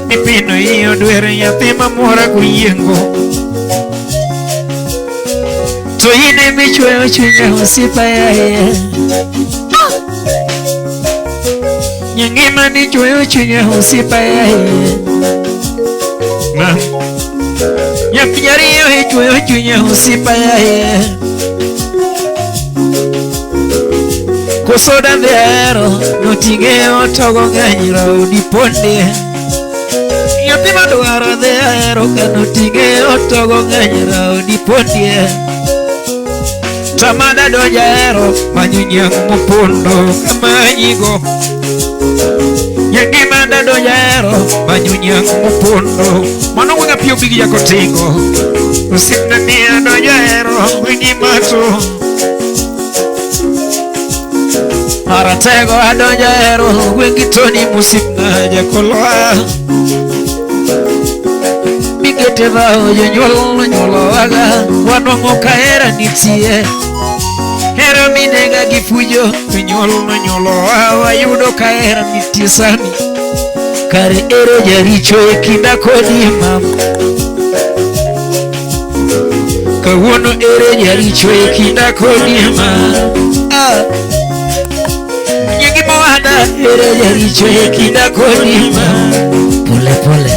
Nipino iyo dwere nyathi mamora kuyiengo. To in emichweyo chunya osiepa yaye. Nyangima ni chweyo chunya osiepa yaye. Ma. Nyathi jariyo ichweyo chunya osiepa yaye. Koso dande ahero noting'e otogo ng'eny raudi ponde. Nyathi madwaro dhi ahero ka noting'e otogo ng'eny raudi pondie. Tamada donjo ahero manyo nyang' mopondo kamanyigo. Nyangima dadonjo ahero manyo nyang' mopondo. Mano gweng'a piyo bigi jakotingo. Osiepna ni adonjo ahero gweng'i mato. Aratego adonjo ahero gwengi Tony mosipna jakoloa. Mikete dhao jonyuol nonyuolowaga wanwang'o ka hera nitie. Hera minega gi fujo jonyuol nonyuolowa wayudo ka hera nitie sani. Kare ere jaricho e kinda kodi mama. Kawuono ere jaricho e kinda kodi mama. Ah. Nyingi mowada ere jaricho e kinda kodi mama. Pole pole.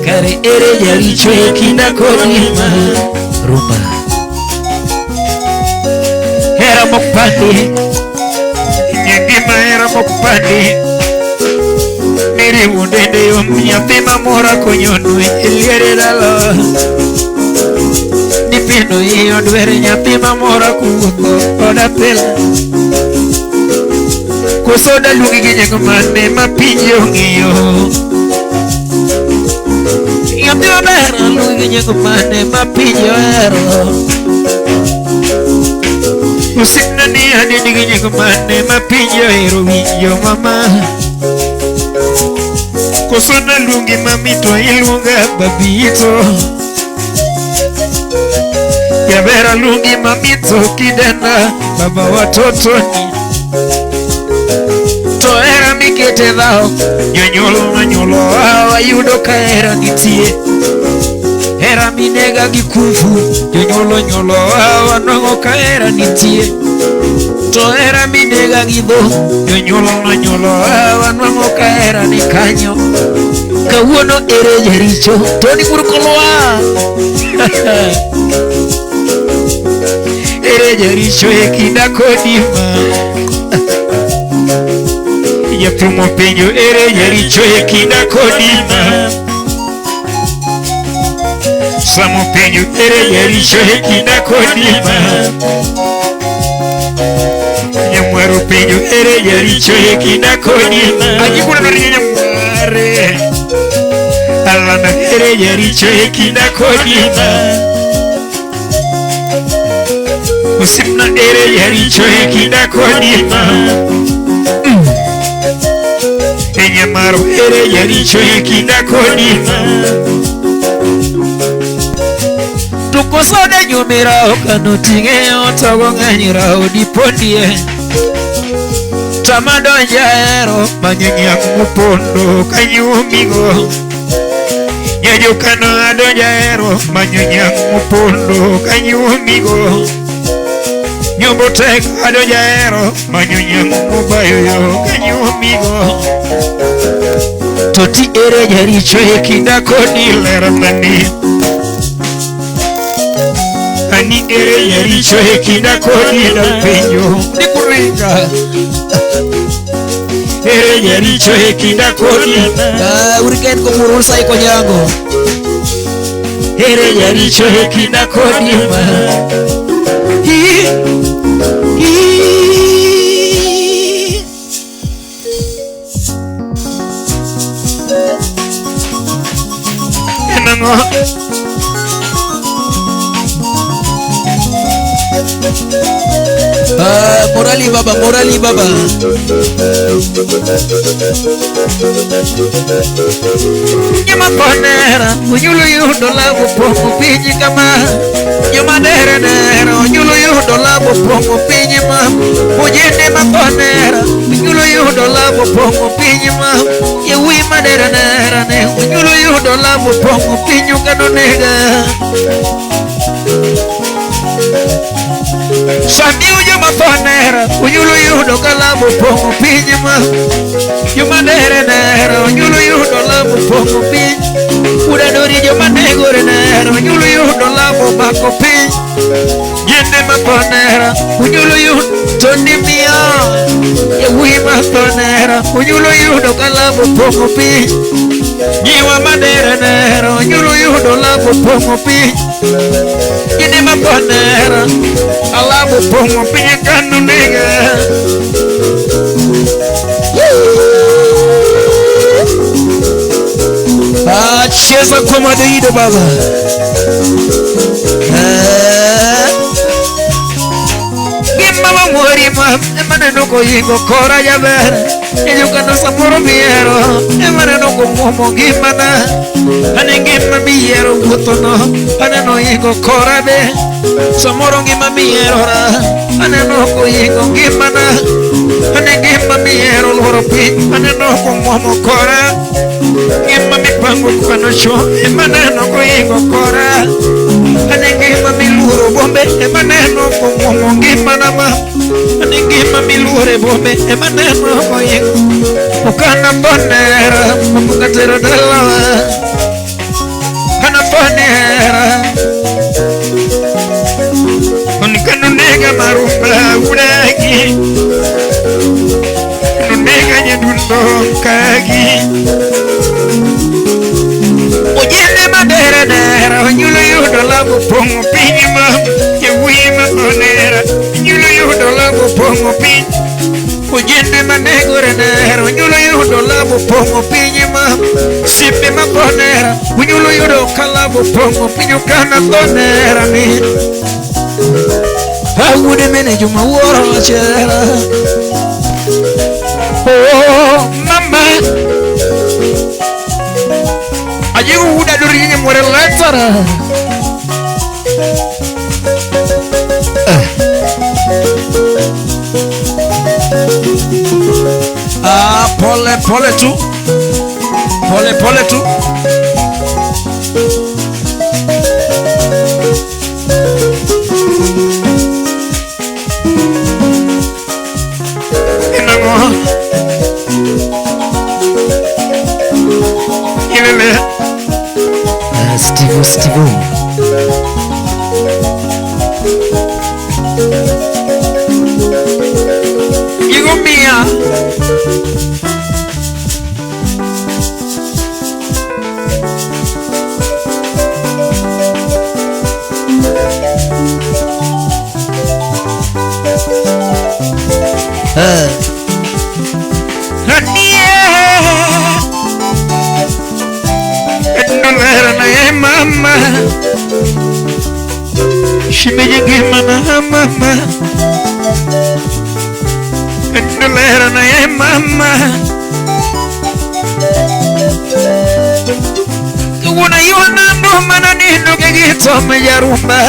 Kare ere jaricho e kinda kodi mama. Rumba. Hera mokpandi. Nyingi mahera mokpandi. Miriwo dende yom nyathi mamora konyono e liere dala. Nipino iyo dwere nyathi mamora kuwuotho koda pile. Koso daluongi gi nying mane ma pinje ong'eyo. Nyathi maber aluongi gi nying mane ma pinje ohero. Osiepna ni aneni gi nying mane ma pinje ohero winjo mama. Koso naluongi mami to iluonga babito. Jaber aluongi mami to kidenda baba watoto ni. To hera mikete dhao jonyuol nonyuolo wayudo ka hera nitie. Hera minega gi kufu jonyuol onyuolo wanwang'o ka hera nitie. To hera minega gi dho jonyuol nonyuolo wanwang'o ka hera ni kanyo. Kawuono ere jaricho Tony Murkolwa. Ere jaricho e kinda kodi ma. Jathum openjo ere jaricho e kinda kodi ma. Samo penjo ere jaricho e kinda kodi ma. Nyamwaro penjo ere jaricho e kinda kodi ma. Ajikuna no nyamware. Alana ere jaricho e kinda kodi ma. Osiepna ere jaricho e kinda kodi ma. E nyamaro ere jaricho e kinda kodi ma. To koso de nyumira okano ting'e otogo ng'eny raudi pondie. Tama donjo ahero manyo nyang' mopondo kanyuomigo. Nyajokano adonjo ahero manyo nyang' mopondo kanyuomigo. Nyombo tek adonjo ahero manyo nyang' mobayo yo kanyuomigo. To ti ere jaricho e kinda kodi ler mani. Ani ere jaricho e kinda kodi dapenjo. Nikuringa. Ere jaricho e kinda kodi. Ah, Uriken ko sai konyango. Ere jaricho e kinda kodi ma. Hi. Hi. Enang'o? Ah, morali baba, morali baba. Joma konera onyulo yudo labo pong'o piny kama. Joma dere dere onyulo yudo labo pong'o piny ma. Ojende ma konera onyulo yudo yudo lamo pong'o piny ma yewuoyi madera nera ne onyulo yudo lamo pong'o piny kano nega sani joma tho nera onyulo yudo ka lamo pong'o piny ma joma dere nera onyulo yudo lamo pong'o piny udadori joma negore nera onyulo yudo lamo mako piny Yende maponera, unyulo yudo toni mia. Yewuoyi maponera, unyulo yudo kalamo pong'o piny. Nyiwa madere nera, unyulo yudo lamo pong'o piny. Yende maponera, alamo pong'o piny kanu nega. Ah, cheza kwa madoido baba. Gima wang'ori ma emaneno koyingo kora jaber Iyukano samoro miero emaneno komuomo ngimana Ane ngima miyiero wuothono aneno ingo kora be Samoro ngima miyiero ra aneno koyingo ngimana Ane ngima miyiero luoro piny aneno komuomo kora Ngima mipango kwano chon emaneno koyingo kora Ane ngima miluoro bombe emaneno komuomo ngimana ma Ane ngima miluoro e bombe emaneno koyingo Okana bonera mapokatero dalawa Kana bonera Onikano nega marumba uragi Nega nyadundo kagi Ojende madera nera onyulo yudo lamo pong'o piny ma yewuoyi ma bonera onyulo yudo lamo pong'o piny Ojende manegore nera onyulo yudo lamo pong'o piny ma simbe ma bonera onyulo yudo kalamo pong'o piny okana bonera ni Awuode mene joma wuoro chera. Oh mama Ajigo uda duri nyamwere letara Ah, pole pole tu. Pole pole tu. Inango Ilele Steve Steve. Igumia Anie Endolera na ye mama Shimeje gimana mama Endolera na ye mama Kawuna yona ndo mana nindo kegito mejarumba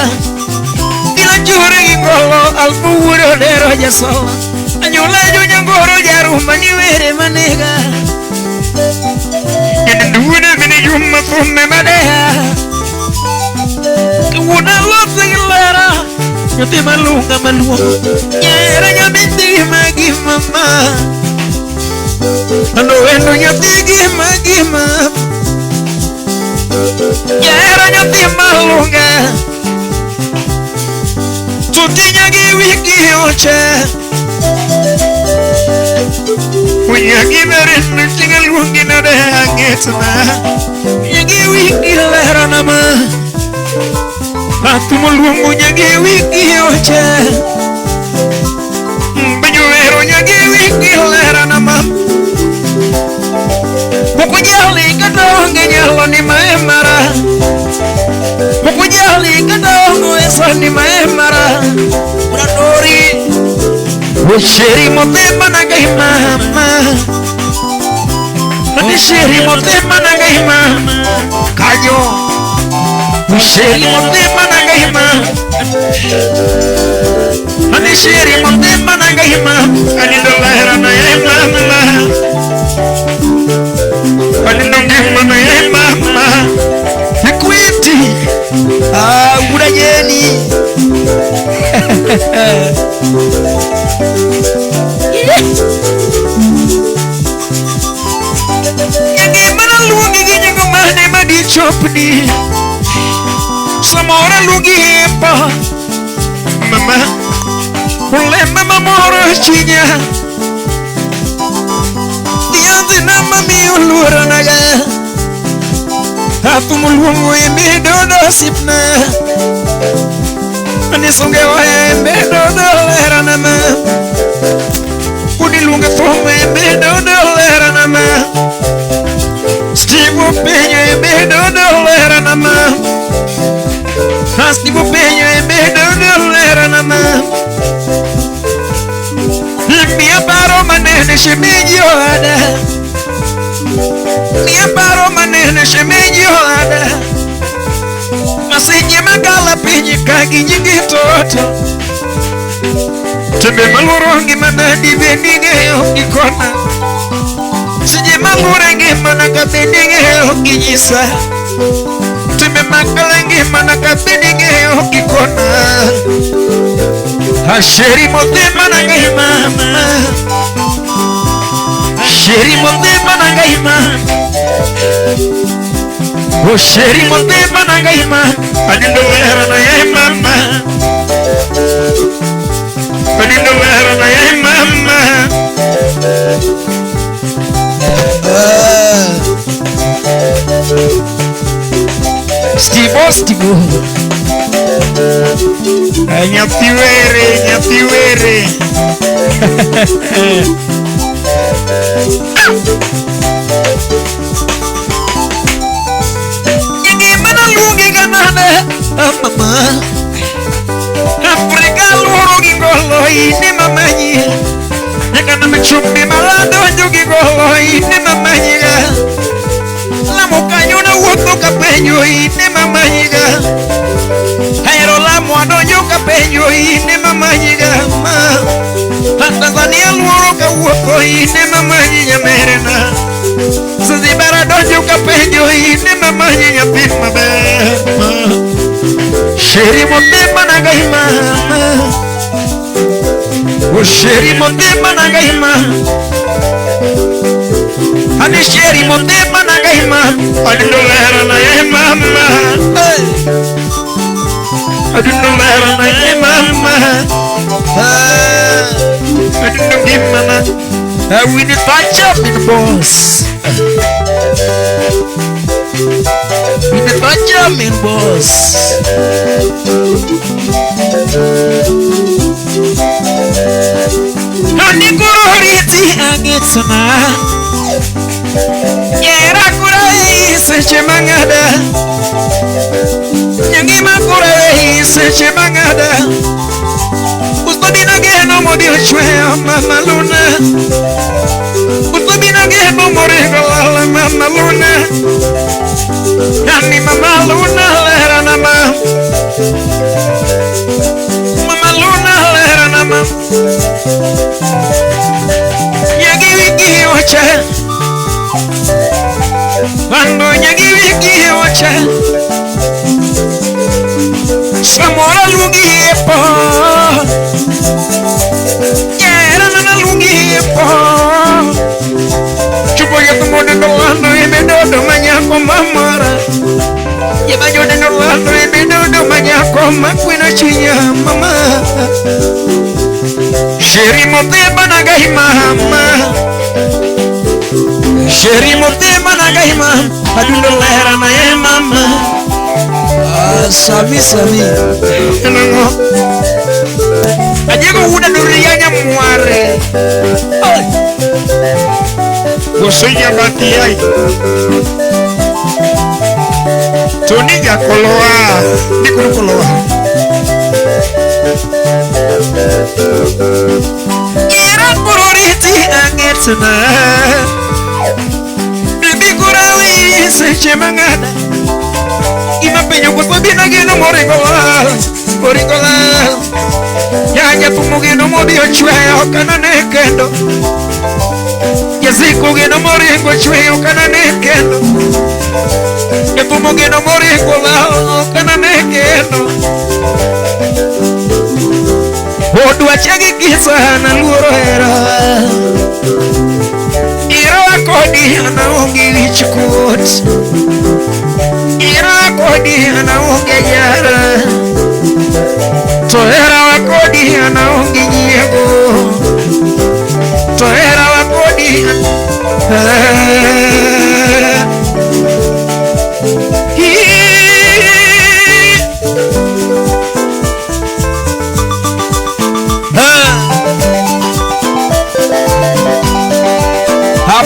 Gila jure gingolo albuuro dero jasola Anyula jo nyangoro jarumba ni were manega Nduuna mini juma fume madea Kawuna lotse gilera Nyathi malunga maluongo Nyera nyaminti magi mama Ando endo nyathi gima gima Nyera nyathi malunga Tutinya gi wiki oche Unyagi merin tingal luongi nade angetna Nyagi wiki lera nama Atumo luongo nyagi wiki oche Benyuero nyagi wiki lera nama Mokujali kata onge nyalo ni maemara Mokujali kata onge eso ni maemara Unadori Usheri motema na gai mama Usheri motema na gai mama Kayo Usheri motema na gai mama Anisheri motema na gai mama Anidolera na mama osiepni. Samoro aluongi epo mama, olema mamoro chunya. Dhianzina mamiyo luoronaga. Athum luongo embedodo osiepna. Anisunge waya embedodo lerana ma. Kuni luongo thum embedodo lerana ma. Steve openyo embedodo lerana ma. Steve openyo embedodo lerana ma. Miya paro manene shemeji oada. Miya paro manene shemeji oada. Masinje magala piny ka gi nyingi toto. Tembe maluoro ngimana dibed ni ing'eyo gikona. Seche maluoro ngimana ka bed ni ing'eyo ginyisa. Tembe makala ngimana ka bed ni ing'eyo gikona. Asheri motema na ngai mama. Sheri motema na ngai mama. Oh sheri motema na ngai mama. Adindo wera na yai mama. Adindo wera na yai mama. Stivo stivo. Nyathi were, nyathi were. Nyingi mana luongi ga nade, mama. Afrika luoro gi ngolo ine mamanyi. Nyaka nam chumbi maladonjo gi ngolo ine mamanyiga. Lamo kanyo nawuotho kapenjo ine mamanyiga. Ahero lamo adonjo kapenjo ine mamanyiga. Tanzania luoro kawuotho ine mamanyi nyamerena. Zanzibar adonjo kapenjo ine mamanyi nyathi maber. Sheri motema na ngai mama. Oh sheri motema na ngai mama. Ani sheri motema na ngai mama. Adindo lera na yai mama. Adindo lera na yai mama. Adindo gimana. We need touch up in the boss. We need touch up in boss. Ani kuroriti angetsana. Nyera kurai seche mangada. Nyangima kurai seche mangada. Ustobina geno modi ochweyo mama luna. Ustobina geno moringo lala mama luna. Yani mama luna lera nama. Mama luna lera nama. Nyagi wiki wacha. Bando nyagi wiki wacha. Samora luongi epo. Nyera nana luongi epo. Chupo yath mondo lando ebedodo manyako mamora. Yebajodo lando ebedodo manyako makwino chunya mama. Sheri motema na ngai mama. Sheri motema na ngai mama. Adundo lera na ye mama. Sami sami. Nango. Ajego wuda duria nyamware. Kusinya batiai. Toniga koloa, nikuru koloa. Ira kuroriti angetsna. Bibi kurawi seche mangada. Ima penyo kusabina geno moringo lal, moringo lal. Yanya tumugeno modi ochweyo kanane kendo. Yaziko geno moringo chweyo kanane kendo. Yatumugeno moringo lal kanane kendo. Odwa chagi kisa na luoro hera. Ira kodi ana onge wich kuot. Ah,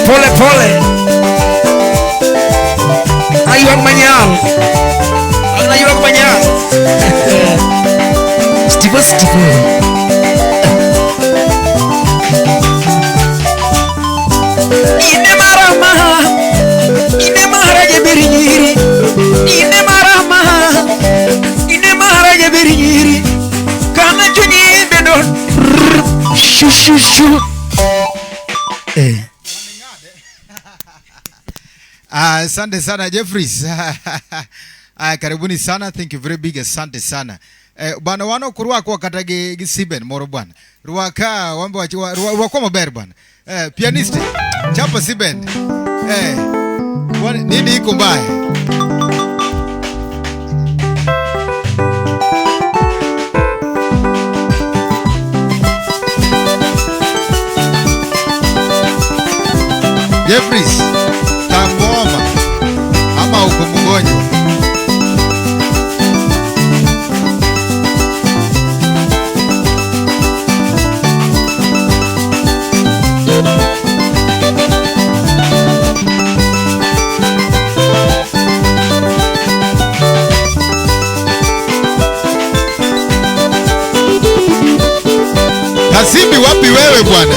pole pole. Aywag manyal. Ang aywag manyal. Steve Steve. Ine marama. Ine maharaja berinyiri. Ine marama. Ine maharaja berinyiri. Kana chunyi bedo. Shu shu shu. Eh. Asante sana Jeffries. Karibuni sana, thank you very big, asante sana. Bwana wano kurwako kata gi Siben moro bwana. Rwaka wambe wachi rwako maber bwana. Pianist chapa Siben. Bwana nini iko mbaya? Jeffries tamboma ama uko mgonjwa? Kasimbi wapi wewe bwana?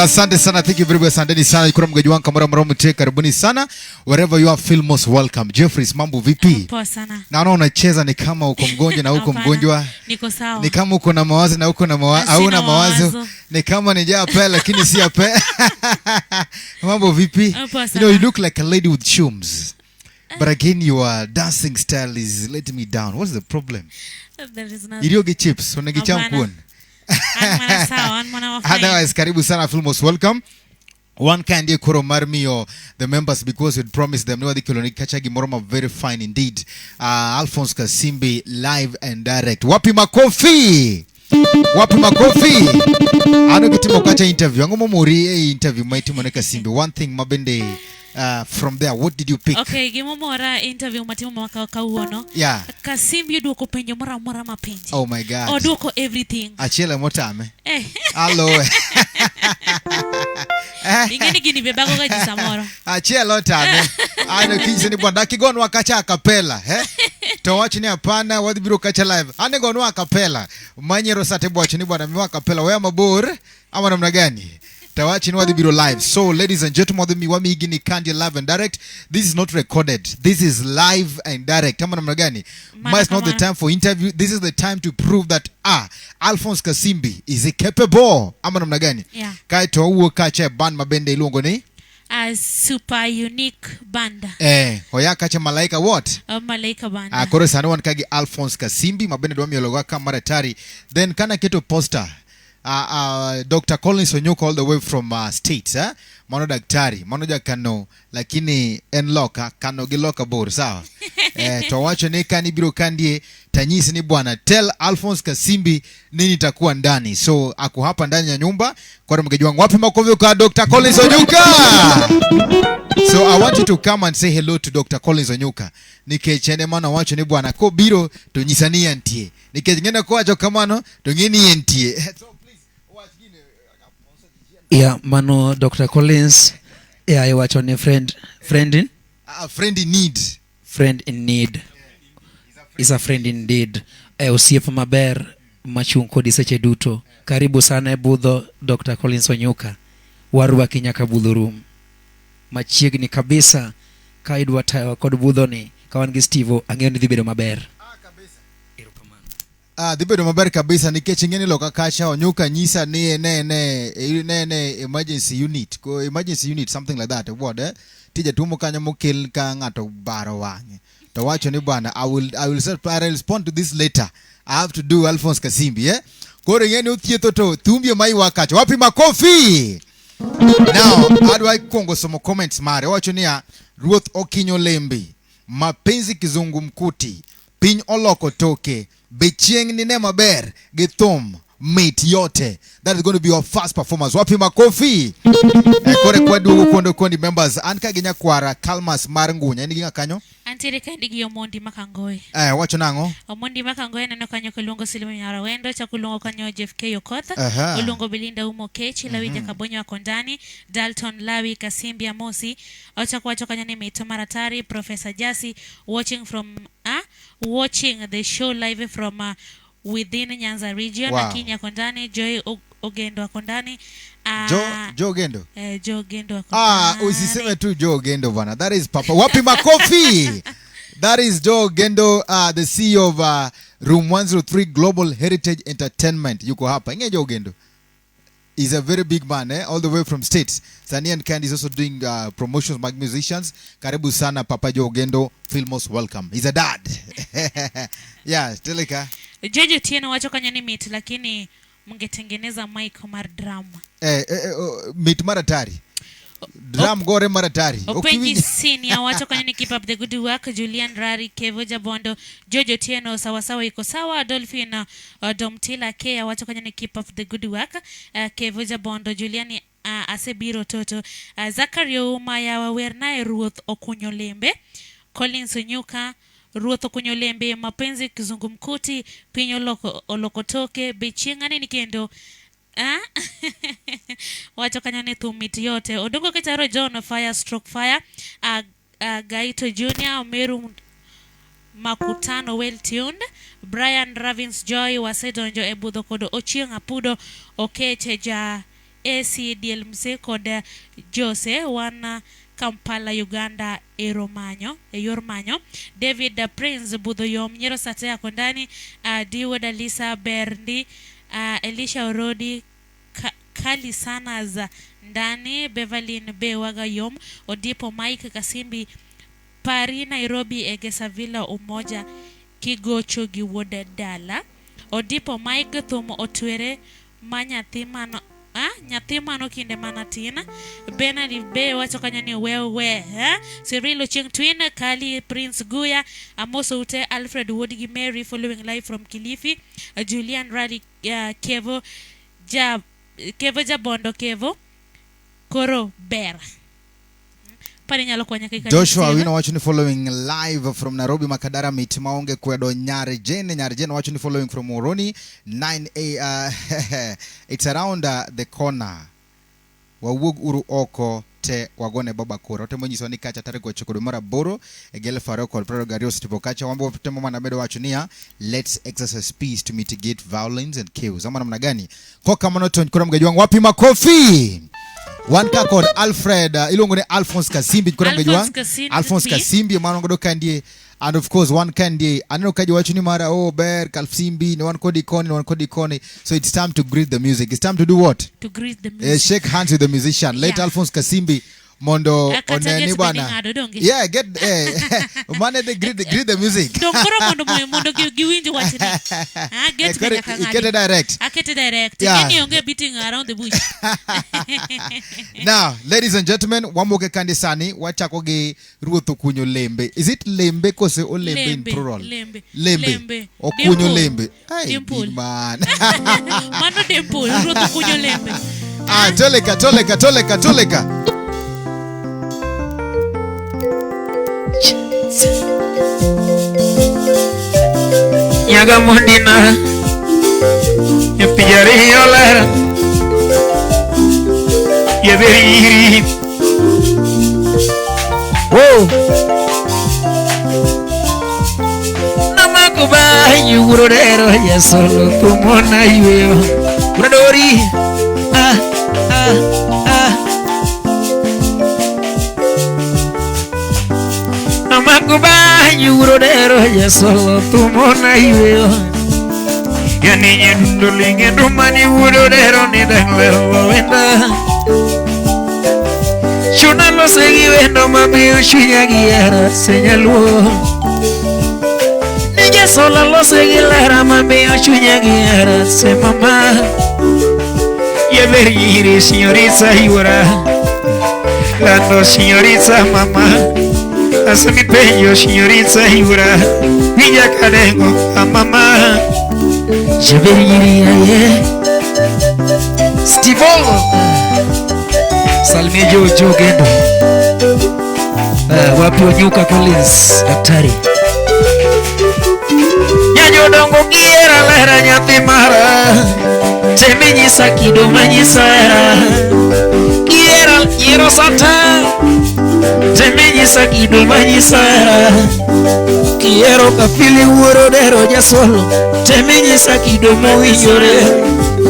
Asante sana, thank you very much. Asanteni sana. Ikura mgeji wangu kamera mromo mte, karibuni sana. Wherever you are, feel most welcome. Jeffries, mambo vipi? Poa sana. Naona unacheza ni kama uko mgonjwa na uko mgonjwa. Niko sawa. Ni kama uko na mawazo na uko na mawazo, hauna mawazo. Ni kama ni jaa pe lakini si ape. Mambo vipi? Poa sana. You know, you look like a lady with chums. But again, your dancing style is letting me down. What's the problem? There is nothing. Irioge chips, unagicham kuon. Otherwise, karibu sana, feel most welcome. One kind of koro marmiyo the members because we'd promised them no the koloni kachagi moroma very fine indeed. Alphonse Kasimbi live and direct. Wapi makofi? Wapi makofi? Ano kitimo kacha interview. Ango momori interview maiti mone Kasimbi. One thing mabende from there, what did you pick? Okay, gimomora interview matimo mwaka kawuono. Yeah. Kasimbi oduoko penjo mora mora mapenji. Oh my God. Oduoko everything. Achiel motame. Eh. Hello. Ingeni gini bebago ga ji samoro. Achiel otame. Ano kinse ni bwana kigonwa kacha akapela, eh? To wach ni hapana wadhi biro kacha live. Ane gonwa akapela. Manyero sate bwach ni bwana miwa akapela wewe mabor ama namna gani? Tawachi ni wadhi biro live. So ladies and gentlemen, wadhi miwami igini kandi live and direct. This is not recorded. This is live and direct. Ama namna gani? It's not the time for interview. This is the time to prove that Alphonse Kasimbi is a capable. Ama namna gani? Yeah. Kai to uo kacha band mabende iluongo ni? A super unique band. Hoya kacha Malaika what? Malaika band. Koro sani wan kagi Alphonse Kasimbi mabende dwa miologo kama maratari. Then kana keto poster. Dr. Collins Onyuka all the way from States, eh? Mano daktari, mano jakano, lakini en loka, kano gi loka bor, sawa? To wacho ne kani biro kandie, tanyisi ni bwana, tell Alphonse Kasimbi nini itakuwa ndani. So, ako hapa ndani ya nyumba, kwa mgeji wangu, wapi makofi kwa Dr. Collins Onyuka? So, I want you to come and say hello to Dr. Collins Onyuka. Nikech ene mano wacho ni bwana, ko biro, to nyisani entie. Nikech ngena ko wacho kamano, to ngeni entie. Yeah, mano Dr. Collins Yeah, iwacho ni friend in A friend in need. Friend in need is a friend indeed. Osiep maber machung' kodi seche duto. Karibu sana e budho Dr. Collins Onyuka. Warwaki nyaka budho room. Machiegni kabisa ka idwa tayo kod budhoni ka wan gi Steve ang'eyo ni dhi bedo maber. Ah, dhi bedo maber kabisa nikech ing'e ni loka kacha Onyuka nyisa ni ne emergency unit ko emergency unit, something like that, ward, eh, tije tumo kanyo mokel ka ng'ato baro wang'e to wacho ni bwana, I will respond to this later, I have to do Alphonse Kasimbi, eh. Koro ing'e ni othietho to thumbie ma ywak kacha. Wapi makofi? Now adwa kuongo somo comments mare. Owacho niya, ruoth okinyo lembe mapenzi kizungumkuti piny oloko toke be chieng' nine maber gi thum mit yote. That is going to be our first performance. Wapi makofi? Kore kwaduogo kuondo kondi members an ka gi nyakwara Kalmas mar Ngunya in gi ng'a kanyo? Antiere kaendi gi Omondi Makangoe. Wacho nang'o? Omondi Makangoe neno kanyo koluongo Silimo Nyarawendo, chako luongo kanyo Jeff K Okoth, oluongo Belinda Umo Kech, Lawi Jakabonyo Akondani, Dalton Lawi Kasimbi Amosi, ochako wacho kanyo ni mito maratari Professor Jasi watching from watching the show live from within Nyanza region. Akinyi Akondani, Joy Ogendo Akondani. Jo Ogendo. Joe Ogendo Akondani. Usiseme tu Joe Ogendo bwana. That is Papa. Wapi makofi? That is Joe Ogendo, the CEO of Room 103 Global Heritage Entertainment. Yuko hapa. Inge Joe Ogendo. He's a very big man, eh? All the way from States. Sani and Candy is also doing promotions mag musicians. Karibu sana Papa Joe Ogendo. Feel most welcome. He's a dad. Yeah, Teleka. Jojo Tieno wacho kanyo ni mit lakini mngetengeneza mic mar drum. Oh, mit maratari. Drum gore maratari. Openji Okiwinj- Senior wacho kanyo ni keep up the good work. Julian Rari, Kevo Jabondo, Jojo Tieno sawasawa iko sawa. Dolphin Domtila Kea wacho kanyo ni keep up the good work. Kevo Jabondo, Julian asebiro toto. Zachary Ouma yawa wernae ruoth okunyo lembe. Collins Onyuka ruoth okunyo lembe mapenzi kizungumkuti piny oloko olokotoke be chieng' aneni kendo. Ah? Wacho kanyo ni thum mit yote. Odongo Ketaro John fire stroke fire. Gaito Junior Meru Makutano well tuned. Brian Ravins Joy wasedonjo e budho kod Ochieng' Apudo Okeche ja AC DLMC kod Jose wan Kampala Uganda ero manyo e yor manyo. David Prince budho yom Nyero Sate Akondani Diwo Dalisa Berndi Elisha Orodi kali sana za ndani Beverlyn Bewaga yom Odipo Mike Kasimbi Pari Nairobi Egesa Villa Umoja kigocho gi wuod dala Odipo Mike thum otwere ma nyathi mano nyathi mano kinde mana tin Benard Be wacho kanyo ni wewe eh? Cyril Ochieng Twin Kali Prince Guya Amoso Ute Alfred Wuod gi Mary following live from Kilifi Julian Rali Kevo ja Kevo Jabondo Kevo koro ber Pani nyalo konya kaka Joshua Steve. Wino wacho ni following live from Nairobi Makadara mit maonge kwedo Nyare Jane. Nyare Jane wacho ni following from Moroni 9a it's around the corner. Wawuog uru oko te wagone baba kura. Otemo nyiso ni kacha tarik 9 mar 8 e 2022 osetipo kacha. Wambo temo mana medo wacho niya, let's exercise peace to mitigate violence and chaos. Ama namna gani? Kwa kamano to koro mgeji wangu wapi makofi? Wan ka kod Alfred iluongo ni Alphonse Kasimbi koro mgeji Alphonse wangu. Kasimbi. Alphonse Kasimbi mano godo kandie. And of course wan kandie aneno ka ji wacho ni mara oh ber Kasimbi ni wan kodi koni ni wan kodi koni. So it's time to greet the music. It's time to do what? To greet the music. Shake hands with the musician. Let Alphonse Kasimbi mondo Kata oneni get bwana. bende ng'ado, donge? Yeah, get mane the greet the music. Dong koro mondo giwinj wachni. Get Koro be nyaka ng'adi. ikete direct. Akete direct. Yeah. Ng'eni onge beating around the bush. Now, ladies and gentlemen, wamoke kandi sani wachako gi ruoth okunyo lembe. Is it lembe kose olembe in Lembe, plural? lembe, Lembe. lembe. Okunyo Dimple. lembe. Ay, Dimple. big man. Mano dimple, ruoth okunyo lembe. Ah, toleka, toleka, toleka, toleka. Nyaga mondina E pigliare io l'era. E veriri. wurodero jasolo thumona yweyo Uradori ah ah ah Amakuba wurodero jasolo thumona yweyo Yani nyendulinge dumani wurodero ni danglero wenda Chuna lo segi wendo mamiyo chunya giera señaluo Niña sola lo segi lera mamiyo chunya giera se mamá Yever señorita yura Lando señorita mamá Hace mi peño señorita yura Niña carengo a mamá Yever aye Steve Salmia Jojo Gendo. Wapi Onyuka Collins daktari. Nyanyodongo giera lera nyathi mara. Temi nyisa kido manyisa hera. Giera yiero sata. Temi nyisa kido manyisa hera. Kiero kafili wuoro dero jasolo. Temi nyisa kido mowinjore.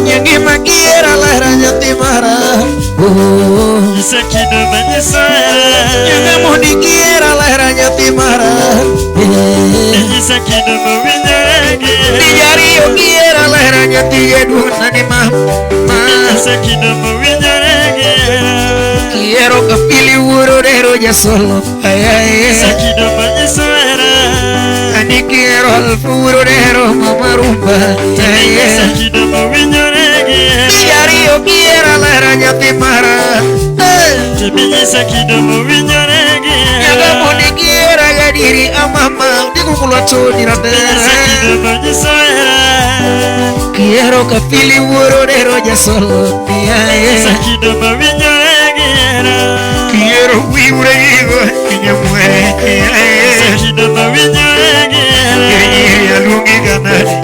Nyangima giera lera nyathi mara. Oh, nyisa kido manyisa hera. Nyanga giera lera nyathi mara. Nyisa kido mowinjore. Nijario giera lera nyathi jaduong' ni mama. Nyisa kido mowinjore. Kiero kafili wuoro dero jasolo. Ay ay. Nyisa kido manyisa hera. Ani kiero alfu wuoro dero mama rumba. Nyisa kido mowinjore. Nijario giera lera nyathi mara. Nyisa kido mowinjore. Nyaga mondi giera gadiri amama. Dikukulwa toni Nyisa kido manyisa hera. Kiero kafili wuoro dero jasolo. Nyisa kido mowinjore. Kiero wiure gigo nyamwe. Nyisa kido mowinjore. Nyiri aluongi ganade.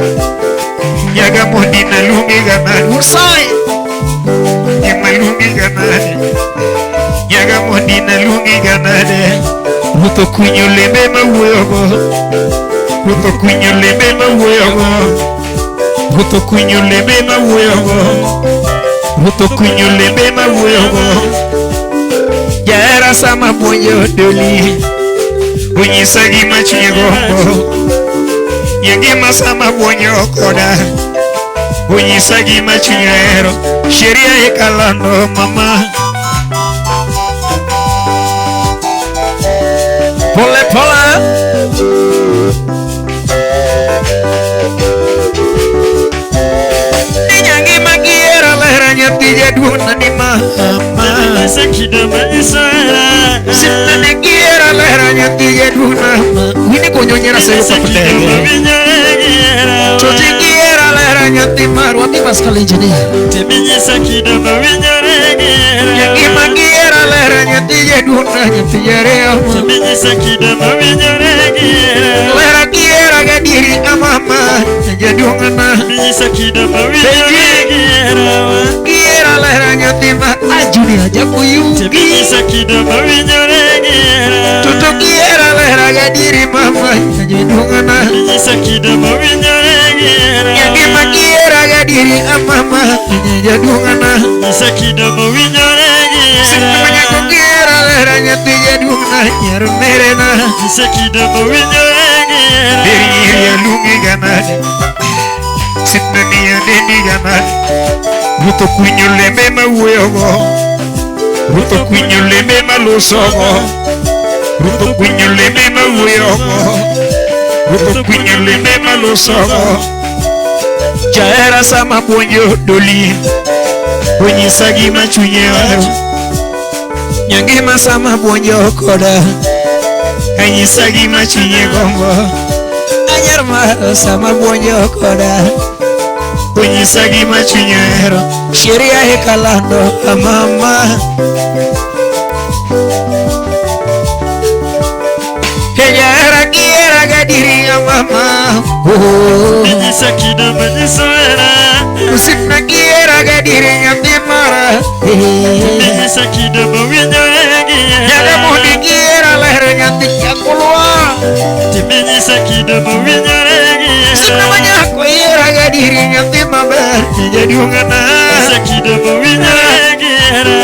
Nyaga mondi naluongi ganade. Usai. Nyama luongi ganade. Nyaga mondi naluongi ganade. Ruoth okunyo lembe mawuoyogo. Ruoth okunyo lembe mawuoyogo. Ruoth okunyo lembe mawuoyogo. Ruoth okunyo lembe mawuoyogo. Jahera sama puonjo doli. Onyisa gima chunye gombo. Nyangima sama puonjo koda. Onyisa gima chunye ohero. Sheria ekalando mama. Pole pole. Nyangima giera lera nyathi jaduong' ni mama. Nyisa kido manyisa hera. Sinane giera lera nyathi jaduong' Wini konyo nyera seyo Nyisa kido kaptege. mowinjore. Toti giera lera nyathi marwa mi Pascal engineer. Nyisa kido mowinjore. Nyangima giera lera nyathi jaduong' nyathi jareyo. Nyisa kido mowinjore. Lera giera gadiri amama jaduong' na. Nyisa kido mowinjore. Giera lera nyathi ma Junior jakuyugi. Nyisa kido mowinjore. Toto giera lera gadiri mama jaduong' na. Nyisa kido mowinjore. Nyangima giera gadiri amama jaduong' na. Nyisa kido mowinjore. Sinamanya giera lera nyathi jaduong' na nyar merena. Nyisa kido mowinjore. Nyiri aluongi ganade. Sinani adendi ganade. Ruoth okunyo lembe mawuoyogo. Ruoth okunyo lembe malosogo. Ruoth okunyo lembe mawuoyogo. Ruoth okunyo lembe malosogo. Jahera sama puonjo doli. Onyisa gima chunye ohero. Nyangima sama puonjo koda. Anyisa gima chunye gombo. Anyar maro sama puonjo koda. Onyisa gima chunye ohero. Sheria ekalando amama. Jahera giera gadiri amama. Oh. Nyisa kido manyisa hera. Usipna giera gadiri nyathi mara. Nyisa kido mowinjore. Nyaga mondi giera lera nyathi jakulwa. Nyisa kido mowinjore. Sipna manya iri nyathi maber jaduong'ana. Nyisa kido mowinjore gi hera.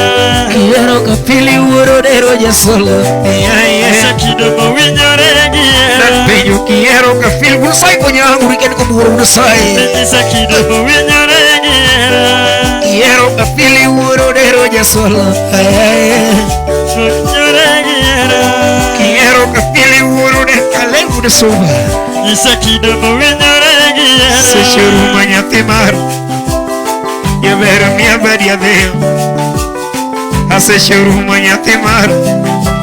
Kihero kapili wuoro dero jasolo. Nyisa kido mowinjore gi hera. Penjo kihero kafil gusai konyangu riken ko buoro gusai. Nyisa kido mowinjore gi hera. Kihero kapili wuoro dero jasolo. Mowinjore gi hera. Kihero kapili wuoro de kalengu de soba. Nyisa kido mowinjore gi hera. Sechuru manyathi mar jaber miya badi adhiyo. Asechuru manyathi mar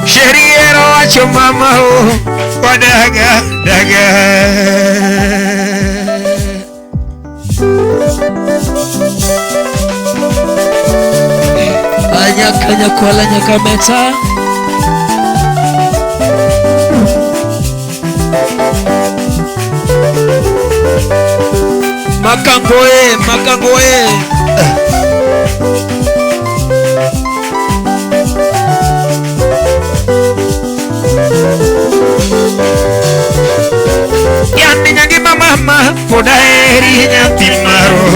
sheriero wacho mama o wadaga daga. Anyaka nyakwala nyaka meta. Makangoe, makangoe. Yani nyangima mama podaeri nyathi maro.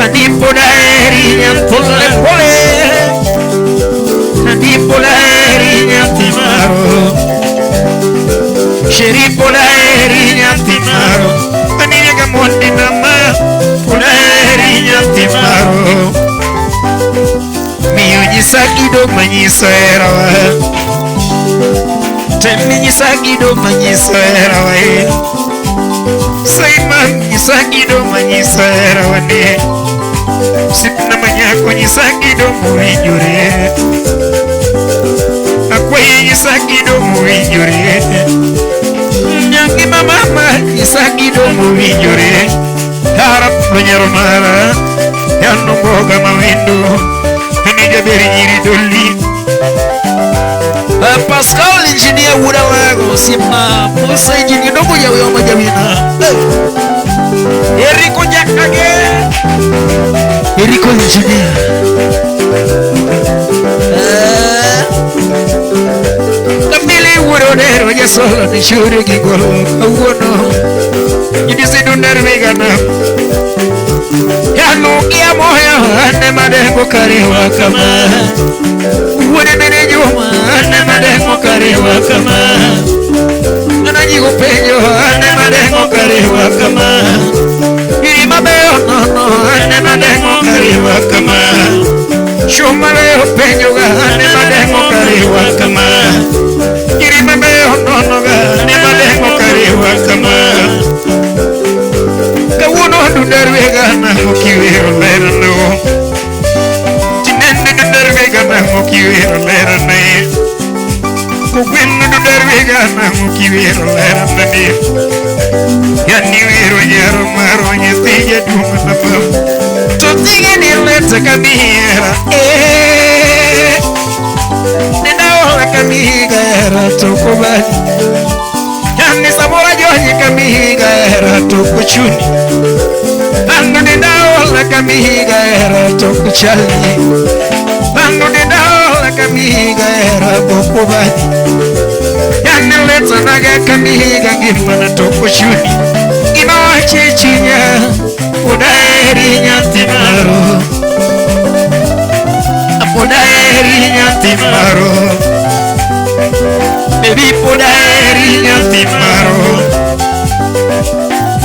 Ani podaeri nyathi Pole pole. Ani podaeri nyathi maro. Sheri podaeri nyathi maro. Ani nyaga mondi nama podaeri nyathi maro. Miyo nyisa kido manyiso herawa. Temi nyisa kido manyiso herawa. Saima nyisa kido manyiso herawa ne. Sipna manyako nyisa kido mowinjore. Akwayi nyisa kido mowinjore. Nyangima mama nyisa kido mowinjore. Harap nonyero mara yano mboga mawendo. Ani jaber nyiri doli. Pascal engineer wuda wago sima Musa engineer dogo ya wewe majawina. Eriko Jakage. Eriko engineer. Kapili wuoro dero jasolo ni shure gi golo kawuono. Idisi dunder migana. Yanu kia moyo ane madengo karewa kama. Wuode mene juma ane madengo karewa kama. Anajigo penjo ane madengo karewa kama. Iri mabeyo nono ane madengo karewa kama. Shuma beyo penjo ga ane madengo karewa kama. Iri mabeyo nono ga ane madengo karewa kama. Kawuono dunder wega na mokiwero lerno. Tinende dunder wega na mokiwero lerno. Kogwen dunder wega na mokiwero lerno. Yani wero nyaro maro nyathi jaduong' na baba. To tige ni leta kamihera. Nenda ola kamihera to kobani. Yani samora jonyi kamihiga era to kuchuni. Ando nenda ola kamihiga era to kuchali. Ando nenda ola kamihiga era bokobani. Yani leta naga kamihiga ngimana to kuchuni. Gima wache chinya podaeri nyathi maro. Podaeri nyathi maro. Baby podaeri nyathi maro.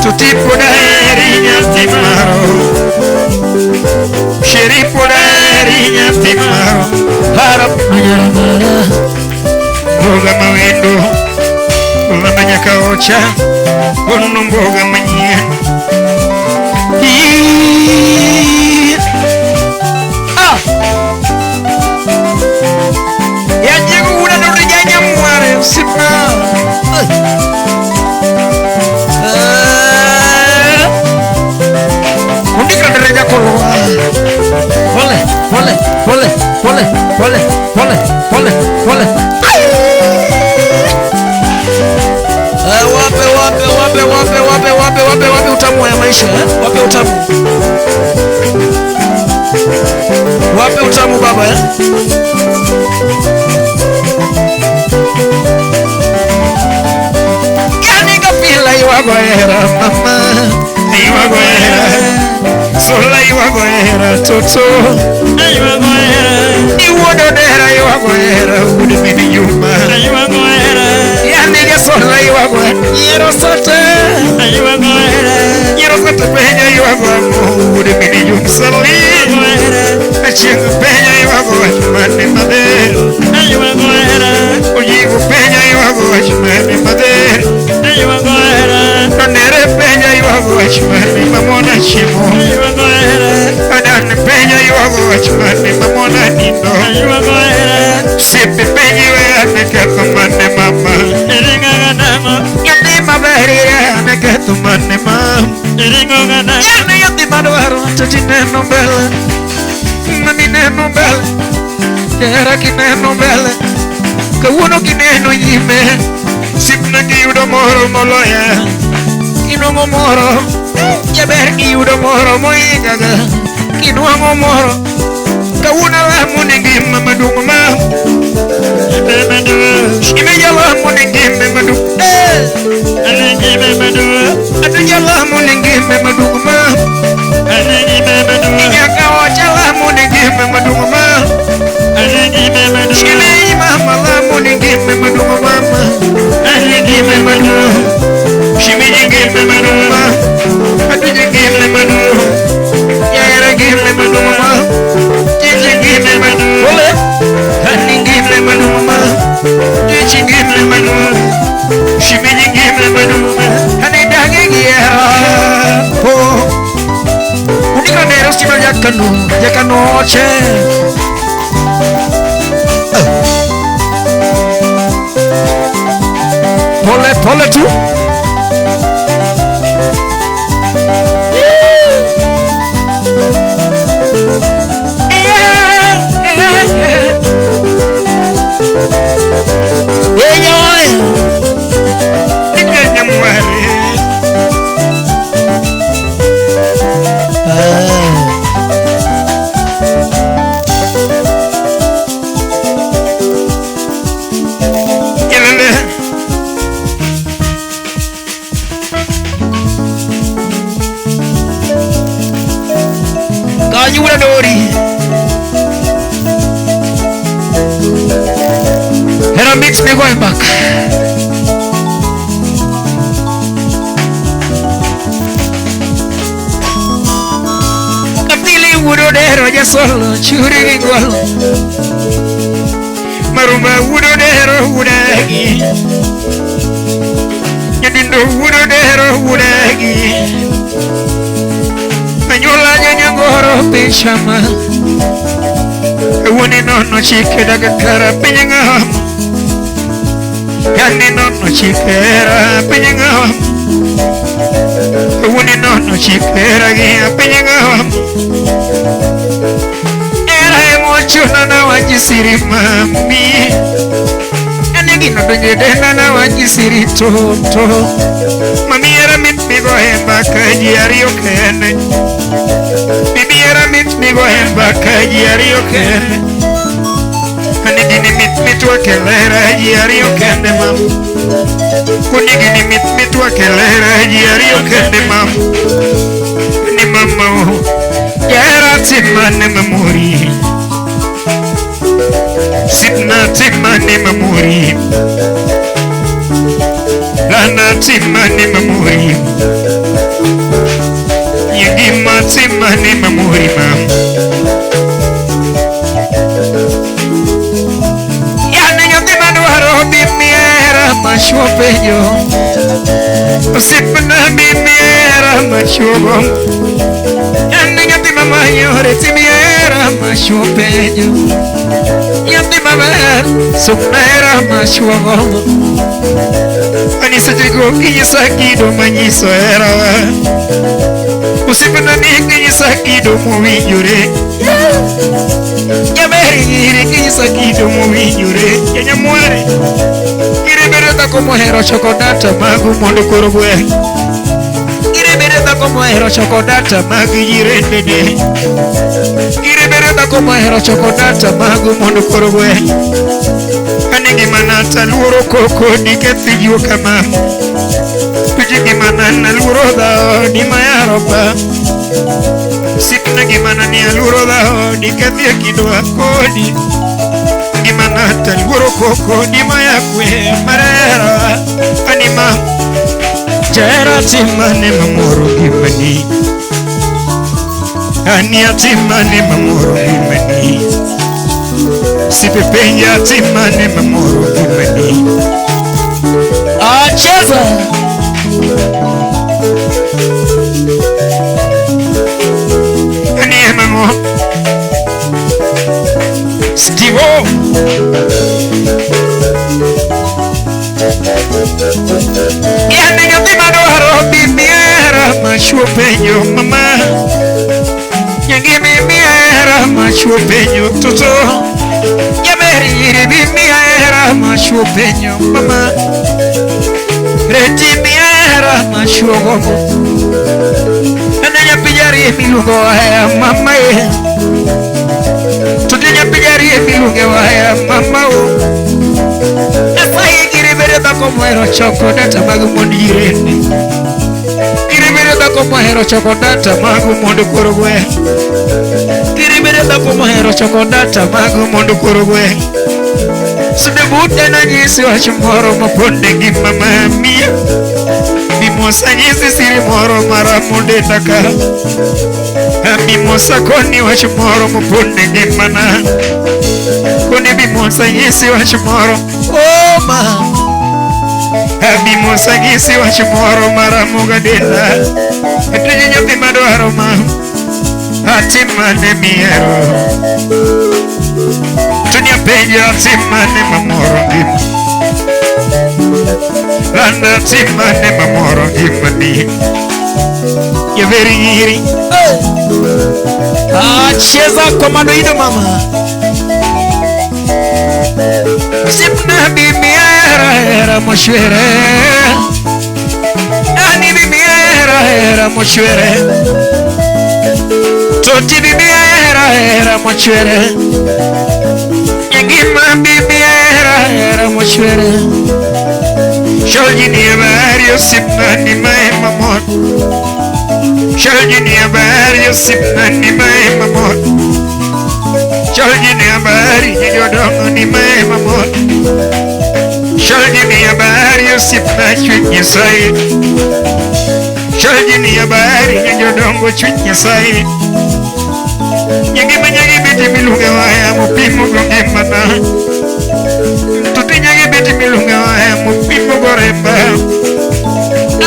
Tuti podaeri nyathi maro. Sheri podaeri nyathi maro. Harap Manyara. Mboga mawendo Lama nyaka ocha Ono mboga manyien. Ah. Yanyigo una norijanya mware sipna. Undika dereja koloa. Pole pole pole pole pole pole pole pole. Wape wape wape wape wape wape wape wape utamu wa maisha eh? Wape utamu. Wape utamu baba eh? Yani kapila iwago era mama. hera toto. Aywago hera. Ni wuodo dera ywago hera wuod min Juma. Aywago hera. Yani jasola ywago nyiero sote. Aywago hera. Nyiero sote penya ywago ang'o wuod min Juma sali. Aywago hera. Achieng' penya ywago wach mane maber. Aywago hera. Ojigo penya ywago wach mane maber. Aywago hera. Onere penya ywago wach mane mamona chiemo. Aywago hera. Adan penya ywago wach mane mamona nindo. Aywago hera. Sipi penyi weya ne ketho mane mama. Iringo ganamo. Nyathi maber ire ne ketho mane mama. Iringo ganamo. Yani nyathi madwaro to ji neno mbele. Mami neno mbele. Jahera kineno mbele. Kawuono kineno nyime. Sipna giyudo moro moloya. Kinwang'o moro. Jaber giyudo moro moingaga. Kinwang'o moro. Kawuono alamo ni ngima maduong' ma. Shime jalamo ni ngima maduong'. Atu jalamo ni ngima maduong' ma. Inyaka wachalamo ni ngima maduong' ma. Shime mama lamo ni ngima maduong' mama. Ngima maduong'. Shime ngima maduong' ma. Atu ngima maduong'. Yara ngima maduong' ma. Chichi ngima maduong'. Ole. Hani ngima maduong' ma. Chichi ngima maduong'. Shime ngima maduong' ma. Hani dangi giera. Oh. Unika nero stima jakano, jakano oche. Pole pole tu. Kanyura dori. Hera mix me going back. Kapili wudo dero jasolo churi gi gwalo. Maruma wudo dero wudagi. Nyadindo wudo dero wudagi. Anyuola janyangoro pichama. Wuone nono chike daga kara piny ng'am. Yani nono chikera piny ng'am. Wuone nono chikera gi piny ng'am. Era emochuna na wajisiri mami. Ane gino donje denda na wajisiri toto. Mami era mit migo hemba ka ji ariyo kende. Bibi era mit migo hemba ka ji ariyo kende. Ane gini mit mitwa kelera ji ariyo kende mam. Kuni gini mit mitwa kelera ji ariyo kende mam. Ni mama o jahera timane mamori. Sipna timane mamori. Lana timane mamori. Yegima timane mamori mam. Yani nyathi madwaro bimiera machwo penjo. Osipna bimiera machwo. Yani nyathi mamanyore timiera machwo penjo. Nyathi maber suknera machwo. Ani sechego kinyisa kido manyiso hera. Osipna ni kinyisa kido mowinjore. Jaber ire kinyisa kido mowinjore. Janyamware ire bedo dhako mohero choko data magu mondo koro gweng'. Ire bedo dhako mohero choko data mag jirendene. Ire bedo dhako mohero choko data magu mondo koro gweng'. Ane gimana taluoro koko dikethi juoka ma. Tuji gimana naluoro dhao di mayaro pa. Sipna gimana ni aluoro dhaho dikadhi e kindwa kodi. Gimana taluoro koko dima yakwe marera. Anima jahera timane mamoro gimani. Ani atimane mamoro gimani. Sipepenja atimane mamoro gimani. Acheza. Ani mamo Stivo. Yani nyathi madwaro bimiera machuo penjo mama. Nyangi mimiera machuo penjo toto. Jaber iri bimiera machuo penjo mama. Reti miera machuo gombo. Ananya pijari miluongo waya mama e. Tutinya pijari miluongo waya mama o. Nyasaye giribere dhako mohero choko data mag mond jirende. Giribere dhako mohero choko data mag mond kor gweng'. Giribere dhako mohero choko data mag mond kor gweng'. Sude bute nanyisi wach moro moponde gi mama miya. Mimosa nyisi siri moro maramo denda ka. Mimosa koni wach moro moponde gi mana. Koni mimosa nyisi wach moro. Oh ma. Mimosa nyisi wach moro maramo ga denda. Tije nyathi madwaro ma. Atimane miero. Tunia penjo atimane mamoro ngima. Landa atimane mamoro ngima ni. Yaveri nyiri. Acheza kwa madoido mama. Sipna bimiera era moshwere. Ani bimiera era moshwere. Toti bimiera era moshwere. Nyangima bimiera era moshwere. Sholji ni habari osipna ni mae mamor. Sholji ni habari osipna ni mae mamor. Sholji ni habari jodongo ni mae mamor. Sholji ni habari osipna chuny Nyasaye. Sholji ni habari jodongo chuny Nyasaye. Nyangima nyagi beti miluongo waya mopimo go ngimana. Tuti nyagi beti miluongo waya mopimo go remba.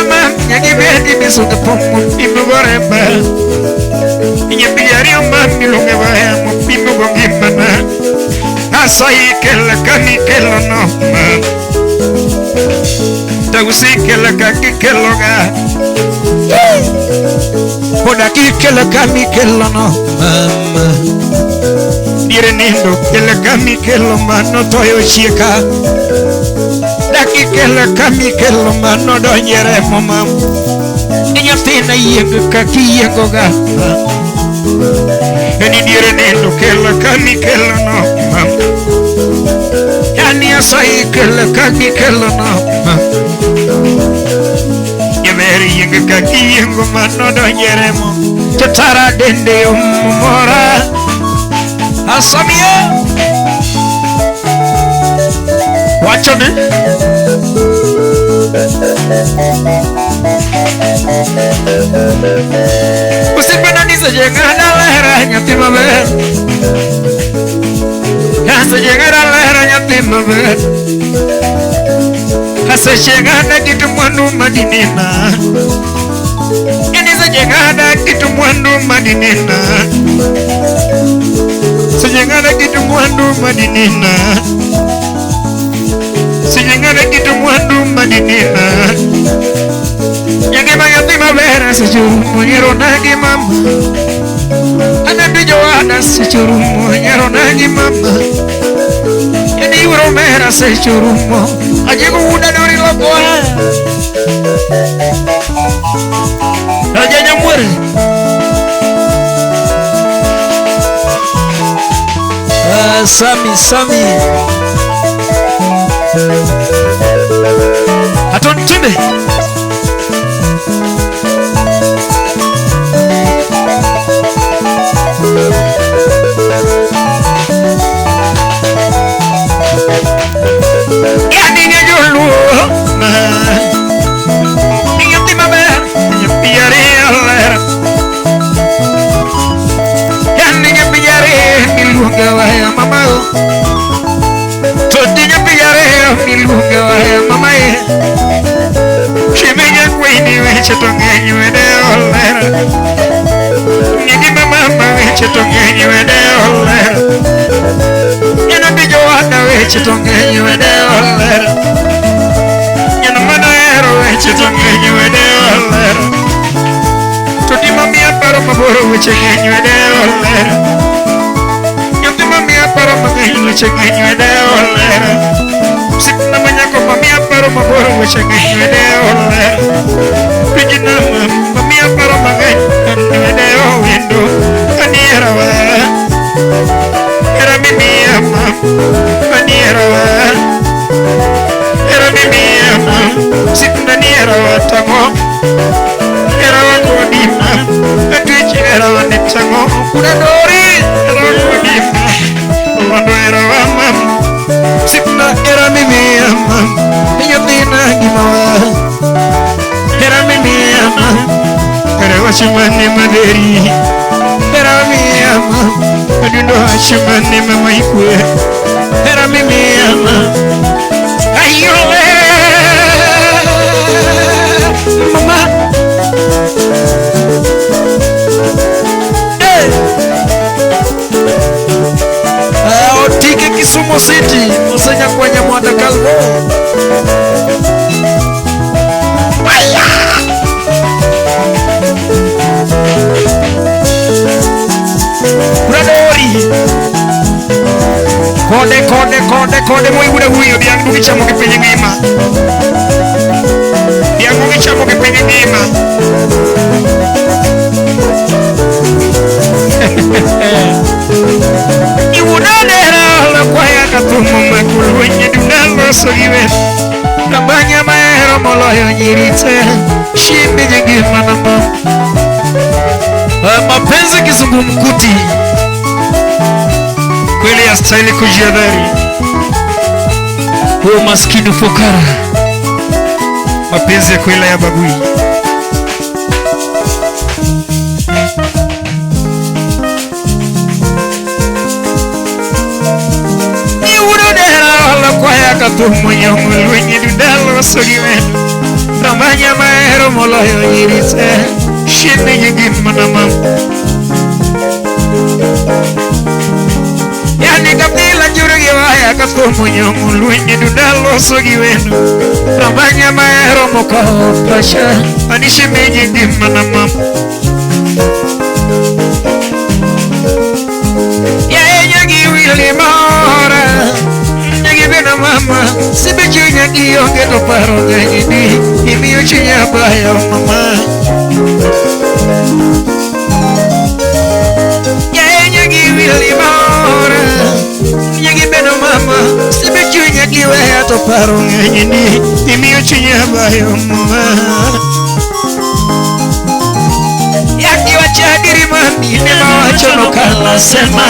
Ama nyagi beti misungo pom mopimo go remba. Nyathi ariyo ma miluongo waya mopimo go ngimana. Asayi kelo kani kelo no ma. Tagusi kelo kaki kelo ga. Poda kikelo kami kelo no mama. Diere nindo kelo kami kelo mano toyo chieka. Daki kelo kami kelo mano donjere mama. Nyathina yiengo kaki yiengo ga. Eni diere nindo kelo kami kelo no mama. Yani asayi kelo kami kelo no mama. Yaveri yiengo kaki yiengo mano donjere mo. Chatara dende umora. Asamia. Wacho ni. Usipana nisejengana lehera nyathi maber. Asejengana lehera nyathi maber. Asejengana kitu mwandu madinina. Nisejengana kitu mwandu madinina. Sejengana kitu mwandu madinina. Sejengana kitu mwandu madinina. Nyangima nyathi maber asechurumo nyiero nagi mama. Anadu Joana asechurumo nyiero nagi mama. Yani yuoro mera asechurumo. Ajigo wuda dori lokwa. Raja Nyamwere. Sami Sami. Aton Timbe. Shemeja kwini weche to ng'eny wede olera. Ng'egi mama weche to ng'eny wede olera. Nyana gi jowada weche to ng'eny wede olera. Nyana mana hero weche to ng'eny wede olera. To di mamiya paro maboro weche ng'eny wede olera. Nyathi mamiya paro mang'eny weche ng'eny wede olera. Sipna manyako mamiya paro maboro weche ng'eny wede olera. Pijina mamiya paro mang'eny wede owendo aniera wa. Era mimiya mam aniera wa. Era mimiya mam sipna niera wa tango. Era wa kodi mam atwich era wa ne tango. Kudadori era wa kodi mam Wando era wa mam Sipna era mimiya mam Nyathina gimawa. Era mimiya mam Era wachimane maderi. Era mimiya mam Adundo wachimane mama ikwe. Era mimiya mam Ayole mama. Hey. Otike Kisumu City osenya kwenya mwanda kalbo. Aya! Kuradori. Kode kode kode kode moigure huyo dhiang' dugichamo gi piny ngima. Dhiang' gichamo gi piny ngima. Iwunadera la kwaya katumo makulwenye dunaloso giwe. Nabanya mahero moloyo nyirite. Shimbi ngima na mama. Mapenzi kizungumkuti. Kweli yastahili kujiadhari. Huyo maskini fukara. Mapenzi ya kweli ya bagui. Iwunadera la kwaya katumo nyamulwenye dunaloso giwe. Nabanya mahero moloyo nyirite. Shimbi ngima na mama. Yani kabila jurugi waya katumo nyamulwenye dunaloso giweno. Nabanya mahero mokao pasha. Anishemeje ngima na mama. Ya nyagi wili mora. Nyagi bena mama. Sibechu nyagi onge to paro ng'eny di. Imiyo chunya bayo mama. Ya nyagi wili mora. Nyagi bena mama. Sibechu nyagi weya to paro ng'eny di. Imiyo chunya bayo mama. Yaki wachadiri mami ne mawacho no kala sema.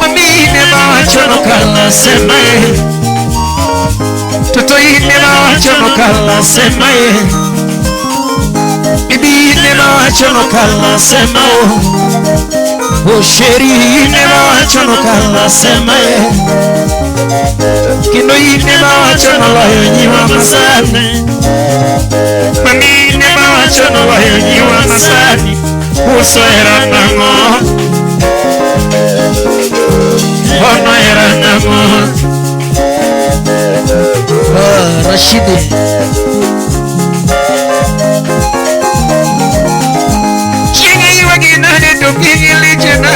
Mami ne mawacho no kala sema. Toto ne mawacho no kala sema. Bibi ne mawacho no kala sema. O sheri ne mawacho no kala sema. Kendo ne mawacho no loyo nyiwa masani. Mami ne mawacho no loyo nyiwa masani. Uso era nango. Ono era nango. Rashidi. Chinga iwagina ne topingi lichena.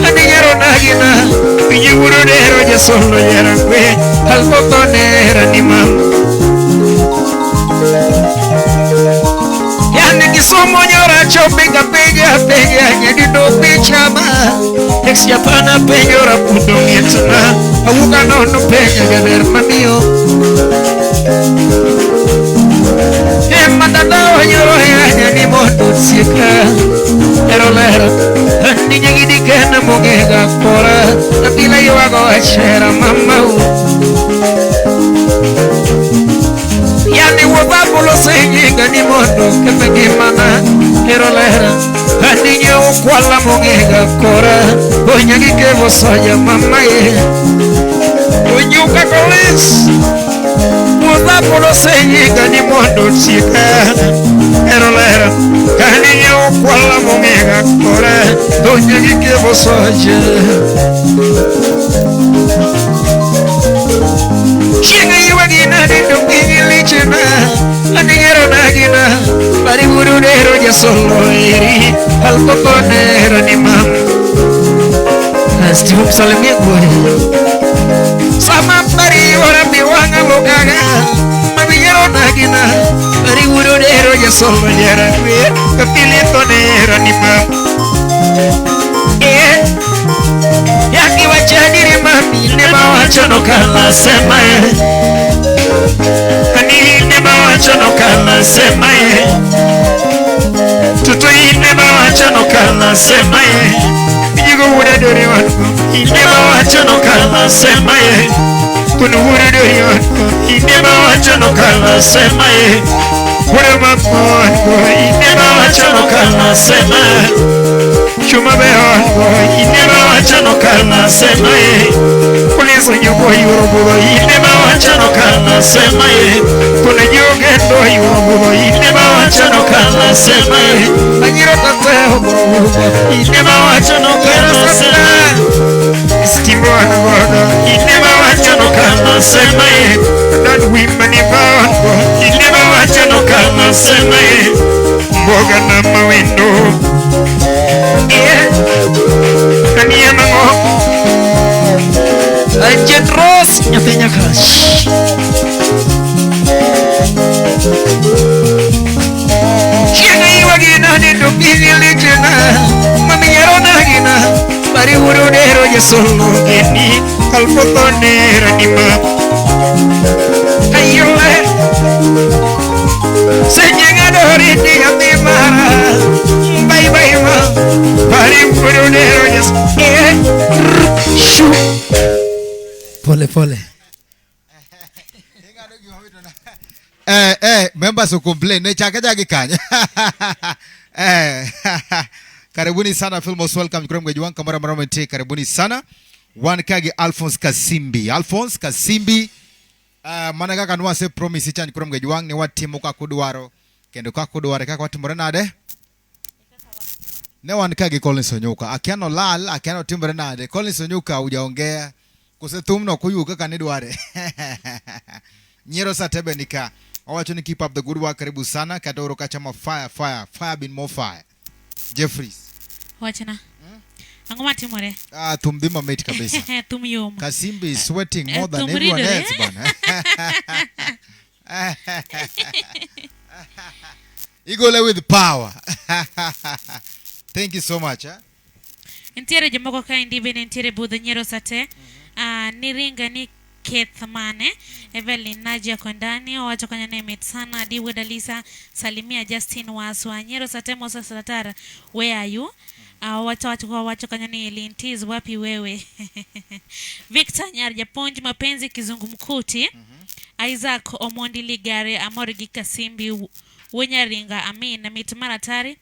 Aninyero nagina. Pinyi wuro nero jasolo yera kwe. Alpoto nera ni mama. Yani Kisumu nyora chopinga peja peja nyadindo pichama. Ex Japana penyora pundo mietna. Awuka nono peja gaber mamio. Emma tata nyoro ya ni mondo sika. Ero lero ni nyagi dikena mogega kora. Atila yuago achera mama. Yani wababulo senyinga ni mondo kepegimana. Ero lero Aninyo kwala mogega kora. Onyagi kevo soja mama ye. Onyuka kolis. Wuono osenyika ni mondo otieka. Ero lera kani nyiewo kwala mong'ega kore donje gi kebo soje. Chieng' ywagina nindo piny lichna aning'ero nagina bari buru nero jasolo eri alkoko nero ni mam. Steve msalimie gwe. Sama bari ora mi wanga lokaga mabiyero nagina bari buru nero jasolo yera kwe kapilito nero ni mam. Eh yaki wachadiri mami ne bawacho no kala sema eh. Ani ne bawacho no kala sema eh. Tutu ine bawacho no kala sema eh. Ijigo wura dori wanko ine bawacho no kala sema eh. Kunu wura dori wanko ine bawacho no kala sema eh. Wura mama wanko ine bawacho no kala sema eh. Chuma be wanko ine bawacho no kala sema eh. Kulizo nyugo yurobugo ine bawacho no kala sema eh. Kuna jogendo yurobugo ine bawacho no kala sema eh. Anyiro tate oborobugo ine bawacho no kala sema eh. Stimbo wango ine bawacho no kala sema eh. Dan wimani bawango ine bawacho no kala sema eh. Mboga na mawindo eh. Kaniya mango Agent Rose nyathi nyakash. Chieng' ywagina nindo piny lichna maminyero nagina bari wuro nero jasolo geni kalpotho nero ni ma. Ayole seche ng'ado riti nyathi mara bye bye ma bari wuro nero jasolo eh shu. Pole pole. Members who complain ne chaka jagi kanya. Karibuni sana Filmos, welcome kwa mgeji wangu kamara mara mte, karibuni sana. Wan kagi Alphonse Kasimbi. Alphonse Kasimbi mana kaka nwase promise chan kwa mgeji wangu ni watimo ka kudwaro. Kendo ka kudwaro kaka watimore nade? Ne wan kagi Collins Onyuka. Akiano lal, akiano timore nade? Collins Onyuka hujaongea. Kose thumno kuyuka kaka nidware. Nyiero Satebe nika. Wawacho ni keep up the good work, karibu sana. Katoro kachama fire fire fire bin more fire. Jeffries. Wachana. Ang'o matimore? Ah, thum dhi mamit kabisa. Thum yom. Kasimbi is sweating more than Thum everyone ridore. else bana. Igole with power. Thank you so much. Eh? Nitiere jomoko kaendi bende nitiere budho nyiero sate. Niringa ni Keth Mane, Evelyn Nadia Kondani, owacho kanyo ni mit sana, Diwe Dalisa, salimia Justin Waswa, Nyiero Sate Moses Satara, where are you? Wacho kanyo ni Lintiz, wapi wewe? Victor Nyar Japonj, mapenzi kizungumkuti. Isaac Omondi Ligare, Amor gi Kasimbi, Wenyaringa, Amin, mit maratari.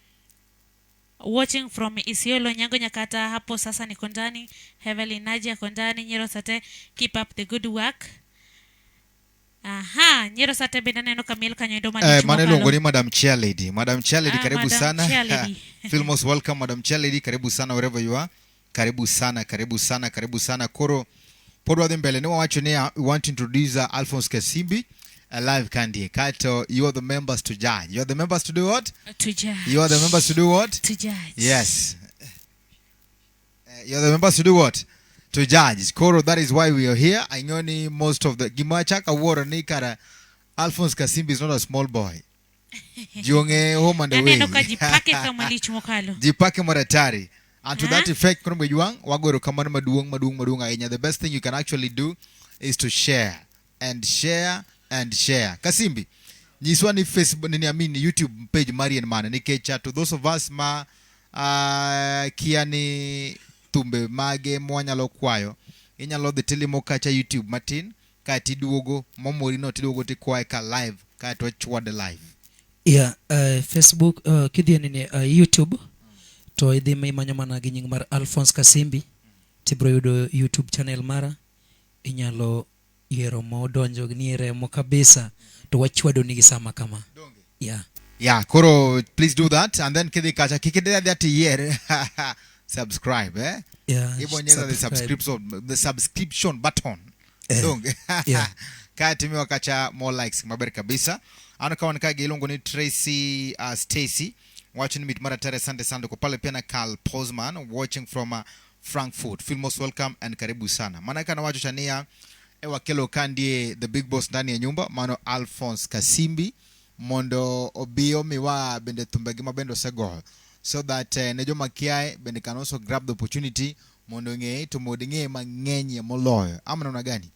Watching from Isiolo, Nyango Nyakata, hapo sasa niko ndani. Evelyn Nadia Kondani, Nyiero Sate, keep up the good work. Aha, Nyiero Sate bende aneno Kamil kanyo malich Mane mokalo. iluongo ni Madam Chair Lady. Madam Chair Lady, Ah, karibu Madam sana. Chair Lady. Filmos welcome Madam Chair Lady, karibu sana wherever you are. Karibu sana, karibu sana, karibu sana. Koro pod wadhi mbele ne wawacho ni we want to introduce Alphonse Kasimbi live kandie. Kato, you are the members to judge. You are the members to do what? To judge. You are the members to do what? To judge. Yes. You are the members to do what? To judge. Koro, that is why we are here. I know ni most of the gimachaka wuoro ni kara Alphonse Kasimbi is not a small boy. Jionge home and away. Aneno ka jipake kama lich mokalo. Jipake maratari. And to that Huh? effect, koro mwejuang, wagoro kamano maduong, maduong, maduong ahinya. The best thing you can actually do is to share and share and share. Kasimbi, nyiswa ni Facebook, nini I mean YouTube page mari en mane nikech to those of us ma kia ni thumbe mage mwanyalo kwayo, inyalo dhi tilimo kacha YouTube matin kae tiduogo momori no tiduogo tikwaye ka live kae to chwade live. Yeah, Facebook kidhi e nini YouTube to idhi imanyo mana gi nying mar Alphonse Kasimbi tibiro yudo YouTube channel mara, inyalo Yiero ma odonjo ni e remo kabisa to wachwado nigi sama kama. Yeah. Yeah, koro please do that and then kidhi kacha kik idhi adhiya tiyier subscribe eh? Yeah, Ibonyeza the subscribe. subscription, the subscription button. Eh, Donge? yeah. Kae timiwa kacha more likes maber kabisa. Ano ka wan ka gi iluongo ni Tracy Stacy wacho ni mit mar atari asante sana. Tuko pale pia na Carl Posman watching from Frankfurt. Feel most welcome and karibu sana. Maana kana wacho chania e wakelo kandie the big boss ndani ya nyumba mano Alphonse Kasimbi mondo obi omiwa bende thumbegi ma bende osegoyo so that ne joma kiaye bende can also grab the opportunity mondo ng'e to mondo ing'e mang'eny moloyo ama namna gani?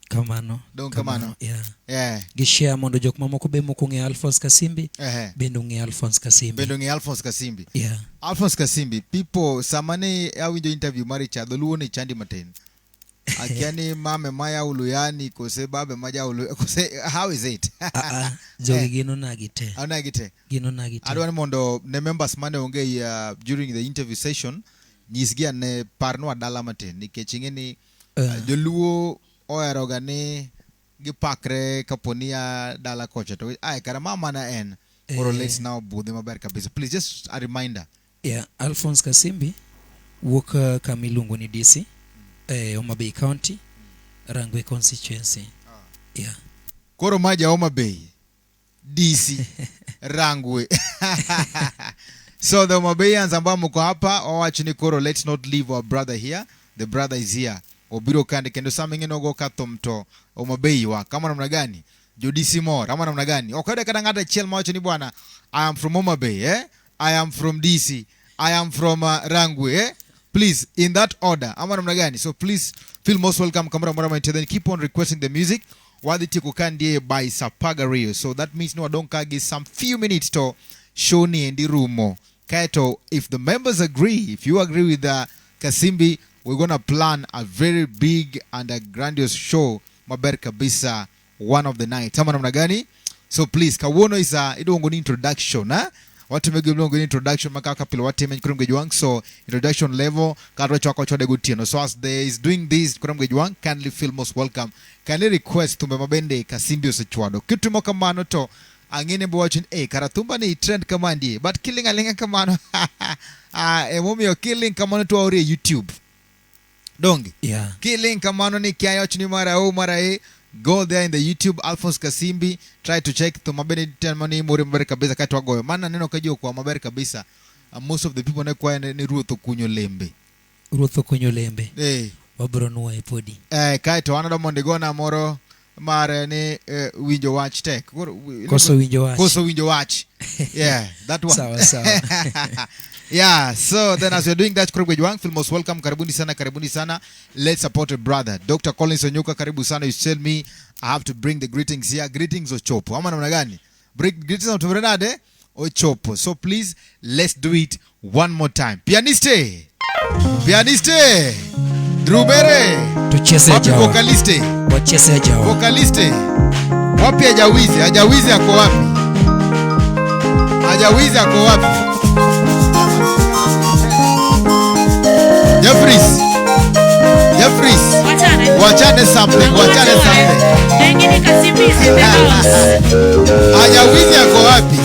Kamano. Dong kamano. Yeah. Yeah. Gi share mondo jok mamoko be mok ong'eyo Alphonse Kasimbi Ehe. bende ong'e Alphonse Kasimbi. Bende ong'e Alphonse Kasimbi. Yeah. Alphonse Kasimbi, people sama ne awinjo interview mari cha dholuo ne chandi matin. Akia ni mame ma ya Uluyani kose babe ma ja Ulu kose how is it? Ah, ah, jogi gin onagi te. Onagi te. Gin onagi te. Adwa ni mondo ne members mane onge during the interview session nyisgi ane parnwa dala matin nikech ing'e ni joluo oheroga ni gipakre kaponi ya dala kocha to ai kara mama na en koro let's now budhi maber kabisa. Please just a reminder. Yeah, Alphonse Kasimbi wuok kama iluongo ni DC, Homa Bay County, Rangwe constituency. Yeah. Koro ma ja Homa Bay, DC, Rangwe. So the Homa Bayans ambao mko hapa wawacho ni koro let's not leave our brother here. The brother is here. Obiro kande kendo sama ing'e nogo ka thum to Homa Bay wa kama namna gani? Jo DC mor ama namna gani? Ok oyudo kata ng'ato achiel mawacho ni bwana I am from Homa Bay, eh? I am from DC. I am from Rangwe, eh? Please, in that order. Ama namna gani? So please feel most welcome kamoro amora mantie. Then keep on requesting the music. Wadhi tieko kandie by Sapaga Rio. So that means no wadong ka gi some few minutes to show ni endi rumo. Kaeto, if the members agree, if you agree with Kasimbi, we're gonna plan a very big and a grandiose show maber kabisa one of the night. Ama namna gani? So please, kawuono is a iluongo ni introduction, eh? Watime gi iluongo ni introduction ma kaka pile watime koro Mgejwang. So introduction level kata wachako wachwade gotieno. So as they is doing this koro Mgejwang, kindly feel most welcome. Kindly request thumbe mabende Kasimbi osechwado. Kitimo kamano to ang'ene bo wacho ni kara thumba ni trend kama ndie but killing alinga kamano. Emomiyo killing kamano to waore YouTube. Donge? Yeah. Killing kamano ni kia wacho ni mara o mara e. Go there in the YouTube Alphonse Kasimbi, try to check thumba bende temo ni more maber kabisa kato wagoyo. Maana neno ka ji okwa maber kabisa. Most of the people ne kwayo ni ruoth okunyo lembe. Ruoth okunyo lembe. Wabro nuoye podi. Kaeto an adwa mondo igona moro mar ni winjo wach tek. Koro, Koso winjo wach. Koso winjo wach. Yeah, that one. Sawa, sawa. Yeah, so then as we're doing that, Koro Mgejwang, feel most welcome. Karibuni sana, karibuni sana. Let's support a brother. Dr. Collins Onyuka, karibu sana. You tell me I have to bring the greetings here. Greetings ochopo. Ama namna gani? Bring greetings ochopo nade? Ochopo. So please, let's do it one more time. Pianiste. Pianiste. Drubere. Tucheze Wapi Jawa. Vocaliste. Wacheze Jawa. Vocaliste. Wapi Ajawizi? Ajawizi ako wapi? Ajawizi ako wapi? Jeffries. Jeffries. Wachane. Wachane something. Wachane something. Pengine Kasimbi is in the house. Ajawizi ako wapi?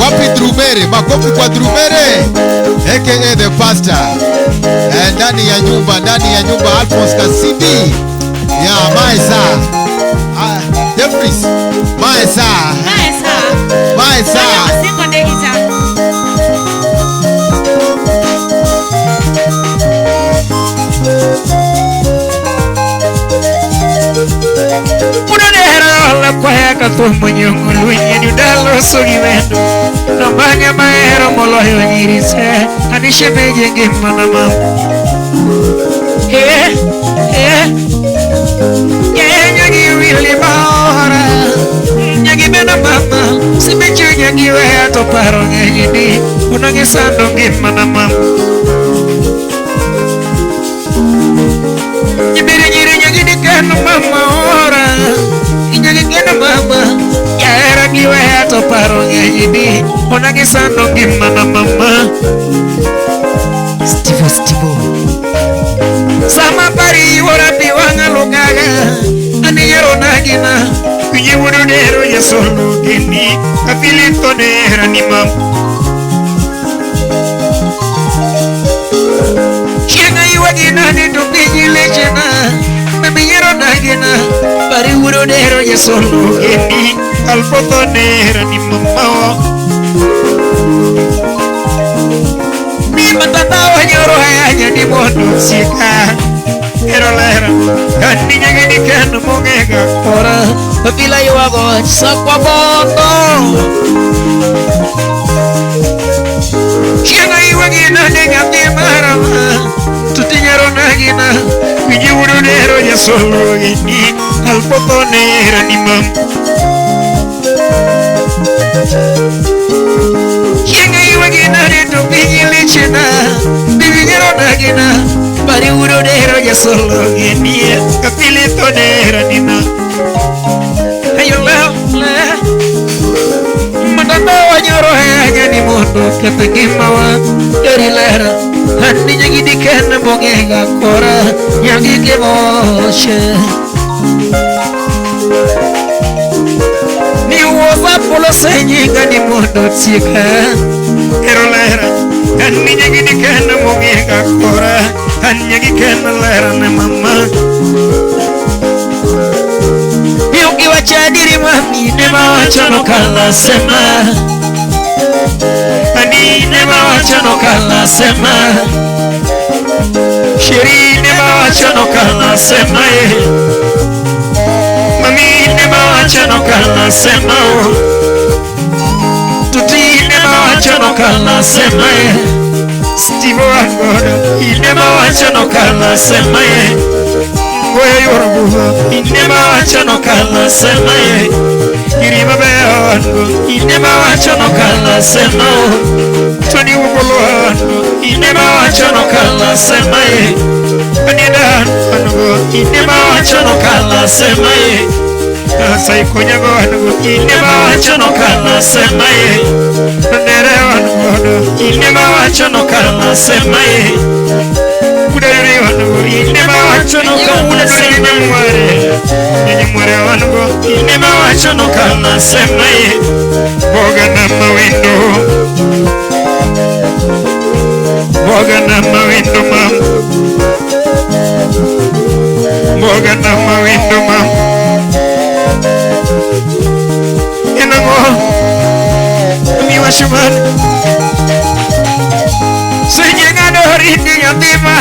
Wapi Drubere? Makofi kwa Drubere. AKA the pastor. Ndani ya nyumba, ndani ya nyumba Alphonse Kasimbi. Yeah, maesa. Jeffries. Maesa. Maesa. Maesa. Masingo ndegita. Unanihera kwa heka tu mwenyungu lwenye ni udalo sugi wendo. No manya maero moloyo nyirise, anishe mejenge mana mama. Nyagi wili maora, nyagi mena mama, simecho nyagi wea to paro nyenye ni, unangi sando ngima na mama. Nyibiri nyiri nyagi ni keno mama ora, nyagi keno mama, yahera giwe to paro nyenye ni, unangi sando ngima na mama. Steve, Steve. Sama pari wora piwanga lukaga, Solo geni kapilito ne ni mam Chienga iwagina ni to pinyi lechena Maminyero nagina Bari wuro dero ya solo geni Alpoto ne ni mama Ni matata wanyoro hanya ni mondo sika Ero lera Kani nyagini keno mongega Ora Pila yuago sakwa bondo Chienga iwagina ni nyathi marama Tutinyero nagina Winji wuro dero ya solo geni Alpoto ne ni mam Chienga iwagina ni to pinyi lichena Bibinyero nagina Bari wuro dero ya solo geni Kapilito ne ni mam Matanda wanyoro hanya ni mondo kata gimawa dari lera Handi nyagi diken bongega kora nyagi kemoshe Ni woza polo senyinga ni mondo tika Ero lera Handi nyagi diken bongega kora Handi nyagi ken lera ne mama Chadiri mami ne mawacho no kala sema Ani ne mawacho no kala sema Sheri ne mawacho no kala sema Mami ne mawacho no kala sema Tuti ne mawacho no kala sema Steve Angoda ne mawacho no kala sema Goya yoruba ine mawacho no kala sema Irima beango ine mawacho no kala sema Tony ubolo ine mawacho no kala sema Anida ango ine mawacho no kala sema Sai konyago ango ine mawacho no kala sema Nere ango ine mawacho no kala sema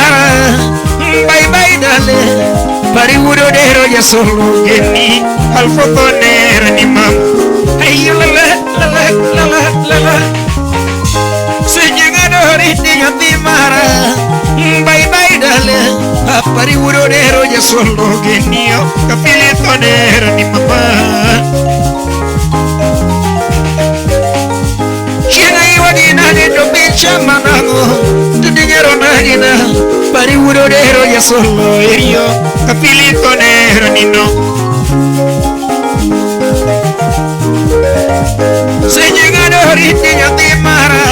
Bye bye dale Bari wuro dero ya solo geni alfoto nera ni mam Ayo la la la la la la la Senyanga dori ni nyathi mara Bye bye dale Bari wuro dero ya solo geni kapilito nera ni mama Chienga iwagina ni to bicha manago Tudinyero nagina Bari wuro dero ya solo erio kapilito nero nino Senyega dori ni nyathi mara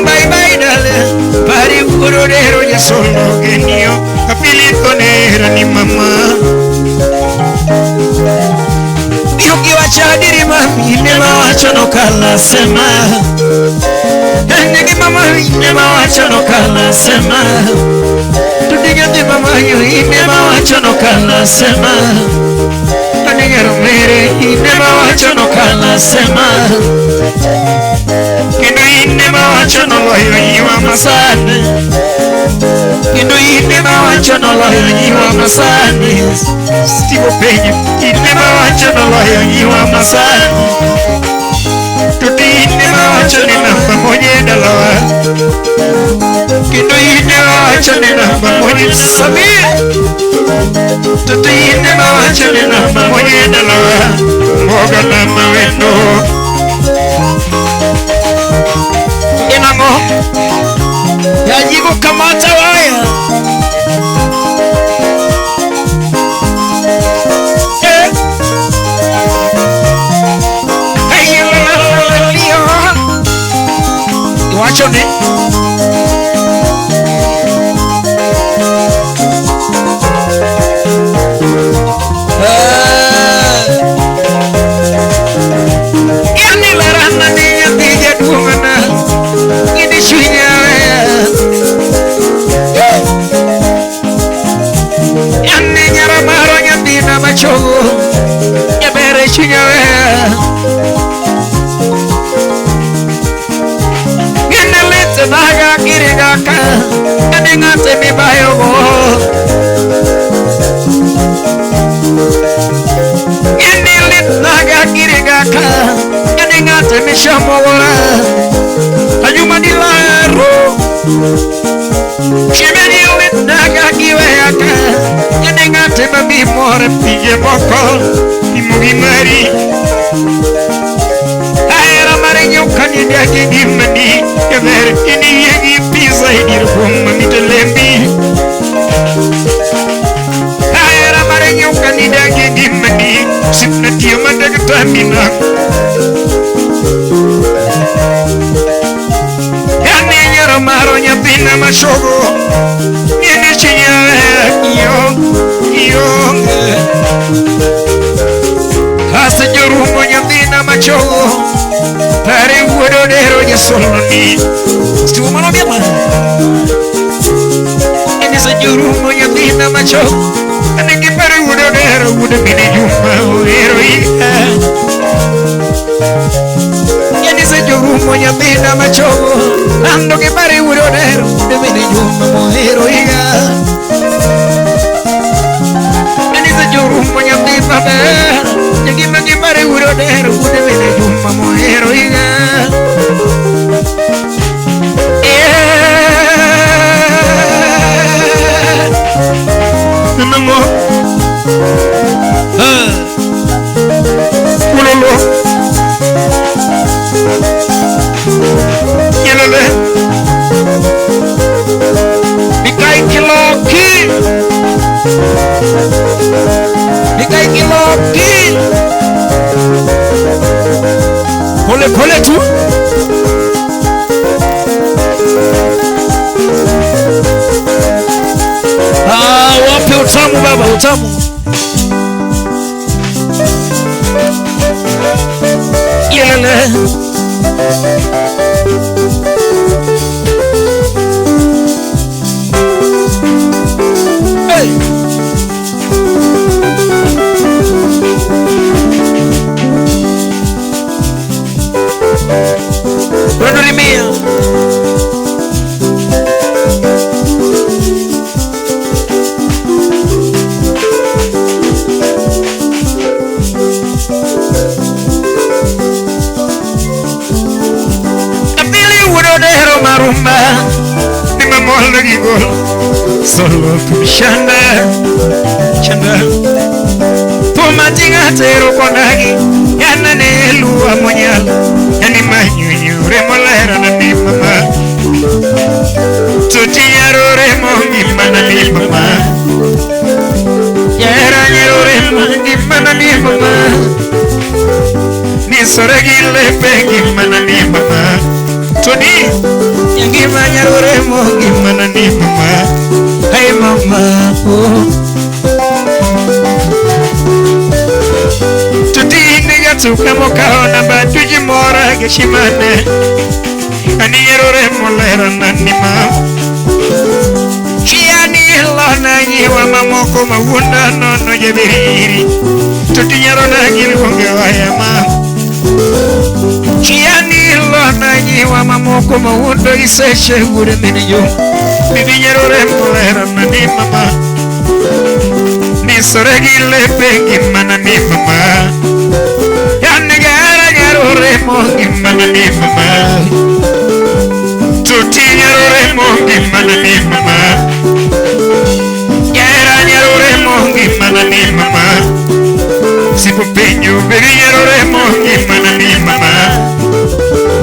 Bye bye dale Bari wuro dero ya solo genio kapilito nero ni mama Yuki wachadiri mami ne mawacho no kala sema Negi mama ne mawacho no kala sema Tudinyati mama ine mawacho no kala sema Anigero mere ine mawacho no kala sema Kendo ine mawacho no loyo yiwa masani Kendo ine mawacho no loyo yiwa masani Steve Peña ine mawacho no loyo yiwa masani Tuti ine mawacho ni namba moja dalawa Kendo ine mawacho ni namba moja Samir Tuti ine mawacho ni namba moja dalawa Mboga na mawendo Inango Yajibu kamata waya Iwacho ni machogo Nyabere chunya weya Ng'ene lete naga kirigaka Ane ng'ate mibayogo Ng'ene lete naga kirigaka Ane ng'ate mishamogora Ayuma dilaro Chimeni lete naga kiweyaka Ane ng'ate mabimore pije moko Imugimari Ahera mare nyoka nidagi gimani Yabere iniyegi pisa idirhuma mitelembi Ahera mare nyoka nidagi gimani Sipna tiyo madagatamina Yani nyaro maro nyathina machogo Nene chinya yo yo Asejorumo nyathina machogo Pare wuodo dero jasoloni Stuo mano biama Ene sejorumo nyathina machogo Ane gi pare wuodo dero wuodo mine juma ohero ika Ene sejorumo nyathina machogo Ando gi pare wuodo dero wuodo mine juma ohero ika Ene sejorumo nyathina maber Nyagima gi pare wuodo dero wuodo mine juma mohero iga Nango Ulolo Yelele Mikai kiloki Mikai kiloki Pole pole tu Ah, wape utamu baba, utamu Yelele Hey Rodorimia Abili wuododero marumba Ni mamol gi gol Solo kumshanda Chanda Tumatinga tero konagi Yana ne luwa monyal Yani manyunyure molera na ni mama Tutinyaro remo ngima na ni mama Yera nyero remo ngima na ni mama Nisore gi lepe ngima na ni mama Tony Ngima nyero remo ngima na ni mama Hey mama oh Tuka mokaona batuji mora geshimane Aniyerore molera na ni mama Chiani lona nyiwa mamoko mawunda nono jabiriri Tutinyaro na gilonge wayama Chiani lona nyiwa mamoko mawunda iseshe gure miniyo Bibi nyerore molera na ni mama Nisore gilepe ngima na ni mama Nyaroremo ngima na ni mama Tuti nyaroremo ngima na ni mama Yera nyaroremo ngima na ni mama Sipupenyo bebi nyaroremo ngima na ni mama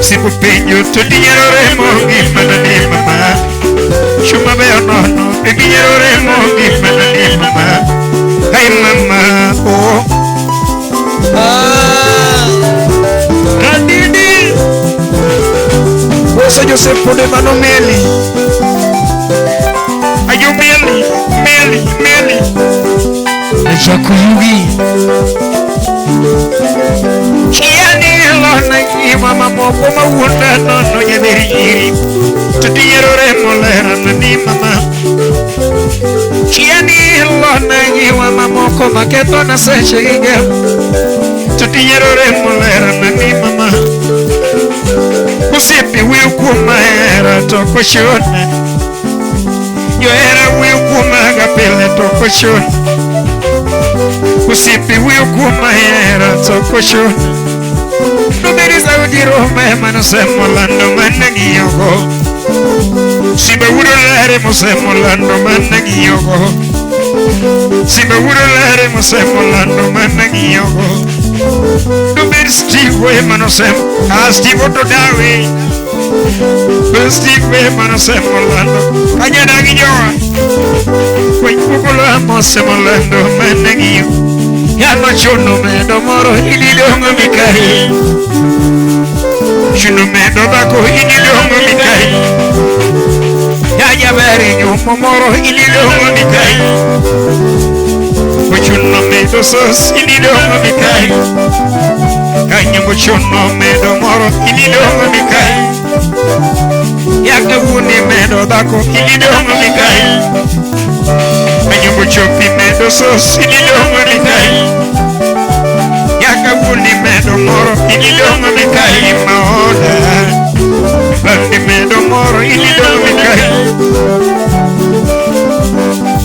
Sipupenyo tuti nyaroremo ngima na ni mama Chuma beyo nono bebi nyaroremo ngima na ni mama Hey mama oh Ah Kandidi Oso Joseph Pode mano meli Ayo meli, meli, meli Achakuyugi Chiani lona nyiwa mamoko mawunda nono jabiriri Tutinyerore molera na ni mama Chiani lona nyiwa mamoko maketho na seche giga. Tutinyerore molera na ni mama. Osiepe wuoyo kuoma hera to ok ochuna. Johera wuoyo kuoma ga pile to ok ochuna. Osiepe wuoyo kuoma hera to ok ochuna. Nobedi Saudi Roma ema nosemolando mana ng'iyogo. Simba wuod Olare mosemolando mana ng'iyogo. Simba wuod Olare mosemolando mana ng'iyogo. Nobed Steve ema nosem, ah Steve to dawe. Steve ema nosemolando, kanyadagi jowa. Kweny mosemolando mana ng'iyo. Yano chuno medo moro inilongo mikai. Chuno medo dhako inilongo mikai. Yaya beri nyumo moro inilongo mikai. Ochuno medo sos inilongo mikai. Kanyambo chuno medo moro inilongo mikai. Yaka wuni medo dhako inilongo mikai. Kanyambo chopi medo sos inilongo mikai. Yaka wuni medo moro inilongo mikai maoda. Landi medo moro inilongo mikai.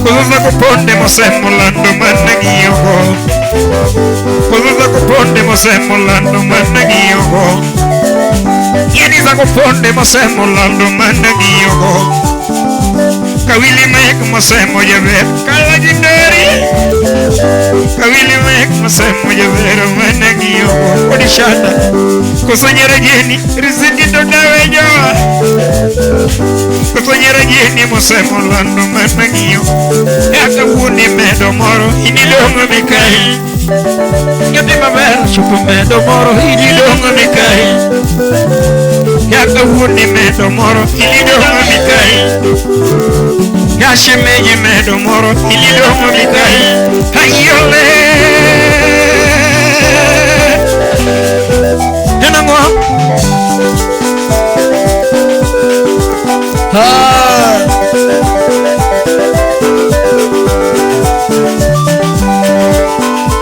Kosa kuponde mosemolando mana ng'iyogo. Kosa kuponde mosemolando mana ng'iyogo. Yeni za kuponde mosemolando mana ng'iyogo. Kawili mek mosemo jaber kala jinderi. Kawili mek mosemo jaber mana ng'iyogo. Odishana koso nyere jeni riziki to dawe jowa. Koso nyere jeni mosemolando mana ng'iyo. Yaka wuoni medo moro inilongo mikai. Nyathi maber chopo medo moro inilongo mikai. Yaka wuoni medo moro inilongo mikai. Yashimeji medo moro inilongo mikai. Hayole. Enango. Ah.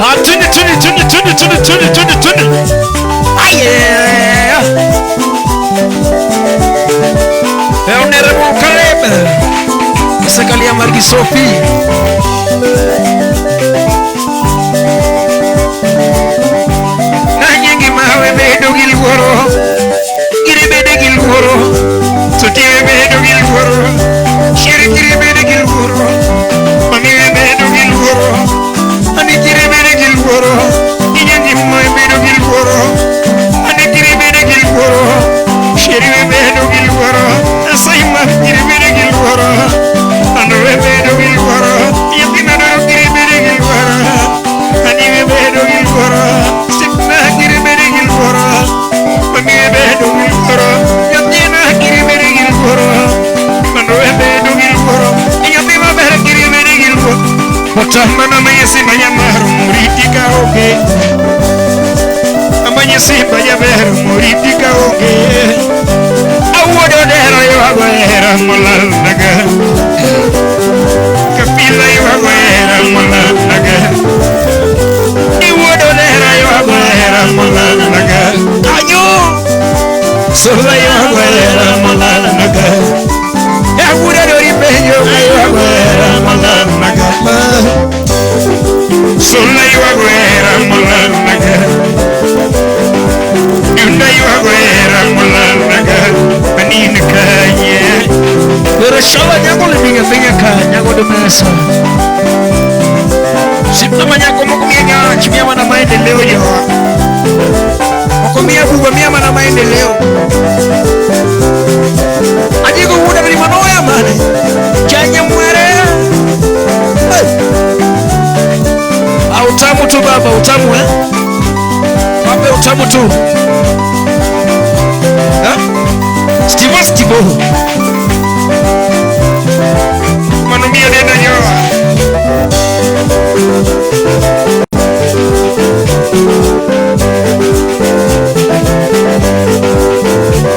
Ah, tuni tuni tuni tuni tuni tuni tuni tuni. Aye. Honorable Caleb. Sakalia Margi Sophie. Nanyingi mawe bedo gi luoro. Giri bede gi luoro. Sotiwe bedo gi luoro. Shiri giri bedo gi luoro. Mami bedo gi luoro. Ani giri bedo gi luoro. Inyangi mawe bedo gi luoro. Ani giri bedo gi luoro. Shiri bedo gi luoro. Asaima giri bedo gi luoro. Ando bedo gi luoro. Yatina giri bedo gi luoro. Ani bedo gi luoro. Sipna giri bedo gi luoro. Mami bedo gi luoro. Yatina giri bedo gi luoro. Ando bedo gi luoro. Yatina bedo giri bedo gi luoro. Otamana mayesi mayamaru muriti kaoge. Amanyesi mayaberu muriti kaoge. Awuodo dero ywago hera molal naga. Kapila ywago hera molal naga. Iwuodo dero ywago hera molal naga. Kanyo. Sola ywago hera molal naga. Awuodo dori penjo ywago hera molal naga. Sola ywago hera molal naga. Yunda ywago hera molal naga. Anina kanye. Pero shola nyago liminga pinga ka nyago de mesa. Sipna manyako moko mia chimia mana maendeleo jowa. Moko mia buba mia mana maendeleo. Ajigo wuda bili manoya mane. Chanya mwere. Hey. Utamu tu baba, utamu eh? Wape utamu tu. Eh? Stivo stivo. Manumia dena nyoa.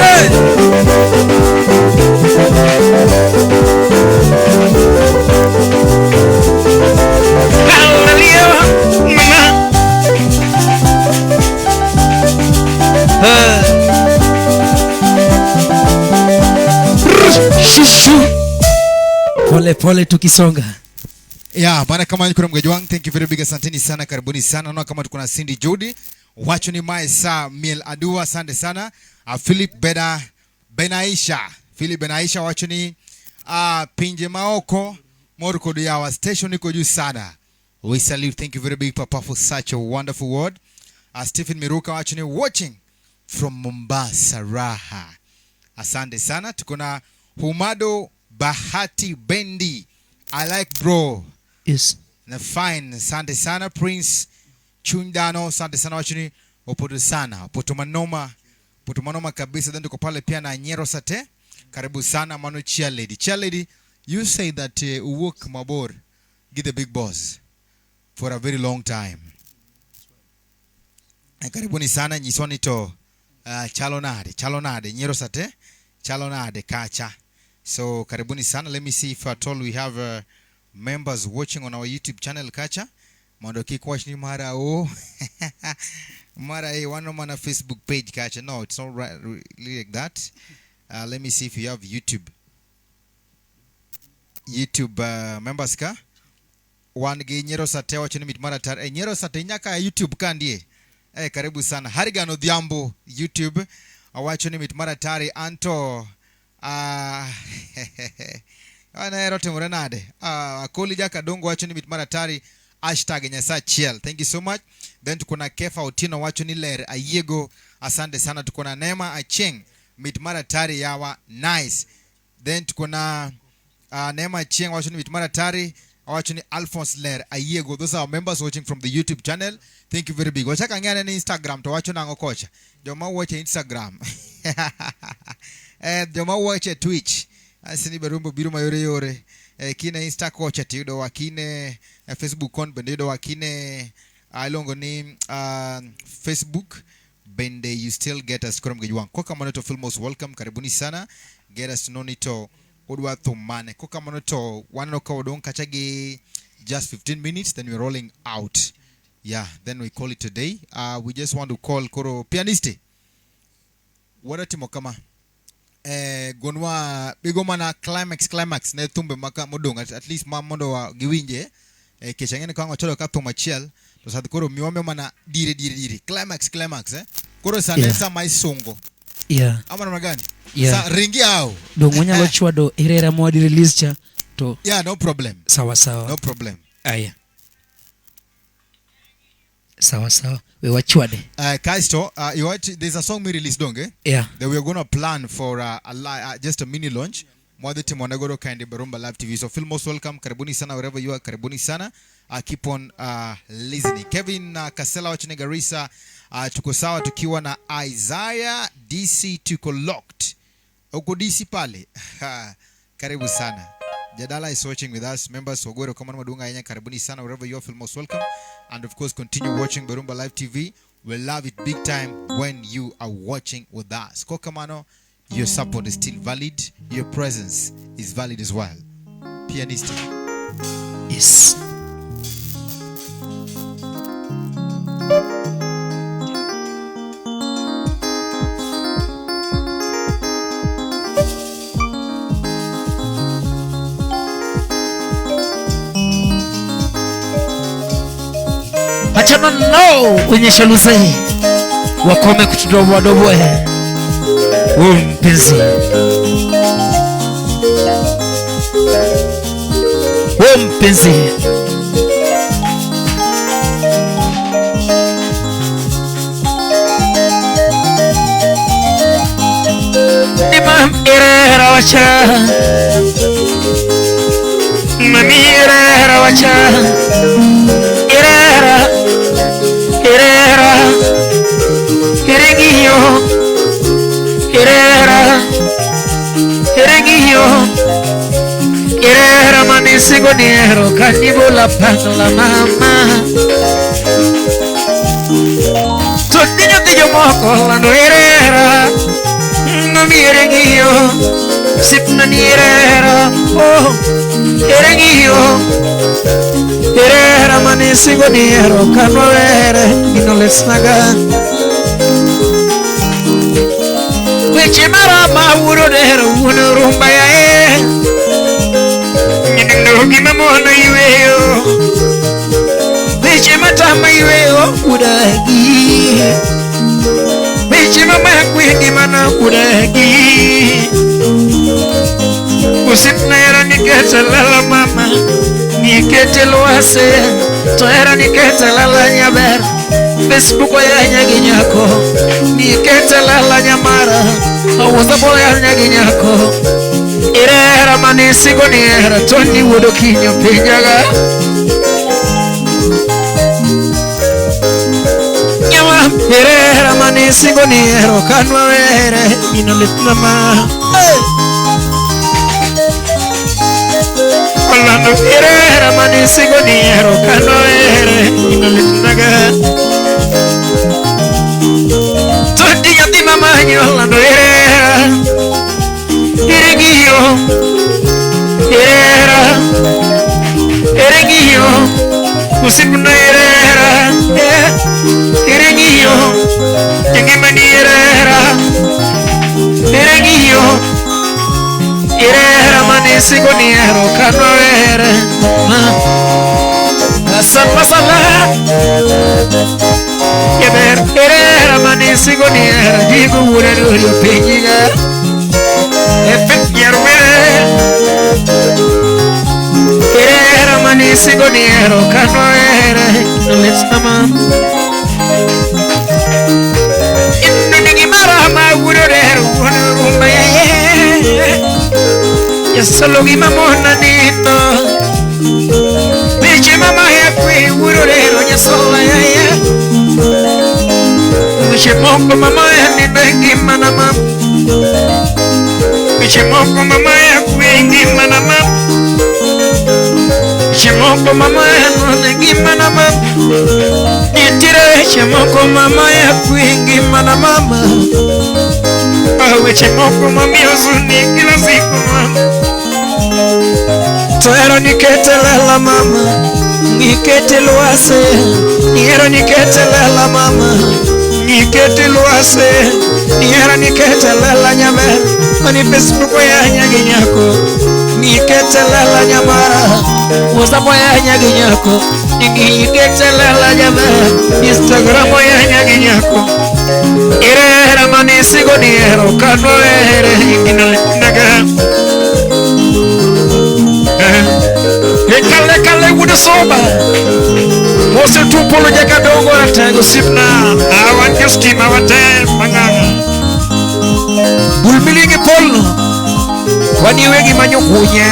Hey! Pole pole tukisonga. Yeah, bana kama kuna mgeji wangu, thank you very big, asanteni sana, karibuni sana. Naona kama tuko na Cindy Judy, wacho ni Mae Sa Miel Adua, asante sana. Philip Beda Benaisha, Philip Benaisha wacho ni Pinje Maoko, Morko Diawa station iko juu sana. We salute, thank you very big papa for such a wonderful word. Stephen Miruka wacho ni watching from Mombasa Raha. Asante sana. Tuko na Humado Bahati Bendi. I like bro. Yes. Na fine. Asante sana Prince Chundano. Asante sana wachuni opoto sana. Opoto manoma. Opoto manoma kabisa. Then tuko pale pia na Nyero Sate. Karibu sana Manu Chairlady. Chairlady, you say that work mabor get the big boss for a very long time. Na karibuni sana nyisoni to chalonade, chalonade, Nyero Sate, chalonade kacha. So karibuni sana. Let me see if at all we have members watching on our YouTube channel kacha. Mondo kik wach ni mara o mara e wano mana Facebook page kacha. No, it's not right, really like that. Let me see if you have YouTube. YouTube members ka wan gi Nyero Sate wacho ni mit mara tar. Nyero Sate nyaka YouTube ka ndie. Karibu sana. Harigan Odhiambo YouTube awacho ni mit mara tari anto anahero timore nade. Akoli Jakadongo wacho ni mit mara tari hashtag Nyasachiel. Thank you so much. Then tuko na Kefa Otieno wacho ni ler ayiego. Asante sana. Tuko na Neema Acheng mit mara tari yawa nice. Then tuko na Neema Acheng wacho ni mit mara tari wacho ni Alphonse Ler ayiego. Those are our members watching from the YouTube channel. Thank you very big. Wachaka ng'ane ni Instagram to wacho nang'o kocha. Joma watch Instagram. Joma watch Twitch. Asini Barumba biro mayore yore. Kine Insta kocha tiyudo wa kine Facebook kon bende yudo wa kine iluongo ni Facebook bende you still get us koro mgeji wangu. Koka mano to feel most welcome. Karibuni sana. Get us to know ni to odwa thum mane. Koka mano to waneno ka odong' kacha gi just 15 minutes then we're rolling out. Yeah, then we call it today. We just want to call koro pianiste. Wadwa kama gonwa bigo mana climax ne thumbe maka modong' at least ma mondo wa giwinje kech ang'e ni ka wachalo ka thum achiel to sadh koro miwame mana dire dire climax koro sane Yeah. sama isungo Yeah. ama namna gani? Yeah. Sa ringi au Dong wanyalo chwado irera mwadi release cha to yeah, no problem. Sawa sawa. No problem. Aya. Sawa sawa. We wachwade. Kaisto, you watch, there's a song we released donge? Yeah. That we are going to plan for just a mini launch. Mwadhi Monagoro kind Barumba Live TV. So feel most welcome. Karibuni sana wherever you are. Karibuni sana. Keep on listening. Kevin Kasela wachine Garissa. Tuko sawa tukiwa na Isaiah DC tuko locked. Uko DC pale. Karibu sana. Jadala is watching with us. Members Ogoro kama madunga yenya karibuni sana wherever you are, feel most welcome. And of course continue watching Barumba Live TV. We love it big time when you are watching with us. Kokamano, your support is still valid. Your presence is valid as well. Pianist. Yes. Achana nao wenye shaluze wakome kutudoboa doboe. Wewe mpenzi, wewe mpenzi, ni mam irera wacha, mami irera wacha, irera irera irengiyo irera irengiyo irera manisigo niero kanibola pangla mama todinyo diyo moko lando irera no mi irengiyo sipna ni irera oh irengiyo irera manisigo niero kanoere inolesnaga weche marama wuoro dero wuon rumba yae To gima mono yweyo weche matama yweyo kudagi weche mamako e ngimana kudagi osiepna hera nikech lala mama nikech lwase to hera nikech lala nyaber Facebook oyanya gi nyako nikech lala nyamara WhatsApp oyanya gi nyako ere hera mane sigo ni hera to ni wuodo kinyo penjaga nyama ere hera mane sigo ni hero kanwa were inoletna ma Orlando ere hera mane sigo ni hero kanwa were inoletnaga to di nyathi mamanyo Orlando ere hera ere ng'iyo ere hera ere ng'iyo osiepna ere hera ere ng'iyo ngimani ere hera ere ng'iyo ere hera mane sigo ni hero kanwa were sala sala yeber ere hera mane sigo ni hero jigo wuore dori penjiga efet nyarmere ere hera mane sigo ni hero kanwa were let's mama indu mara ma wuore hero rumba Yasolo gima mona nito Weche mama ya kwe wuore hero nyasola ya ya Weche moko mama ya nindo e ngimana mama Weche moko mama ya kwe ngimana mama Weche moko mama ya nono e ngimana mama Nitiere weche moko mama ya kwe ngimana mama Weche moko mamiyo huzuni kila siku mama To hero nikete lela mama nikete lwase hero nikete lela mama nikete lwase hero nikete lela nyamer mani Facebook oyanya gi nyako nikete lela nyamara WhatsApp oyanya gi nyako nikete lela nyamer Instagram oyanya gi nyako ere hera mane sigo ni hero kanwa were inoletnaga Kale kale wuod soba Mose tupolo jakadongo ratego sipna Awan stima wate mang'ang'a Bul milingi polno Wani wegi manyo kunye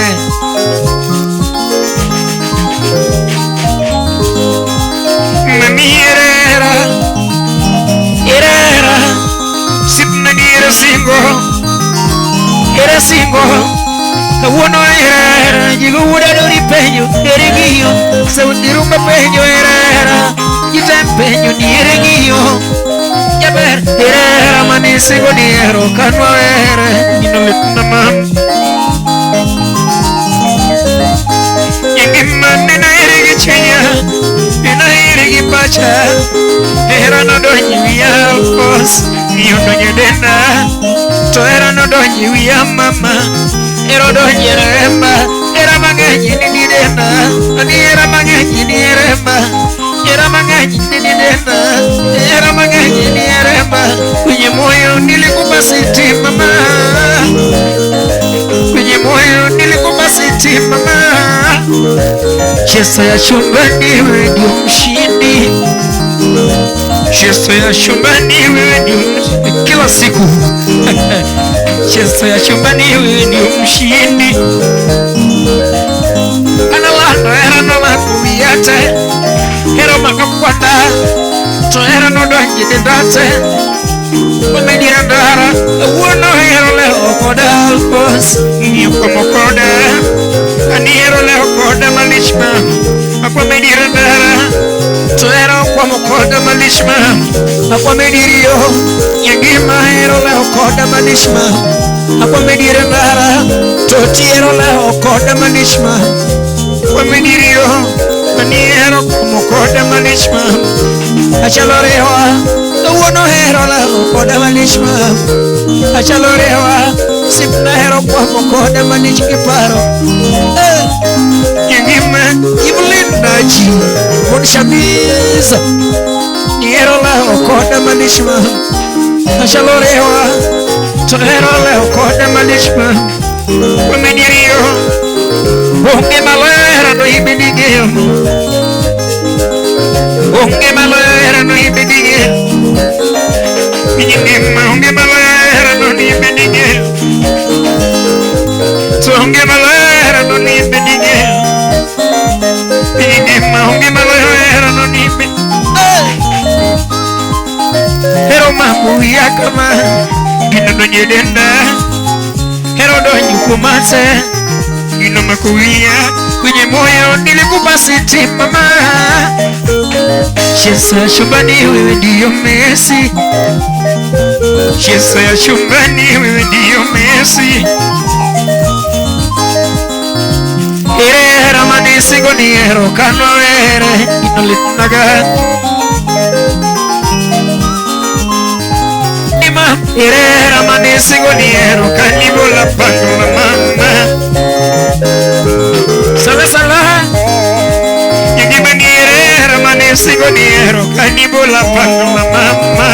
Mami ere hera ere hera sipna ni ere singo ere singo Kawuono ere hera jigo wuoda dori penjo ere ng'iyo Sauti rumba penjo ere hera Jitem penjo ni ere ng'iyo Jaber ere hera mane sigo ni hero kanwa were inoletna mam Ngima nena ere gi chunya nena ere gi pacha hera nodonjo wiya Alphonse ng'iyo donjo denda To hera nodonjo wiya mama Hera donjo e remba hera mang'eny ni denda ani hera mang'eny ni remba hera mang'eny ni denda hera mang'eny ni remba Kwenye moyo nilikupa siti mama kwenye moyo nilikupa siti mama Chesa ya chumbani wewe ndio mshindi Chesa ya chumbani wewe ndio mshindi kila siku Chesa ya chumbani wewe ndio mshindi Analando hera no makuyate hera makakwata to hera no donji dendate Omedira ndara wuono hero leo koda Alphonse ng'iyo komo koda ani hero leo koda malich ma akwamedira ndara To hera kwamo koda malich ma akwamedirio Nyangima hero leo koda malich ma akwamedira ndara to tiero leo koda malich ma akwamedirio ani hero komo koda malich ma Achalo rewa kawuono hero leo koda malich ma Achalo rewa Sipna hero kwamo kode malich kiparo. Nyingima Evelyn Naji Mon Shamiza Niero lao kode malich ma Ashalorewa To hero lao kode malich ma Wamenirio Onge malera no ibinigeo Onge malera no ibinigeo Nyingima onge malera no ibinigeo So onge malera no ibinigeo Nyingima onge malera no ibinigeo Hero mamu yakama Gino donyedenda Hero donyikumase Gino makuia Kwenye moyo nilikupa siti mama Chesa ya chumbani wewe ndiyo Messi Chesa ya chumbani wewe ndiyo Messi Era manisigo ni ero kano ere Inolitnaga Ima Era manisigo ni ero kanibola pangla mama Sala sala Nyingima ni era manisigo ni ero kanibola pangla mama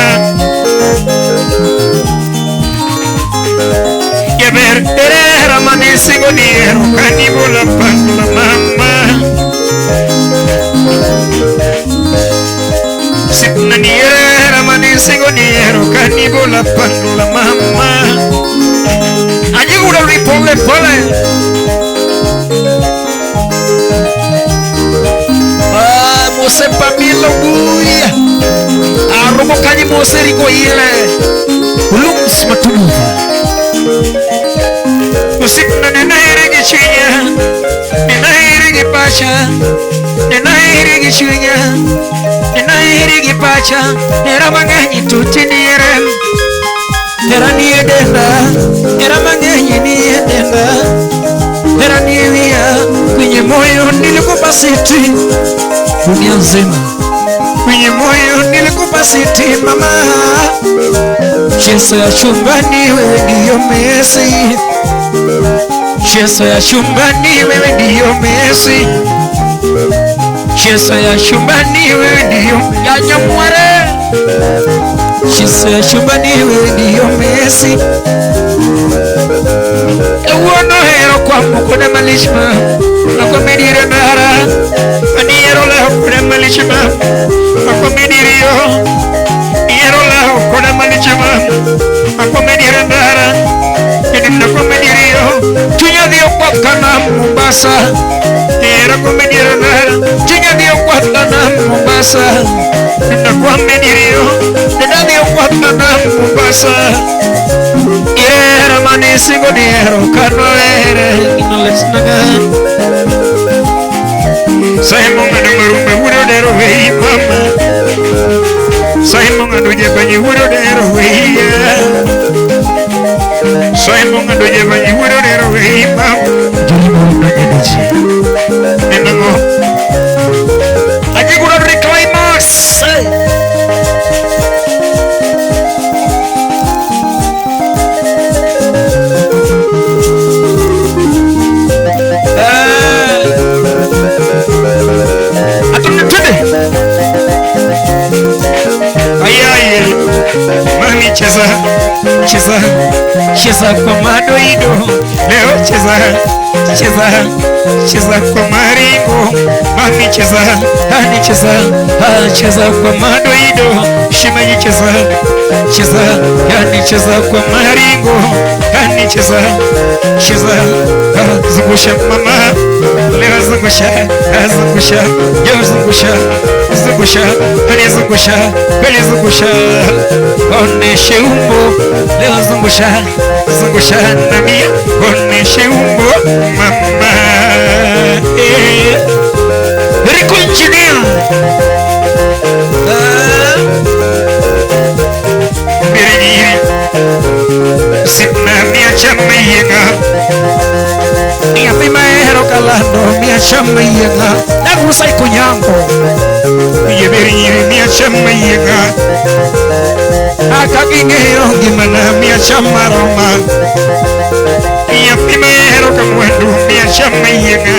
Yeber era manisigo ni ero kanibola pangla mama Sipna ni era manisigo ni ero kanibola pangla mama Ayigura pole pole Mose Pamila Buya Aromo kanyi Mose riko ile Ulums matumuva Usipna ninairigi chinya Ninairigi pacha Ninairigi chinya Ninairigi pacha Era mangenyi tutinire Era niedenda Era mangenyi niedenda Era niwia Kwenye moyo nilikupa siti Dunia nzima Kwenye moyo nilikupa siti mama Chesa ya chumbani wewe ndiyo Messi Chesa ya chumbani wewe ndiyo Messi Chesa ya chumbani wewe ndiyo Yanyamware Chesa ya chumbani wewe ndiyo Messi Uono hero kwa mukuna malishma Nakomedire nara Aniero leho kuna malishma Nakomedirio Niero leho kuna malishma Nakomedire nara Nakomedirio Chunya dio kwa kana Mombasa Niero komedire nara Chunya dio kwa kana Mombasa Nakomedirio Nina dio kwa kana Mombasa Era manisigo niero kano ere inolesnaga Simon ando marumbe wuro dero wei mama Simon ando jebanyi wuro dero wei Simon ando jebanyi wuro dero wei mama Jolimo ndo jedeji Enango Ajigura reclimax Mami cheza cheza cheza kwa madoido leo cheza cheza cheza kwa maringo mami cheza hani cheza ha cheza kwa madoido shimanyi cheza cheza yani cheza kwa maringo hani cheza cheza zungusha mama leo zungusha zungusha yo zungusha zungusha hani zungusha kweli zungusha oneshe umbo leo zungusha zungusha nami oneshe umbo mama Rico engineer Birigiri Sipna mia chamayenga Mia pima ero kalando mia chamayenga Nagusa ikunyango Mia birigiri mia chamayenga King'eyo ngimana miya cham maroma. Nyathi mahero ka mwandu miya cham mayieng'a.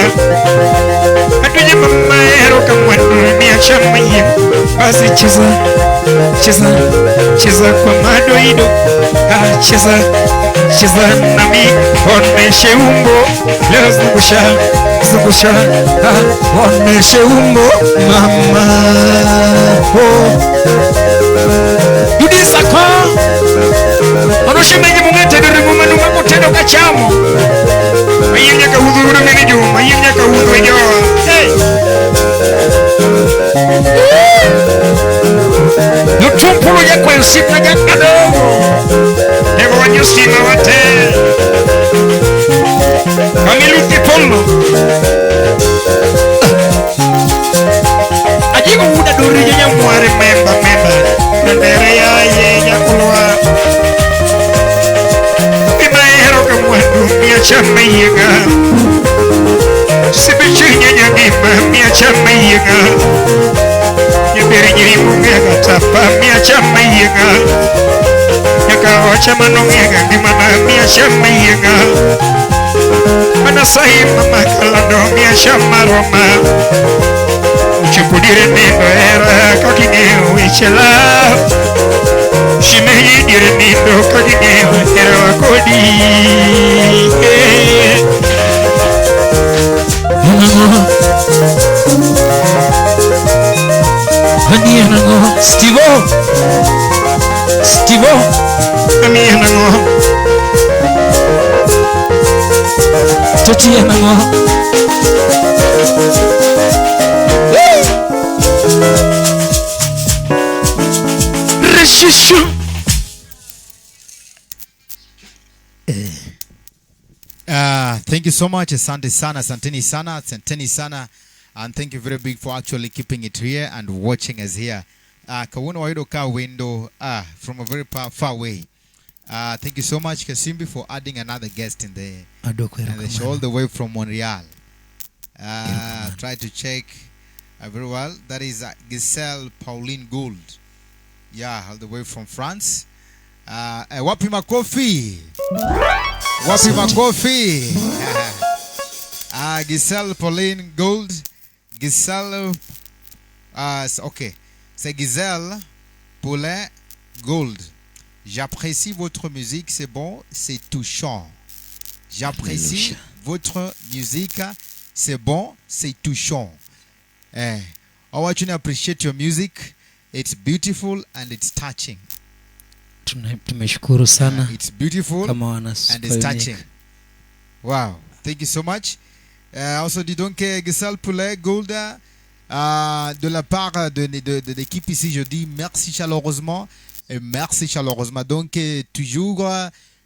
Atunye mama hero ka mwandu miya cham mayieng'a. Basi cheza cheza cheza kwa madoido. Ah, cheza cheza nami oneshe umbo leo, zungusha zungusha, ah, oneshe umbo mama, oh. Yudisako onoshimenye mung'ete diri mumanu makutendo kachamo ayim nyaka hudhuru mene juma ayim nyaka hudhu joa. Hey! Lutumpulu jakwayo osiepna jakadongo nego wanyo stima wate kamiluti pollo ajigo wuda dori janyamware memba memba nandere yaye nyakulwa imahero ka mwandu miya cham mayieng'a sibichinya nyangima miya cham mayieng'a nyaberi nyiri mung'ega tapa miya cham mayieng'a nyaka ocha manong'ega ngimana miya cham mayieng'a manasahi mama kalando miya cham maroma uchopo diere nindo hera kaking'eyo weche love shimeyi diere nindo kaking'eyo hera wa kodi. Nango Stivo Stivo Amiya nango Totia nango. Reshishu. Thank you so much. Asante sana, asanteni sana, asanteni sana. And thank you very big for actually keeping it here and watching us here. Kawuono wayudo ka window from a very far away. Thank you so much, Kasimbi, for adding another guest in the show all the way from Montreal. Try to check very well. That is Giselle Pauline Gould. Yeah, all the way from France. Wapi makofi? Wapi makofi? Giselle Pauline Gould. Giselle, ok. C'est Giselle Pauline Gould. J'apprécie votre musique, c'est bon, c'est touchant. J'apprécie votre musique, c'est bon, c'est touchant. I want you to appreciate your music. It's beautiful and it's touching. Tumeshukuru sana. It's beautiful and it's touching. Wow. Thank you so much. Also, dis donc, Giselle Poulet Gould, de la part de l'équipe ici, je dis merci chaleureusement. Et merci chaleureusement. Donc, toujours,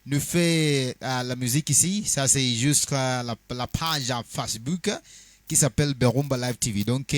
nous fait la musique ici. Ça, c'est juste la page à Facebook qui s'appelle Berumba Live TV. Donc,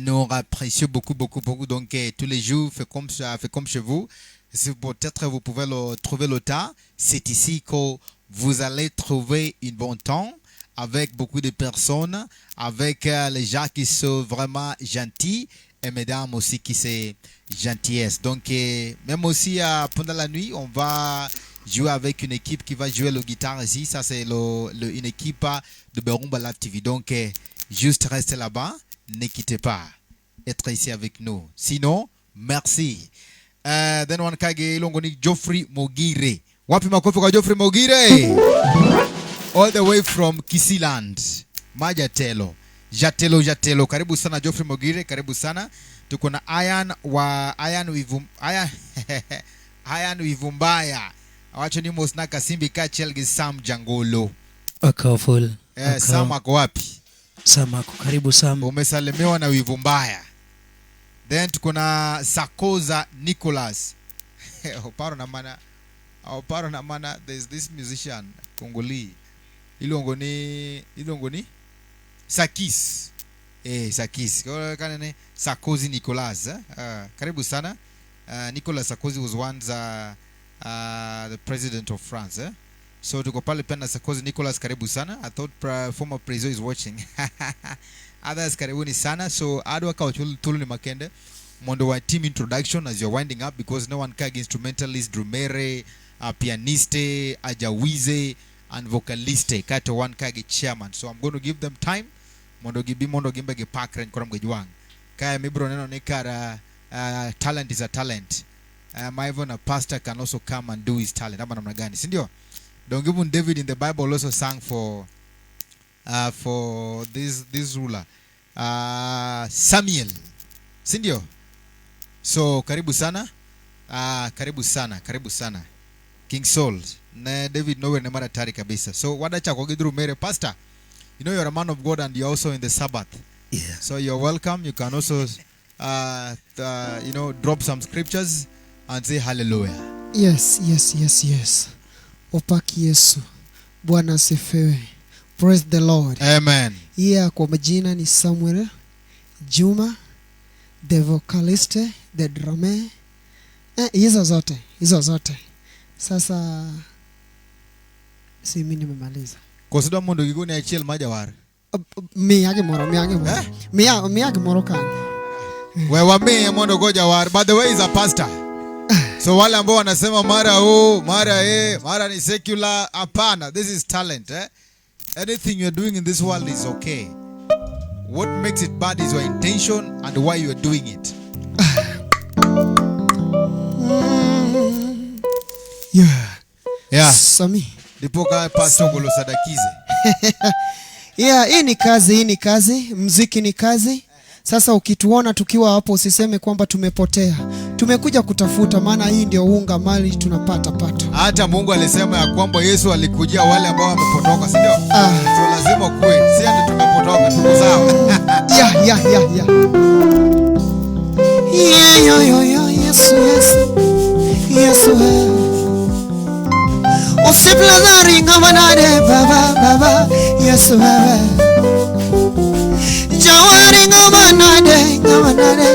nous apprécions beaucoup, beaucoup, beaucoup. Donc, tous les jours, fait comme ça, fait comme chez vous. Si peut-être vous pouvez le trouver le temps, c'est ici que vous allez trouver un bon temps avec beaucoup de personnes, avec les gens qui sont vraiment gentils et mesdames aussi qui sont gentillesses. Donc, même aussi pendant la nuit, on va jouer avec une équipe qui va jouer le guitare ici. Ça, c'est une équipe de Berumba Live TV. Donc, juste restez là-bas, ne quittez pas. Être ici avec nous. Sinon, merci. Then one kage ilongo ni Geoffrey Mogire. Wapi makofi kwa Geoffrey Mogire? All the way from Kisiland. Majatelo. Jatelo Jatelo. Karibu sana Geoffrey Mogire, karibu sana. Tuko na Ian wa Ian Wivum Ian Ian Wivumbaya. Awacho ni Mosna Kasimbi Kachelgi Sam Jangolo. Akaful. Sam ako wapi? Sam ako karibu Sam. Umesalimiwa na Wivumbaya. Then tuko na Sakoza Nicholas. Oparo na mana Oparo na mana, there's this musician Congolese. Ilongo ni Sakis. Sakis. Kanene Sarkozy Nicolas. Karibu sana. Nicolas Sarkozy was once the president of France. So tuko pale pia na Sarkozy Nicolas, karibu sana. I thought former president is watching. Others karibuni sana. So adwa ka tulu ni makende. Mondo wa team introduction as you're winding up, because no one kag instrumentalist, drumere, pianiste, ajawize and vocaliste kato wan ka gi chairman. So I'm going to give them time mondo gibi mondo gimbe gi pakre koram gi jwang. Kae mibro neno ni kara talent is a talent. Even a pastor can also come and do his talent. Ama namna gani, si ndio? Don't give David in the Bible also sang for this ruler, Samuel, si ndio? So karibu sana, karibu sana, karibu sana King Saul ne David nowe ne mara tari kabisa. So wadachako gi drumere. Pastor, you know you're a man of God and you're also in the Sabbath. Yeah. So you're welcome. You can also drop some scriptures and say hallelujah. Yes, yes, yes, yes. Opaki Yesu. Bwana asifiwe. Praise the Lord. Amen. Yeah, kwa majina ni Samuel Juma, the vocalist, the drummer. Hizo zote, hizo zote. Sasa si mimi nimemaliza. Koso mondo gigoni achiel majawar. Miya gimoro, miya gimoro. Eh? Miya gimoro kanyo. Wewe miye mondo go jawar. By the way, is a pastor. So wale ambao wanasema mara huu, mara e, mara ni secular, hapana. This is talent, eh? Anything you're doing in this world is okay. What makes it bad is your intention and why you're doing it. Yeah. Yeah. Sami. Ndipo ka pastor golo sadakize. Yeah, hii ni kazi, hii ni kazi, muziki ni kazi. Sasa ukituona tukiwa hapo usiseme kwamba tumepotea. Tumekuja kutafuta, maana hii ndio unga mali tunapata pato. Hata Mungu alisema ya kwamba Yesu alikujia wale ambao wamepotoka, si ndio? So lazima kuwe, si ati tumepotoka, tuko sawa. Yeah, yeah, yeah, yeah. Yeah, yeah, yeah, yeah, Yesu, Yesu. Yesu, eh. Usiplazari ngama nade baba baba Yesu baba. Jawari ngama nade ngama nade.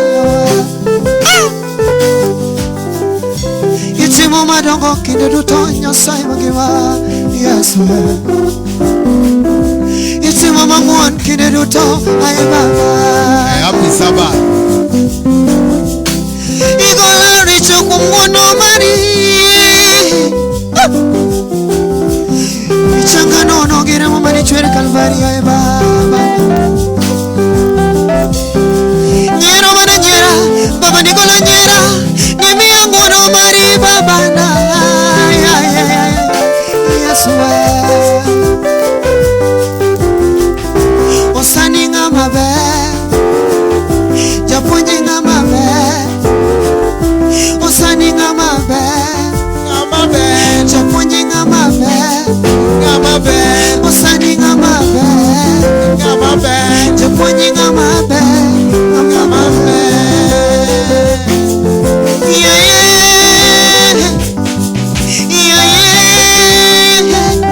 Itimo madongo kinde duto Nyasaye mangima Yesu. Itimo mang'won kinde duto aye baba. Happy Sabbath. Igolo richo kuom ng'wono mari. Ichanga nono gi remo mane chwer e Kalvari aye baba. Nyiero mana nyiera, baba nigolo nyiera, nimiya ng'wono mari baba na. Ay, ay, ay, ay, Yesu eh. Osani ng'ama ber, japuonj ng'ama ber. Osani ng'ama ber, Ng'ama ber, japuonj ng'ama ber. ng'ama ber, Osani ng'ama ber, ng'ama ber, japuonj ng'ama ber, ng'ama ber. Yeah, yeah, yeah, yeah, yeah, yeah, yeah.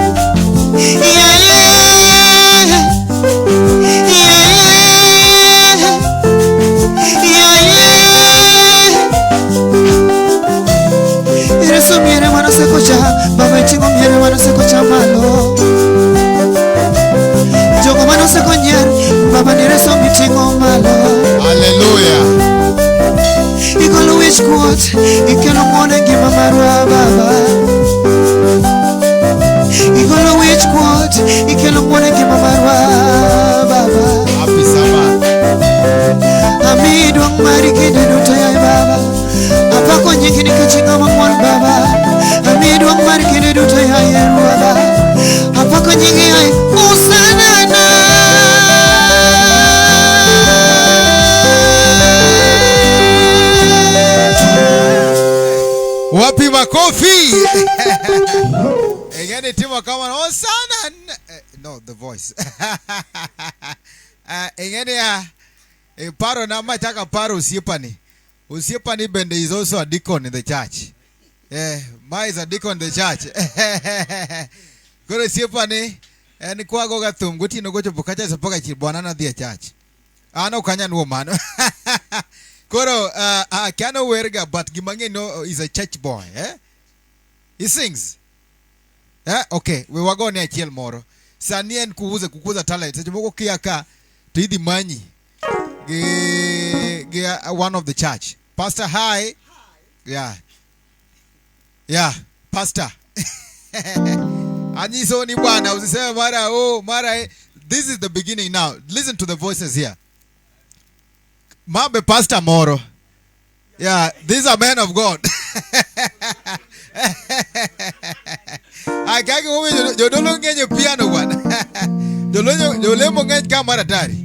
Ireso miere mano sekocha, baba iting'o miere mano sekocha malo. Jogo mano sekonyier, baba nireso miting'o malo. Hallelujah. Igolo wich kuot, ikelo ng'wono e ngima marwa baba. Igolo wich kuot, ikelo ng'wono e ngima marwa baba. Happy Sabbath. Amiyi duong' mari kinde duto yaye baba. Apako nyingi nikech ing'ama ng'won baba. Amiyi duong' mari kinde duto yaye Ruodha. Apako nyingi yaye Usanana. Wapi makofi? Engene timo kama Osana. No, the voice. Engene ya paro na machaka paro osiepani. Osiepani bende is also a deacon in the church. Ma is a deacon in the church. Koro osiepani en kwago ga thum gotieno gochopo kacha sapoka chi bwana nadhi e church. An ok anyal nuo mano. Koro kiano werga but gimang'e no is a church boy, eh? He sings. Eh? Okay, we wagone achiel moro. Sani en kuuza kukuza talent. Seche moko kia ka to idhi manyi gi gi one of the church. Pastor, hi. Yeah. Yeah, pastor. Anyiso ni bwana usiseme mara oh mara eh. This is the beginning now. Listen to the voices here. Mabe Pastor Moro. Yeah, these are men of God. Akaki wowe jodolo ng'eny e piano bwana. Jolonyo jolemo ng'eny ka mar atari.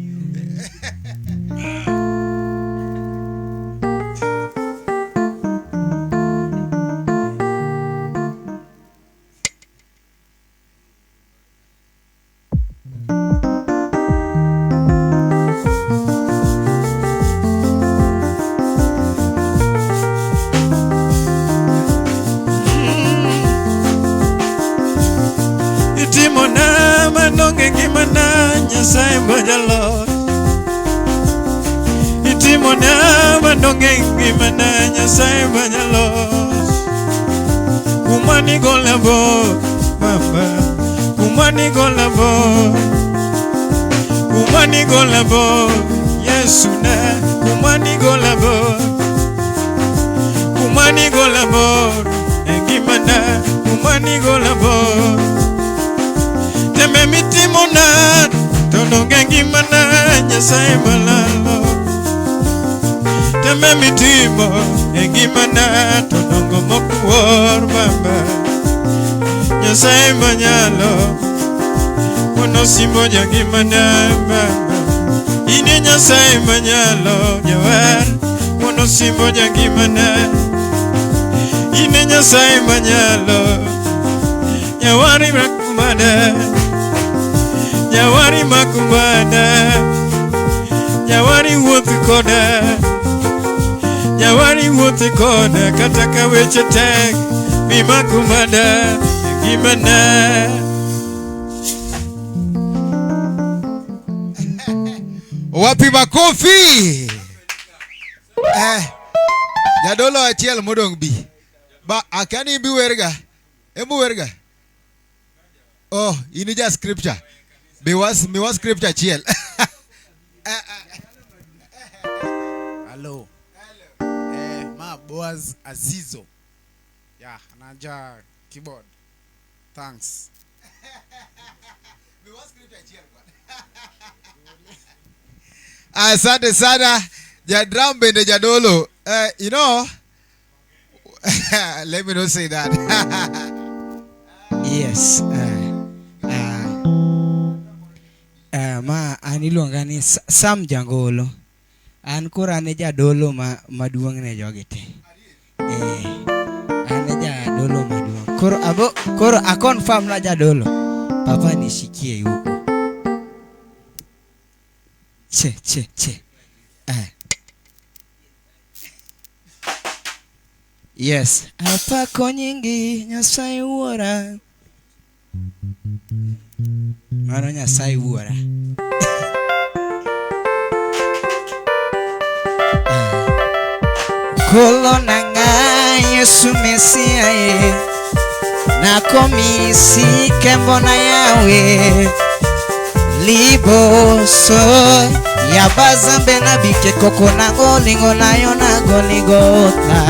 Itimona manonge ngimana Nyasaye ma jaloch. Itimona manonge ngimana Nyasaye ma jaloch. Kuma nigola bor, Baba. Kuma nigola bor. Kuma nigola bor, Yesu na. Kuma nigola bor. Kuma nigola bor, e ngimana. Kuma nigola bor. Tembe mitimona to donge ngimana Nyasaye malalo. Tembe mitimo e ngimana to dongo mokuor Baba. Nyasaye manyalo mondo simbo jangimana Baba. In e Nyasaye manyalo jawar mondo simbo jangimana. In e Nyasaye manyalo jawari makumada. Jawari makumada. Jawari wuoth koda. Jawari wuoth koda kata ka weche tek mi makumada ngimana. Wapi makofi? Eh, jadolo achiel modong' bi. Ba akani bi werga. Embu werga. Oh, in ja scripture. Miwa miwa scripture achiel. Hello. Eh, ma Boaz Azizo. Yeah, anaja keyboard. Thanks. Miwa scripture achiel bwana. Asante sana. Jadram bende jadolo. You know, let me not say that. Yes. Ma an iluonga ni Sam Jangolo. An koro an e jadolo ma maduong' ne jogi te. Eh, an e jadolo maduong'. Koro abo koro a confirm na jadolo. Papa nishikie huko. Che che che. Eh. Yes. Apako nyingi Nyasaye Wuora. Mano Nyasaye Wuora. Kolo nanga Yesu Mesia ye nakomisi kembo na yawe liboso ya bazambe na bikekoko na golingo nayo na goligota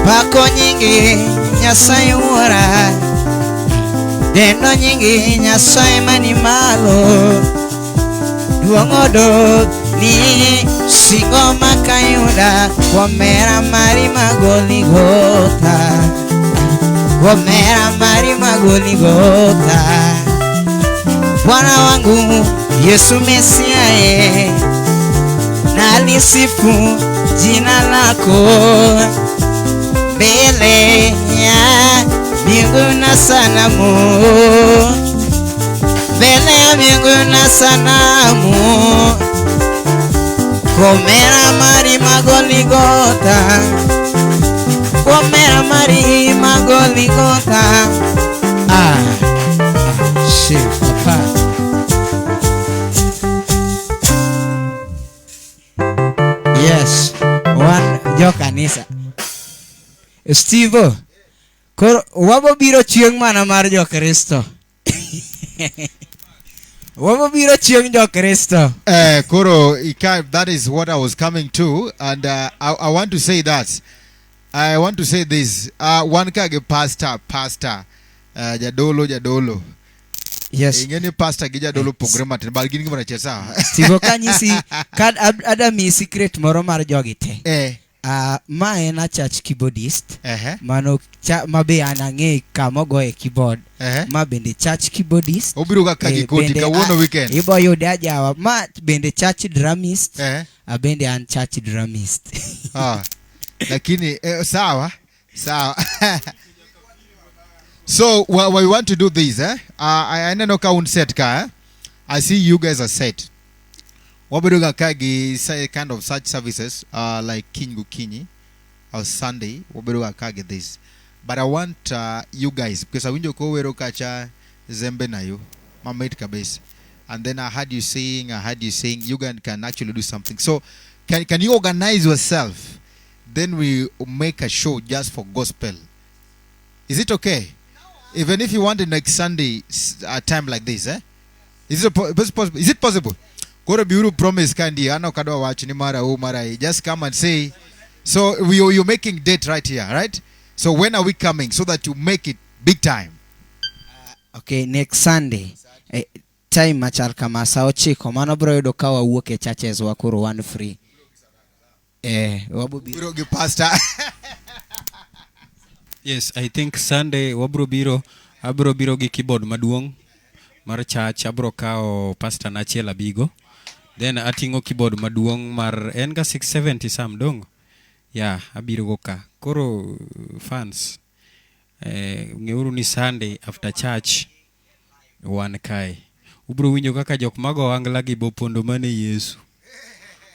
pako nyingi Nyasaye Wuora deno nyingi Nyasaye mani malo duong' odok ni singo makayuda kuom hera mari magoligota kuom hera mari magoligota Bwana wangu Yesu Mesia ye nalisifu jina lako mbele ya mbingu na sanamu mbele ya mbingu na sanamu Komera mari magoligota Komera mari magoligota. Ah, shit, papa. Yes, wan jo kanisa. Steve, koro wabo biro chieng' mana mar jo Kristo. Wabobiro chieng' jo-Kristo. Koro ika, that is what I was coming to, and I want to say that I want to say this. Wan ka gi pastor, pastor, jadolo, jadolo. Yes. Ing'e ni pastor gi jadolo pogre matin, but gin gimoro achiel sawa. Sigo kanyisi kad adami secret moro mar jogi te. Ma en a church keyboardist. Mano cha, ma be an ang'e kama ogoye keyboard. Ma bende church keyboardist. Obiro ga ka gi koti kawuono weekend. Ibo yude ajawa. Ma bende church drummist. A bende an church drummist. Lakini sawa, sawa. So we want to do this, eh? I know ka un set ka, eh? I see you guys are set. Wabedo ga ka gi say kind of such services, like Kiny Gokinyi or Sunday. Wabedo ga ka gi this. But I want you guys, because awinjo ko wero kacha Zembe na yo, mamit kabisa. And then I heard you saying you guys can actually do something. So can you organize yourself? Then we make a show just for gospel. Is it okay? Even if you want it next Sunday, a time like this, eh? Is it possible? Is it possible? Koro biuru promise kandi ano kadwa wach ni mara u mara i. Just come and say. So you're making date right here, right? So when are we coming so that you make it big time? Okay, next Sunday. Time machal kama sa ochiko mano bro yudo ka wawuok e churches wa koro wan free. Wabo biro. Biro gi pastor. Yes, I think Sunday wabro biro, abro biro gi keyboard maduong' mar church, abro kawo pastor na achiel abigo. Then ating'o keyboard maduong' mar en ga 670 sam dong. Yeah, abiro go ka. Koro fans, ng'euru ni Sunday after church wan kae. Ubro winjo kaka jok mago ohangla gi bo pondo mane Yesu.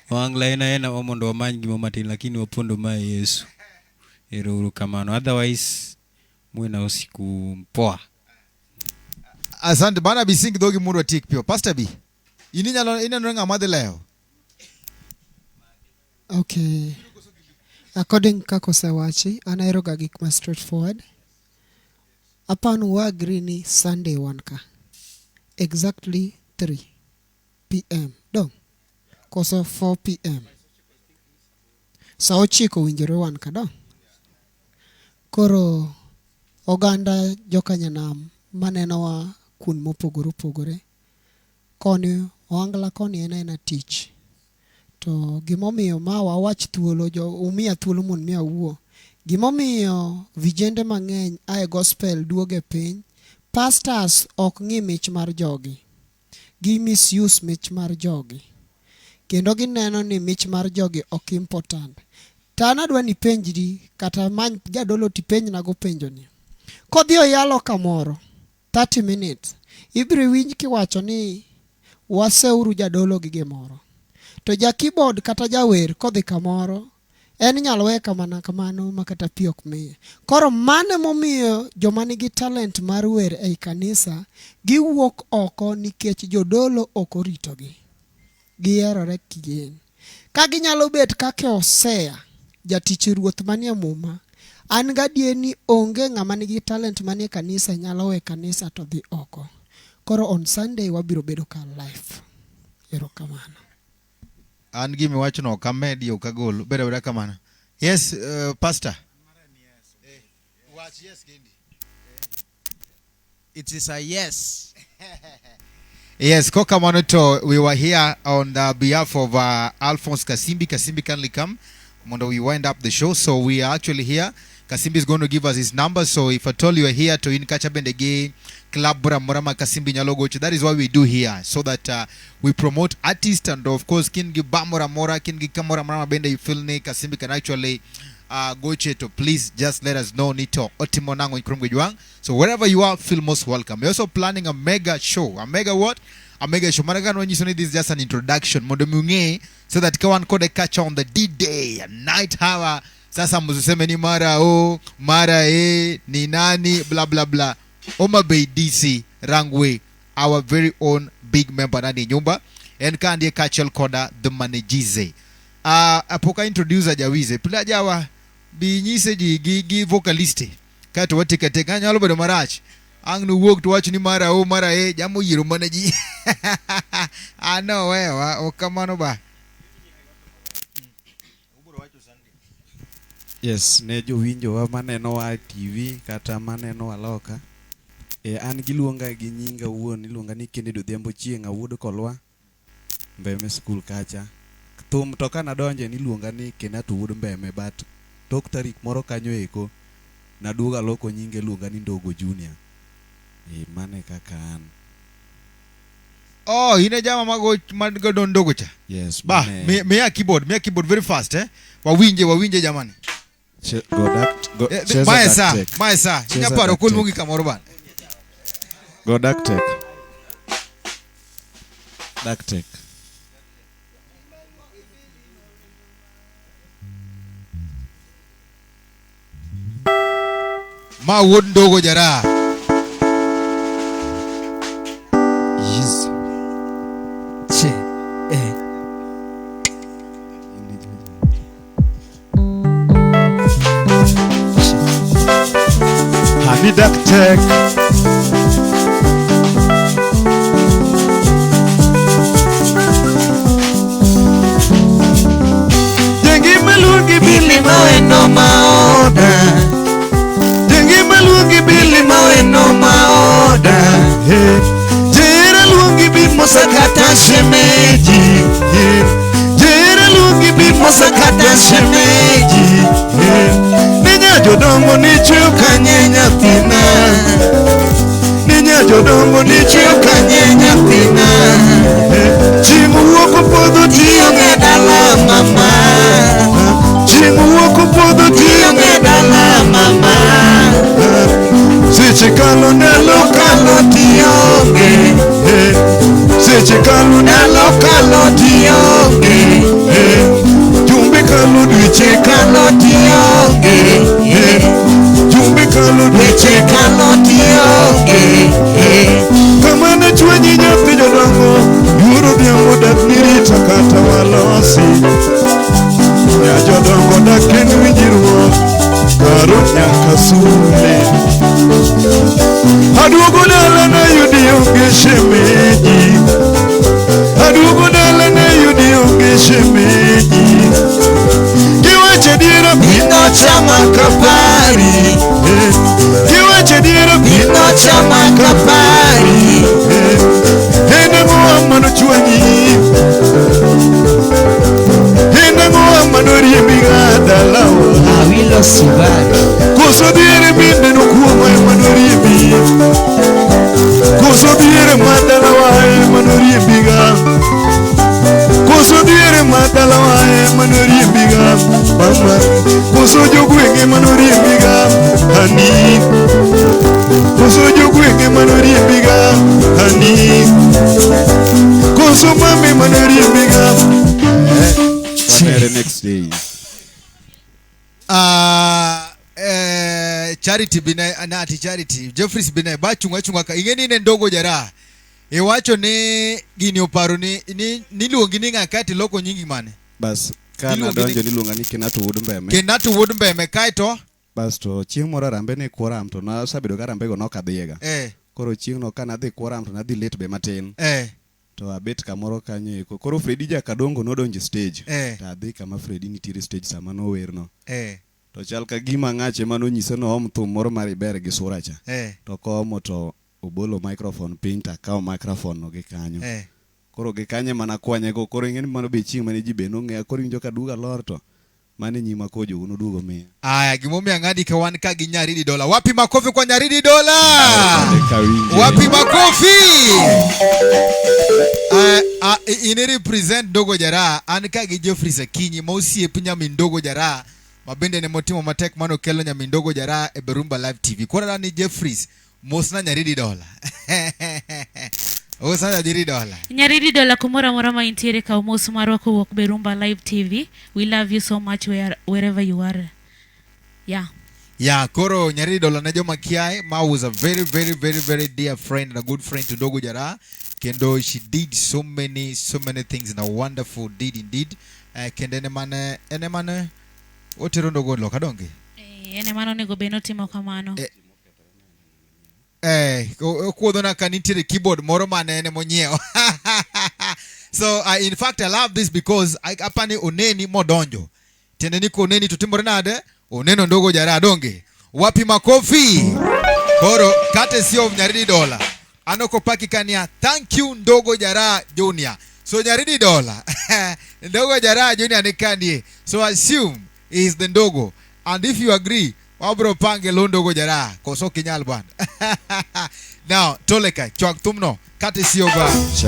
Ohangla en aena wa mondo wamany gima matin lakini wapondo ma Yesu. Ero uru kamano. Otherwise muwe na usiku poa. Asante bana bising dhogi mondo watiek piyo. Pastor B, in inyalo ineno ng'ama dhi lewo? Okay. According kaka osewachi, an ahero ga gik ma straightforward. Apani wa agree ni Sunday wan ka. Exactly 3 p.m. Dong. Koso 4 p.m. Sa ochiko winjore wan ka dong. Koro oganda jokanyanam manenowa kuond mopogore opogore. Koni ohangla koni en aena tich. To gimomiyo ma wawach thuolo, jo umiya thuolo mondo mi awuo. Gimomiyo vijende mang'eny ae gospel duogo e piny, pastors ok ng'i mich mar jogi. Gi misuse mich mar jogi. Kendo gineno ni mich mar jogi ok important. To an adwa ni ipenjri kata many jadolo tipenjnago penjoni. Kodhi oyalo kamoro 30 minutes, ibiro winj kiwacho ni waseuru jadolo gi gimoro. To ja keyboard kata jawer kodhi kamoro, en inyalo weye kamano kamano ma kata pi ok miye. Koro mano emomiyo joma nigi talent mar wer ei kanisa giwuok oko nikech jodolo ok oritogi. Giherore kigin. Ka ginyalo bet kaka Hosea, jatich ruoth manie muma, an gadier ni onge ng'ama nigi talent manie kanisa nyalo we kanisa to dhi oko. Koro on Sunday wabiro bedo ka live. Erokamano. An gima iwachono ok amedi ok agol. Bedo abeda kamano. Yes, pastor. Wach yes kendi. It is a yes. Yes, kokamano to we were here on the behalf of Alphonse Kasimbi. Kasimbi kindly come. Mondo we wind up the show. So we are actually here. Kasimbi is going to give us his number. So if at all you are here to in kacha bende gi club bora mora ma Kasimbi nyalo gocho, that is what we do here, so that we promote artists and of course kin gi ba mora mora, kin gi kamora mora bende you feel ni Kasimbi can actually goche to, please just let us know nito otimo nango ikrom gejwang. So wherever you are, feel most welcome. We're also planning a mega show. A mega what? A mega show. Mana kano nyiso ni this is just an introduction. Mondo mung'e so that ka wan kode kacha on the D-Day, night hour. Sasa msiseme ni mara o, mara e, ni nani, blah blah blah. Homa Bay DC Rangwe, our very own big member nani nyumba. En ka ndie kaachiel koda the managize. Apoka introduce ajawize. Pile ajawa bi nyise ji gi vocaliste. Kato watike teka nyalo bedo marach. Ang' nuwuog to wach ni mara o mara e jamo yiero mana ji. Ano wewa ok kamano ba. Yes, ne jowinjowa manenowa e TV kata manenowa loka. E, an giluonga gi nyinga wuon, iluonga ni Kennedy Odhiambo Chieng' awuod Kolwa, Mbeme school kacha. Thum to kanadonje niluonga ni Kenatu wuod Mbeme but tok tarik moro kanyo eko naduogo aloko nyinge iluonga ni Ndogo Junior. E, mano e kaka an. Oh, in e jama mago mago ndogo cha. Yes, Ba, mane- miya keyboard, miya keyboard very fast eh. Wawinje, wawinje jamani. Che, go dak, go, Eh, cheza Mae sa, Dark Tech. mae sa. Cheza Inya paro Dark koluongi Tech. kamoro bana. Go Dark Tech. Dark Tech. Ma wuod ndogo jara. Yes. Che. Eh. Honey Dark Tech. Jengi maluongi Billy Maweno maoda Jengi maluongi Billy Maweno maoda Jera luongi bi Musa kata shemeji Jera luongi bi Musa kata shemeji Ninya jodongo ni chweyo Kanye nyathina Ninya jodongo ni chweyo Kanye nyathina Chieng' wuok opodho Tionge dala mama Chieng' wuok opodho Tionge dala mama Seche kalo ndalo Kalo tionge Seche kalo Ndalo kalo tionge Jumbe kalo dweche Kalo tionge Jumbe kalo Weche kalo tionge Kama ne chwenyi nyathi jodongo Yuoro dhiang' odak nirita kata walosi Nya jodongo dak en winjruok Karo nyaka sule Aduogo dala nayudi onge shemeji Aduogo dala nayudi onge shemeji Kiwacho adiera Inochama kapari Kiwacho adiera Inochama kapari En ang'o manochwanyi En ang'o manoriembi ga dalawa Awilo Subaru. Koso dhier bende nokuoma ema noriembi Koso dhier ma dalawa ema noriembiga Koso dhier ma dalawa ema noriembiga Mama Koso jogwenge ema noriembiga Ani Koso jogwenge ema noriembiga Ani Koso mami ema noriembiga Wanere next day. Charity bine anati Charity Jeffries bine bachunga chunga ka ingeni ne ndogo jara iwacho ni gini oparo ni niluongi ni ng'a kati loko nyingi mane Bas kana donjo niluonga ni Kenatu wuod Mbeme. Kenatu wuod Mbeme kaeto Bas to chieng' moro Arambe ne Kworam to nasebedo ka Arambe go nokadhiyega. Koro chieng' no kanadhi Kworam to nadhi late be matin. To abet kamoro kanyo eko. Koro Fredi Jakadongo nodonjo e stage. To adhi kama Fredi nitiere stage sama nowerno. To chal ka gima ng'ache manonyise noom thum moro mar iber gi sura cha. To koomo to obolo microphone piny to akawo microphone no gi kanyo. Koro gi kanyo ema nakwanye go. Koro ing'e ni mano be chieng' mane ji be nong'eya. Koro iwinjo ka duogo alor to mane nyima kojogo noduogo miya. Aya, gimomiyo ang'adi ka wan ka gi Nyaridi Dola. Wapi makofi kwa Nyaridi Dola? Wapi makofi? In represent Ndogo Jara, an ka gi Jeffrey Sakinyi ma osiep nyamin Ndogo Jara, ma bende ne motimo matek mano kelo nyamin Ndogo Jara e Berumba Live TV. Koro ni Jeffries, mosna Nyaridi Dola. Mosna Nyaridi Dola. Nyaridi Dola kumoro amora ma intiere kaw mos marwa kowuok Berumba Live TV. We love you so much wherever you are. Yeah. Yeah, koro Nyaridi Dola ne joma kiae, ma was a very very very very dear friend and a good friend to Ndogo Jara. Kendo she did so many things in a wonderful deed indeed. Kendo ene mane otero Ndogo loka donge? Ene mane onego bed notimo kamano. Okuodhona ka nitiere keyboard moro mane en monyiewo. So in fact I love this because apani oneni modonjo. Tiende ni koneni to timore nade? Oneno Ndogo Jara donge. Wapi makofi? Koro courtesy of Nyaridi Dola. Ano kopaki kania thank you Ndogo Jara Junior. So Nyaridi Dola. Ndogo Jara Junior ni kanie. So assume he is the Ndogo. And if you agree, wabro pange lo Ndogo Jara. Koso kinyal bwana. Now, Toleka, chwak thumno, courtesy of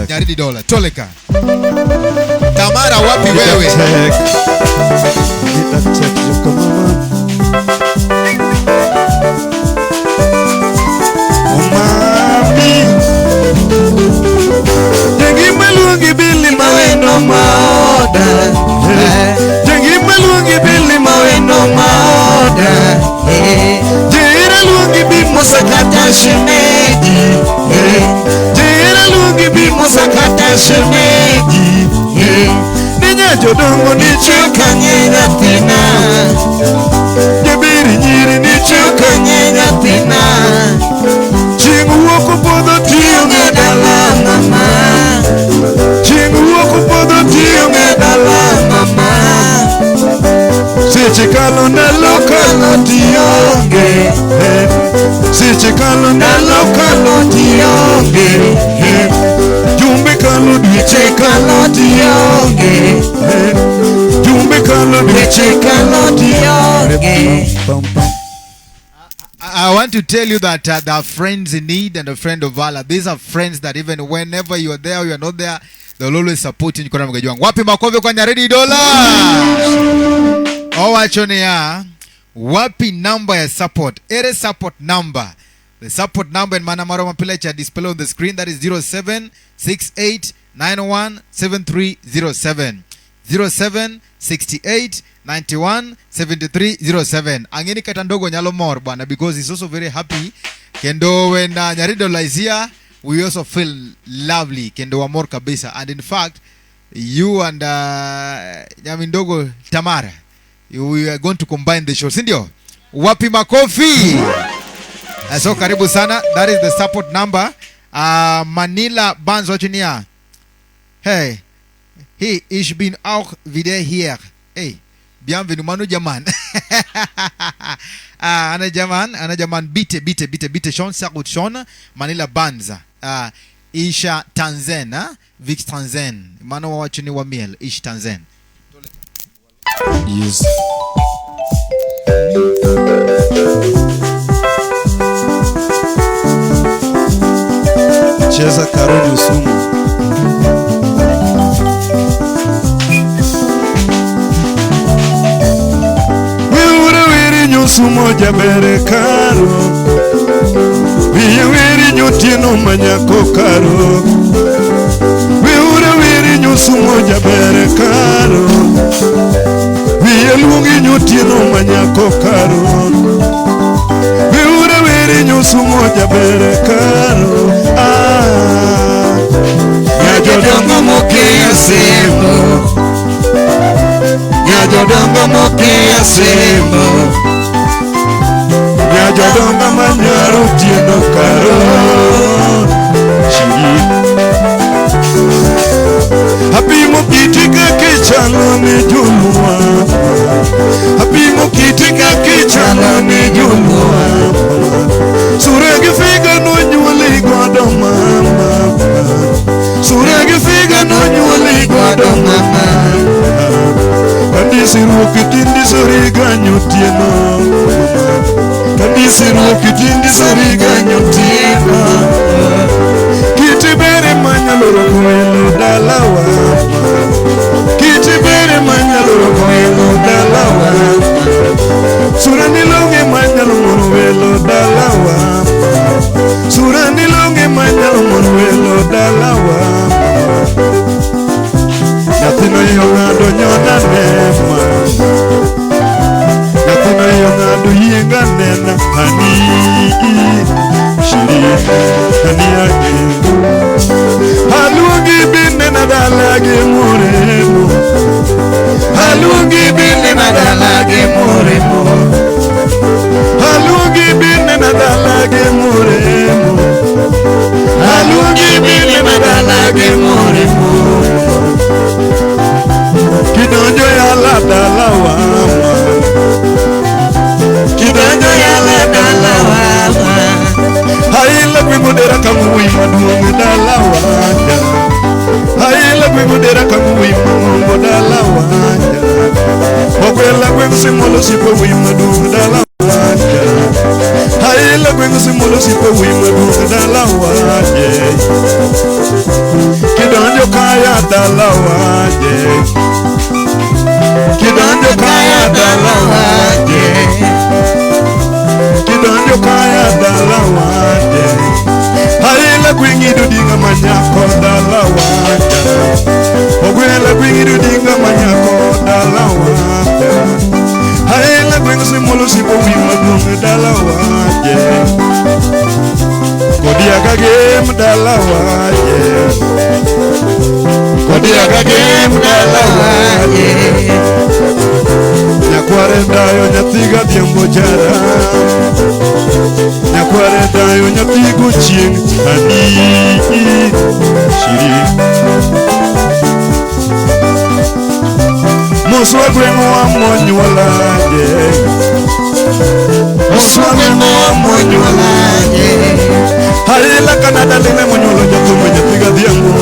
Nyaridi Dola. Toleka. Tamara wapi wewe? Mami, Jengi maluongi bili mawendo maoda. Jengi maluongi bili mawendo maoda. Jera luongi bi musakata shemeji. Jera luongi bi musakata shemeji. Ninya jodongo nichoka nyathina. Jabiri nyiri nichoka nyathina. Chieng' wuok opodho tionge dala mama. Chieng' wuok opodho tionge dala mama. Seche kalo ndalo kalo tionge. Seche kalo ndalo kalo tionge. Jumbe kalo dweche kalo tionge. Jumbe kalo dweche kalo tionge. I want to tell you that there are friends in need and a friend of valor. These are friends that even whenever you are there or you are not there, they'll always support you. Wapi makofi kwa Nyaridi Dola? Owacho niya, wapi number ya support? Ere support number. The support number in Mana Maroma Pilecha display on the screen. That is 0768917307. 0768917307. Angeni kata ndogo nyalo mor bwana, because he's also very happy. Kendo when Nyaridi Dola is here, we also feel lovely. Kendo wa mor kabisa. And in fact, you and Nyamindogo Tamara, we are going to combine the show. Sindio? Wapi makofi? So karibu sana. That is the support number. Manila Bands wachunia. Hey. Hey, ich bin auch wieder hier. Hey, bienvenue manu jaman. Ana jaman bitte bitte bitte bitte schon sehr gut schon Manila Banza. Isha Tanzen, Vic Tanzen. Manu wachuni wa miel, Ish Tanzen. Yes. Cheza Karoli Usumu. Nyusu moja bere karo. Wiye wiri nyutieno manyako karo. Wiure wiri nyusu moja bere karo. Wiye luongi nyutieno manyako karo. Wiure wiri nyusu moja bere karo. Ah, Nyajodongo mokeyo semo. Nyajodongo mokeyo semo. Nyajodongo manyaro tieno karo. Chiri Apimo kiti kaka ichalo ne joluwa. Apimo kiti kaka ichalo ne joluwa. Sura gi figa nonyuoli godo mama. Sura gi figa nonyuoli godo mama. Kandisi ruok tindi soriga nyotieno. Kandisi ruok tindi soriga nyotieno. Kiti bere manyalo rwako welo dalawa. Kiti bere manyalo rwako welo dalawa. Sura nilonge manyalo moro welo dalawa. Sura nilonge manyalo moro welo dalawa. Nyathino yo ng'ado nyona nema. Nyathino yo ng'ado yienga nena. Ani shiri ani age. Aluongi bine na dala gi muremo. Aluongi bine na dala gi muremo. Aluongi bine na dala gi muremo. kagemo remo Kidonjo yala dalawa Kidonjo yala dalawa Haila kwingudera kamuwi maduong dalawa Haila kwingudera kamuwi maduong dalawa Okwela kwingsimolo sipo wi maduong dalawa Haila kwingsimolo sipo wi maduong dalawa Kidonjo kaya dalawa Kidonjo kaya dalawa Kidonjo kaya dalawa Haila kwingidu dinga manyako dalawa Ogwela kwingidu dinga manyako dalawa Haila kwingisimolo sipo wi maduong dalawa Kodia kagem dalawa Kodia kagem dalawa Nyakware dayo nyathiga dhiambo jara Nyakware dayo nyathi gochieng' adi shiri Moswa gweng'wa monyuolaje Moswa gweng'wa monyuolaje Haila Kanada lile monyuolo jathum nyathiga dhiambo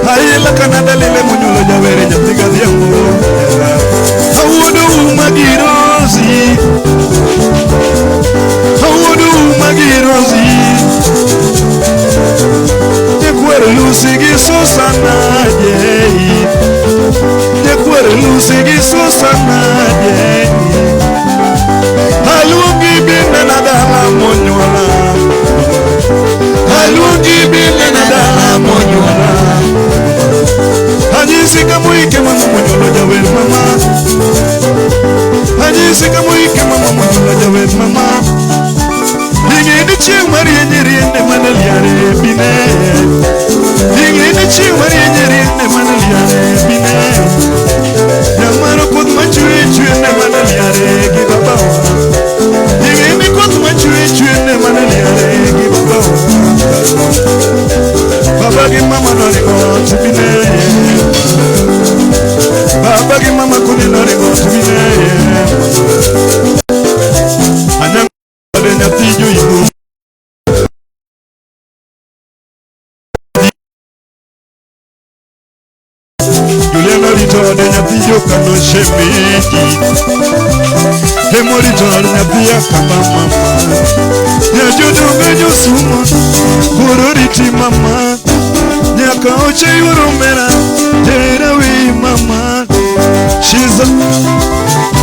Haila Kanada lile monyuolo jawere nyathiga dhiambo Awuodo uma gi Rosi Awuodo uma gi Rosi Nyakwar Lucy gi Susana jei Nyakwar Lucy gi Susana jei Aluongi binena dala monyuola Aluongi binena dala monyuola Anyisi kamuike mama monyuolo jawer mama Anyisi kamuike mama monyuolo jawer mama Ing'e chieng' marieny riende mana liare bine Ing'e chieng' marieny riende mana liare bine Nyamaro koth machwe chwe ne mana liare gi babawa Ing'e koth machwe chwe ne mana liare gi babawa Baba gi mama noringo ot bine Baba gi mama kune noringo ot bine Anyango nyathi joigo Juliana rito ode nyathi jokano shemeji Hemo rito ode nyathi akamba mama Nyajodongo nyosumo koro riti mama Nyaka oche yuoro mera tera wi mama She's a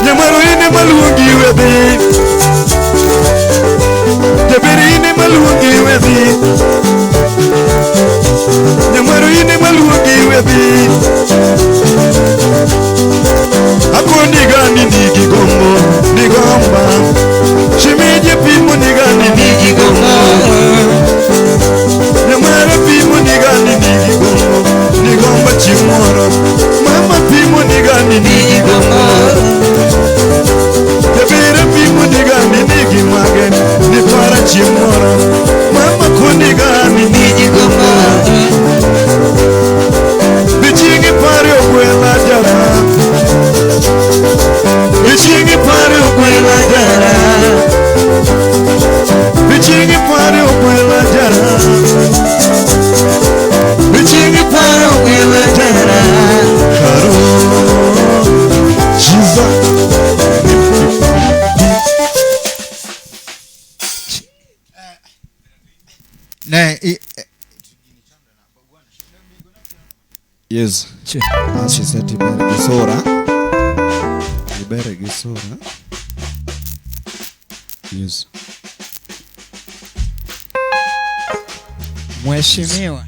Nyamaro ine maluongi wedhi Jaberi ine maluongi wedhi Nyamaro ine maluongi wedhi Akoni gani nigi gombo nigomba Shimeje pimo nigani nigi gombo Nyamara pimo nigani nigi gombo nigomba chimoro Mama pimo nigani nigi gombo Jabera pimo nigani nigi mage nipara chimoro Mama konigani nigi gombo Bichingi pare ogwela jara Bichingi pare ogwela jara Bichingi pare ogwela jara Bichingi pare ogwela jara Karo Shiza Ne Yes. As she said, ibere gi sura. Ibere gi sura. Yes. Mheshimiwa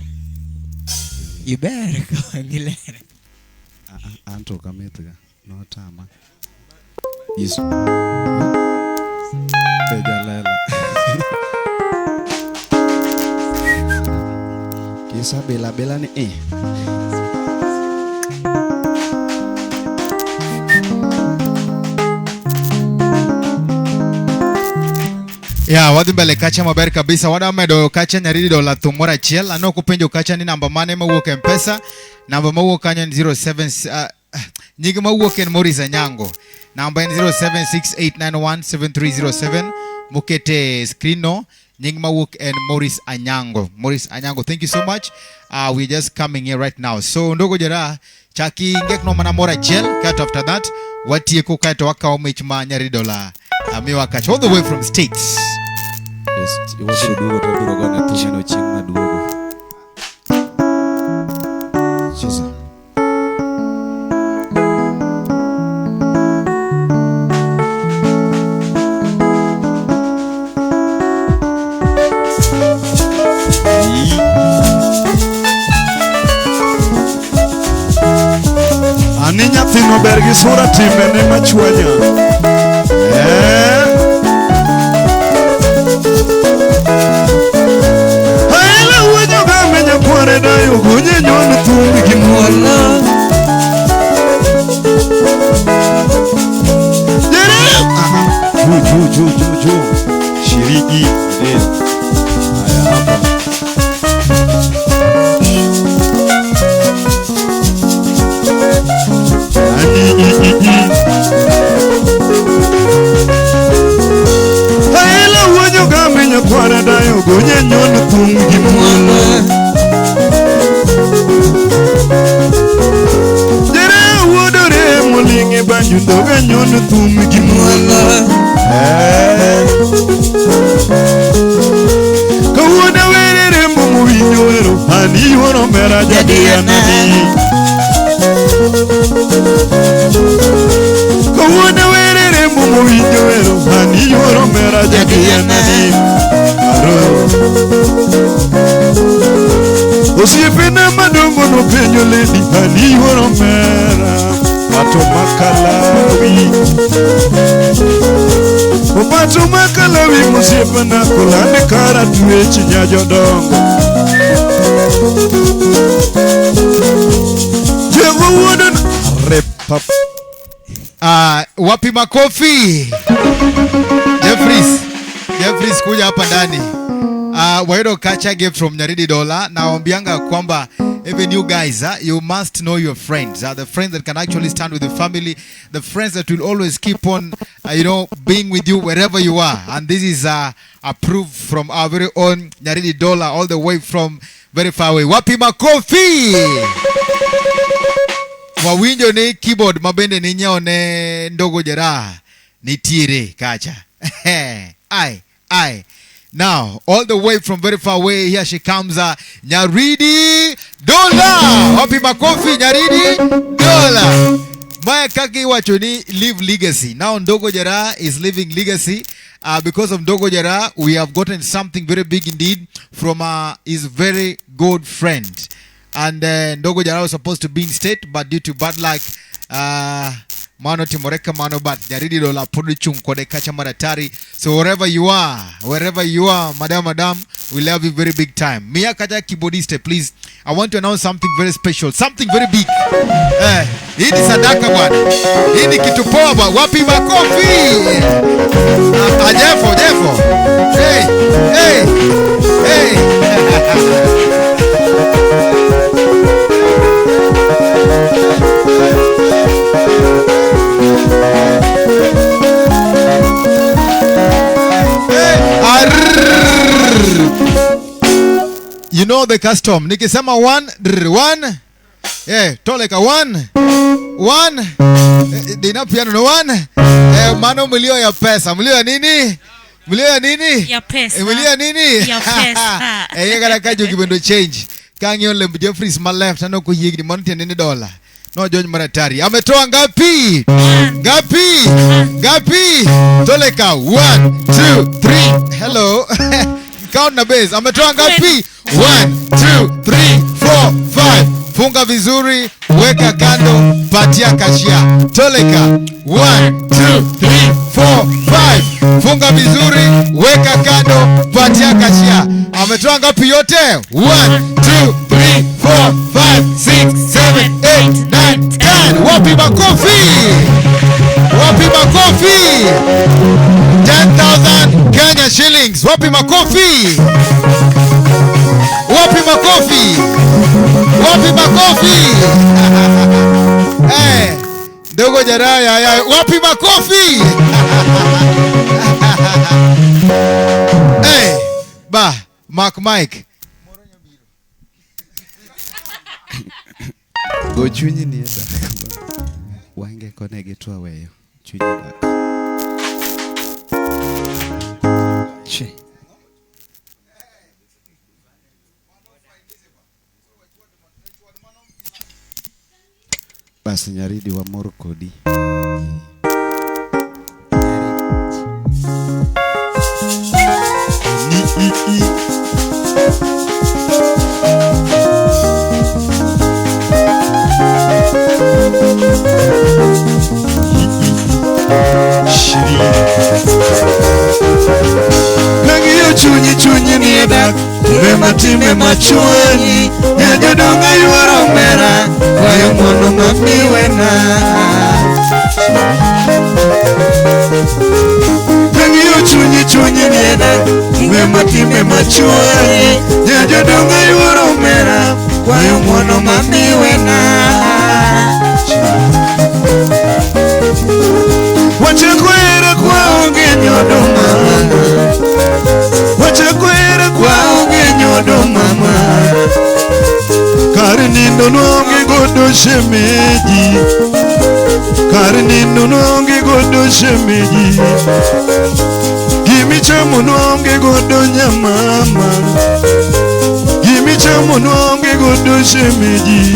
ibere kwa ngilere. Anto kametga notama. Yes. Pejalela. Kisa bela bela ni eh. Ya, wadhi mbele kacha maber kabisa. Wada medo kacha Nyaridi Dola thum moro achiel. Ano kupenjo kacha ni namba mane mawuok M-Pesa. Namba mawuok kanyo en 07, nying mawuok en Maurice Anyango. Namba en 0768917307 mokete screen no. Nying mawuok en Maurice Anyango. Maurice Anyango, thank you so much. We're just coming here right now. So ndogo jara chaki ngek no mana moro achiel kaeto after that watieko kaeto wakawo mich ma Nyaridi Dola miwa kacha all the way from States. Yes, wabiro duogo to wabiro gone thumeno chieng' maduogo. Cheza. Ani nyathino ber gi sura timbene machwanya. Eh. Aela wuonyo game nyakware dayo gonye nyon thumbi gi muola. Jere. Aha. Juu juu juu juu juu. Shiriki. Ndio. Haya hapa. Ani i i i. Aela wuonyo game nyakware dayo gonye nyon thumbi gi muola. Jere wuodore molinge banju doga nyon thumbi gi muola. Eh. Kawuono were rembo mowinjo wero ani yuoro mera jadianadi. Kawuono were rembo mowinjo wero ani yuoro mera jadianadi. Aro. Osiepena madongo nopenjo lady ani yuoro mera Pato makalawi. Opato makalawi mosiepena kolande kara twech nyajodongo. Jego wuodo Repap. Wapi makofi? Jeffries. Jeffries kuja hapa ndani. Wayudo kacha gift from Nyaridi Dola. Naombianga kwamba even you guys, you must know your friends. The friends that can actually stand with the family, the friends that will always keep on, being with you wherever you are. And this is a proof from our very own Nyaridi Dola, all the way from very far away. Wapi makofi? Wawinjo ni keyboard mabende ni nyiewo ne ndogo jeraha nitiere kacha. Ai, ai. Now, all the way from very far away, here she comes, Nyaridi Dola. Wapi makofi, Nyaridi Dola. Maya kaki iwacho ni live legacy. Now, Ndogo Jeraha is living legacy. Because of Ndogo Jeraha, we have gotten something very big indeed from his very good friend. And Ndogo Jeraha was supposed to be in state, but due to bad luck, mano timoreka mano, but Nyaridi Dola pod chung kode kacha maratari. So wherever you are, madam, madam, we love you very big time. Mia kacha keyboardist, please. I want to announce something very special, something very big. Eh, hii ni sadaka bwana. Hii ni kitu poa bwana. Wapi makofi? Ah, Jeffo, Jeffo. Hey, hey, hey. Arrrr. You know the custom. Nikisema one, drr, one. Yeah, toleka one. One. Dina piano no one. Eh, mano mlio ya pesa. Mlio ya nini? Mlio ya nini? Ya pesa. Mlio ya nini? Ya pesa. Eh, yegara kajo kibendo change. Kang'iyo lemb Jeffries ma left aneno koyiegni mano tiende ni dola. No jony maratari. Ametoa ngapi? Ngapi? Ngapi? Toleka 1 2 3. Hello. Count na base. Ametoa ngapi? 1 2 3 4 5. Funga vizuri, weka kando, patia kashia. Toleka 1 2 3 4 5. Funga vizuri, weka kando, patia kashia. Ametoa ngapi yote? 1 2 3 4 5 6 7 8 9 10. Wapi makofi? Wapi makofi? 10,000 Kenya shillings. Please, wapi makofi? Wapi makofi? Wapi makofi? Eh, ndogo jaraya ya, wapi makofi? Eh, ba, Mark Mike. Go chunyi ni eda. Wange kone gi to aweyo. Chunyi dak. Che. Basi nyaridi wamor kodi. Kang'iyo chunyi chunyi nie dak, timbe matime machuoni, nyajodongo yuoro omera, kwayo ng'wono mamiwena. Kang'iyo chunyi chunyi nie dak, timbe matime machuoni, nyajodongo yuoro omera, kwayo ng'wono mamiwena. Wachako hera kwaonge nyodo mama, wachako hera kwaonge nyodo mama. Kar nindo noonge godo shemeji, kar nindo noonge godo shemeji. Gimichamo noonge godo nyamama, gimichamo noonge godo shemeji.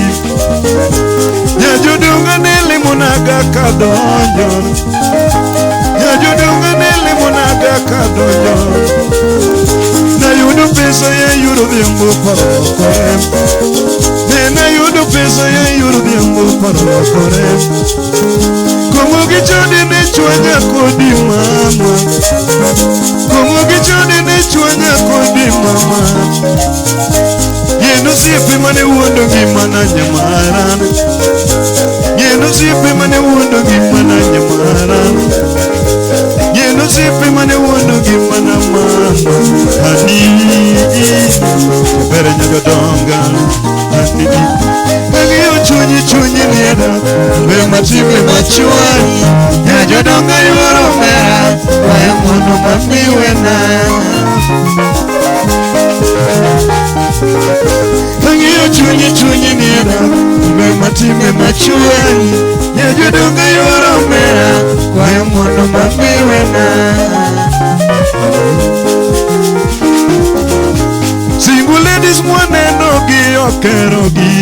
Nyajodongo ne limonaga kadonjo, nyajodongo ne limonaga kadonjo. Nayudo pesa ya yudo dhiambo parokore, ne nayudo pesa ya yudo dhiambo parokore. Kong'o gi chode ne chwanya kodi mama, kong'o gi chode ne chwanya kodi mama. Yeno osiepe mane wuondo ngimana nyamara, yeno osiepe mane wuondo ngimana nyamara, yeno osiepe mane wuondo ngimana mama. Ani bere nyajodonga, ani kang'iyo chunyi chunyi nie dak, timbe matime machuoni, nyajodongo yuoro omera, kwayo ng'wono mamiwena. Kang'iyo chunyi chunyi nie dak, timbe matime machuoni, nyajodongo yuoro omera, kwayo ng'wono mamiwena. Single ladies mwaneno gi okerogi,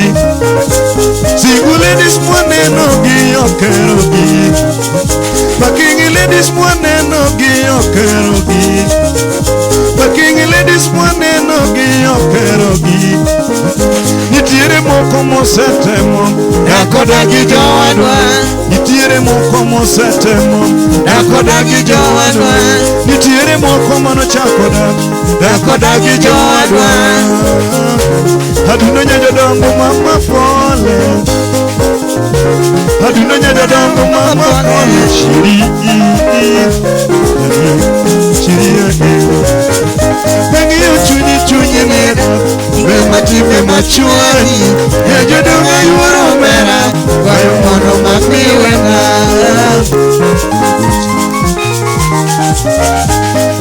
single ladies mwaneno gi okerogi, Working ladies mwaneno gi okerogi, working ladies mwaneno gi okerogi. Nitiere moko mosetemo dak odagi jowadwa, nitiere moko mosetemo dak odagi jowadwa, nitiere moko manochako dak dak odagi jowadwa. Adundo nyajodongo mama pole, adundo nyajodongo mama pole. Shiri shiri kang'iyo chunyi chunyi nie dak, timbe matime machuoni, nyajodongo yuoro omera, kwayo ng'wono mamiwena.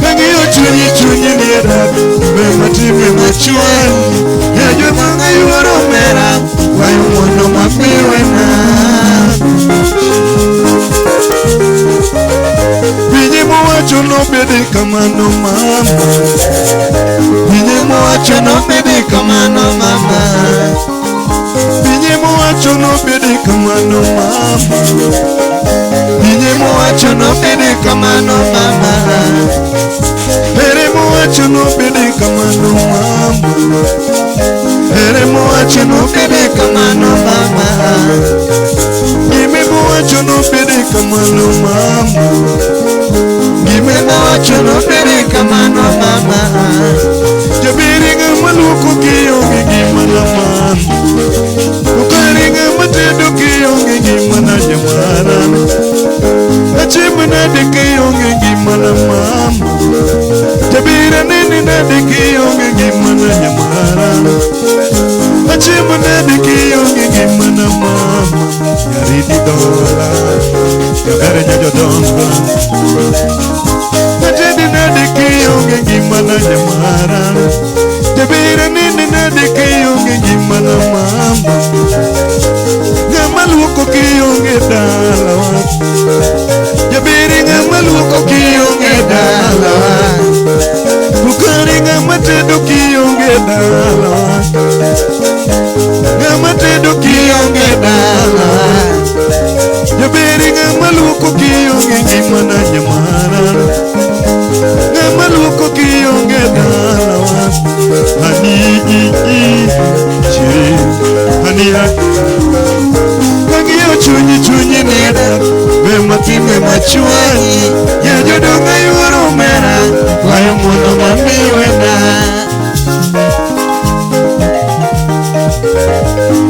Kang'iyo chunyi chunyi nie dak, timbe matime machuoni, nyajodongo yuoro omera, kwayo ng'wono mamiwena. Pinye mowacho nobede kamano mama, pinye mowacho nobede kamano mama, pinye mowacho nobede kamano mama, pinye mowacho nobede kamano mama, here mowacho nobede kamano mama, here mowacho nobede kamano mama, gime mowacho nobede kamano mama, gime mowacho nobede kamano mama. Jabiri ng'ama luoko kionge gimana mama, okari ng'ama tedo kionge gimana nyamara, achiem nade kionge gimana mama, jabiri ngimana nyamara Jabira nini nade kionge ngimana mama Ng'ama luoko kionge dalawa Jabiri ng'ama luoko kionge dalawa Bukari ng'ama tedo kionge dalawa Ng'ama tedo kionge dalawa Jabiri ng'ama luoko kionge ngimana nyamara Ng'ama luoko kionge dalawa Hani chiri hani Kang'iyo chunyi chunyi neda Be matime machwanyi Ya jodonga yuoro mera Kwayo ng'wono mamiwena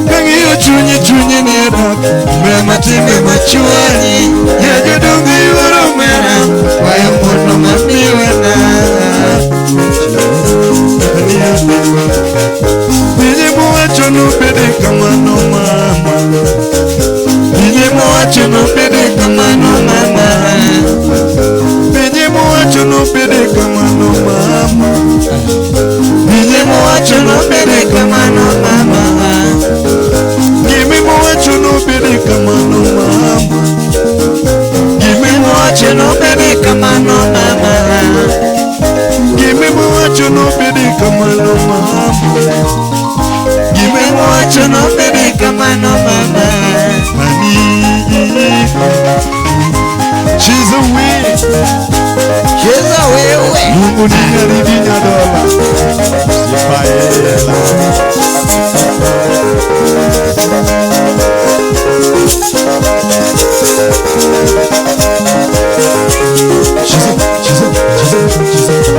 Kang'iyo chunyi chunyi neda Be matime machwanyi Ya jodonga yuoro mera Kwayo ng'wono mamiwena Pinye mowacho nobede kamano mama Pinye mowacho nobede kamano mama Pinye mowacho nobede kamano mama Pinye mowacho nobede kamano mama Gimi mowacho nobede kamano mama Gimi mowacho nobede kamano mama Gimi mowacho nobede kamano mama Gimi mowacho nobede kamano mama Honey, she's a witch. She's a witch. Mungu ni nyaridi nyadola Sipaela. She's a, she's a, she's a, she's a, she's a.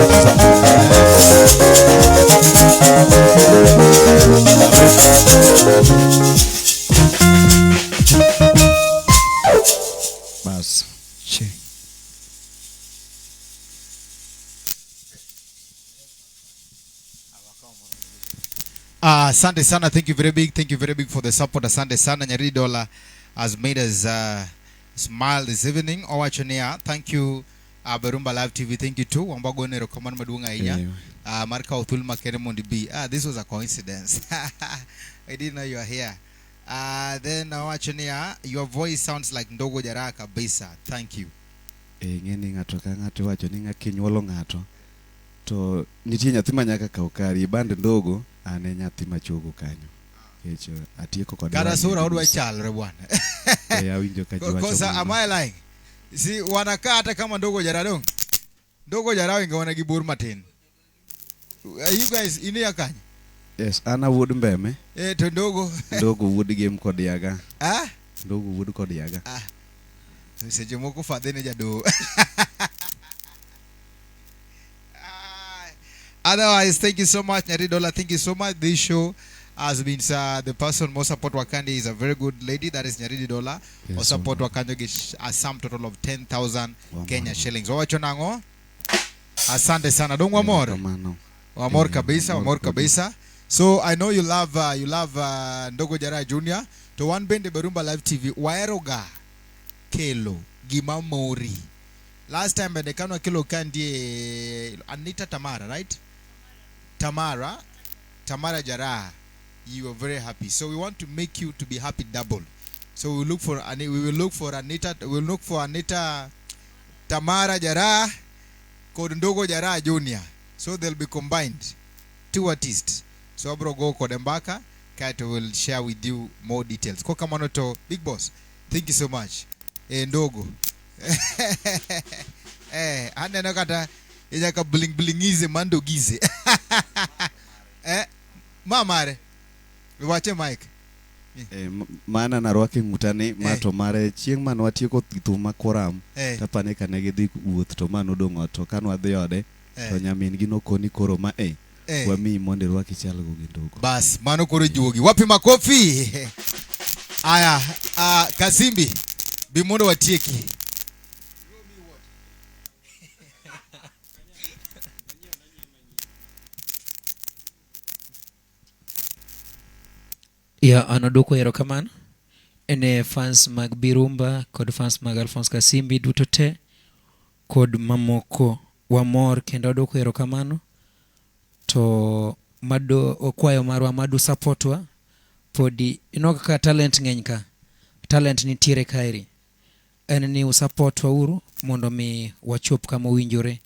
Bas. Che. Asante sana, thank you very big, thank you very big for the support. Asante sana, Nyaridi Dollar has made us smile this evening. Owachonia, thank you Berumba Live TV, thank you too. Wambagone rokomano maduong' ahinya. Marka Othul makere mondo ibi. This was a coincidence. I didn't know you are here. Then Owachonia, your voice sounds like Ndogo Jara kabisa. Thank you. Ng'eni ng'ato ka ng'ato wacho ni kinyuolo ng'ato to nitie nyathi ma nyaka kaw kari band ndogo ane nyathi machogo kanyo. Nikech atieko kode. Kata sura odwa chalre bwana. Awinjo ka ji wacho. Kosa am I lying? Si wanakaa hata kama Ndogo Jara dong. Ndogo Jara ingawana gi bor matin. You guys ini ya kanyo? Yes, ana wuod Mbeme. To Ndogo. Ndogo wuod Gem kod Yaga. Ah? Ndogo wuod kod Yaga. Ah. Seche moko fadhe ne jado. Otherwise, thank you so much, Nyaridi Dollar. Thank you so much. This show has been the person most support Wakandi is a very good lady. That is Nyaridi Dollar. Yes, or support Wakanjo a sum total of 10,000 Kenya shillings. Wawacho nang'o? Asante sana. Dong wamor. Wamor kabisa, wamor kabisa. So I know you love Ndogo Jara Junior. To one bende Berumba Live TV waeroga kelo gima mori. Last time bende kanwa kelo kandie Anita Tamara, right? Tamara Jara. You were very happy. So we want to make you to be happy double. So we look for we will look for Anita, we will look for Anita Tamara Jara kod Ndogo Jara Junior. So they'll be combined, two artists. So abro go Kodembaka, Kato will share with you more details. Kokamano to Big Boss, thank you so much. Ndogo. Aneno kata inyaka bling blingize mando gize. Mamare. Wache Mike. Mana narwake ng'utane ma to mare chieng' mane watieko thum ma Koram tapane kane gidhi wuoth to ma nodong' ot to kane wadhi ode to nyamin gi nokoni koro ma wamiyi mondo irwak ichalgo gi Ndogo. Bas mano koro juogi. Wapi makofi? Aya, Kasimbi bi mondo watieki. Ya anodoko erokamano ene fans mag Birumba kod fans mag Alphonse Kasimbi duto te kod mamoko wamor kendo odoko erokamano To mado kwayo marwa madu supportwa podi ineno kaka talent ng'eny ka talent nitiere kaeri en ni usupportwa uru mondo mi wachop kama owinjore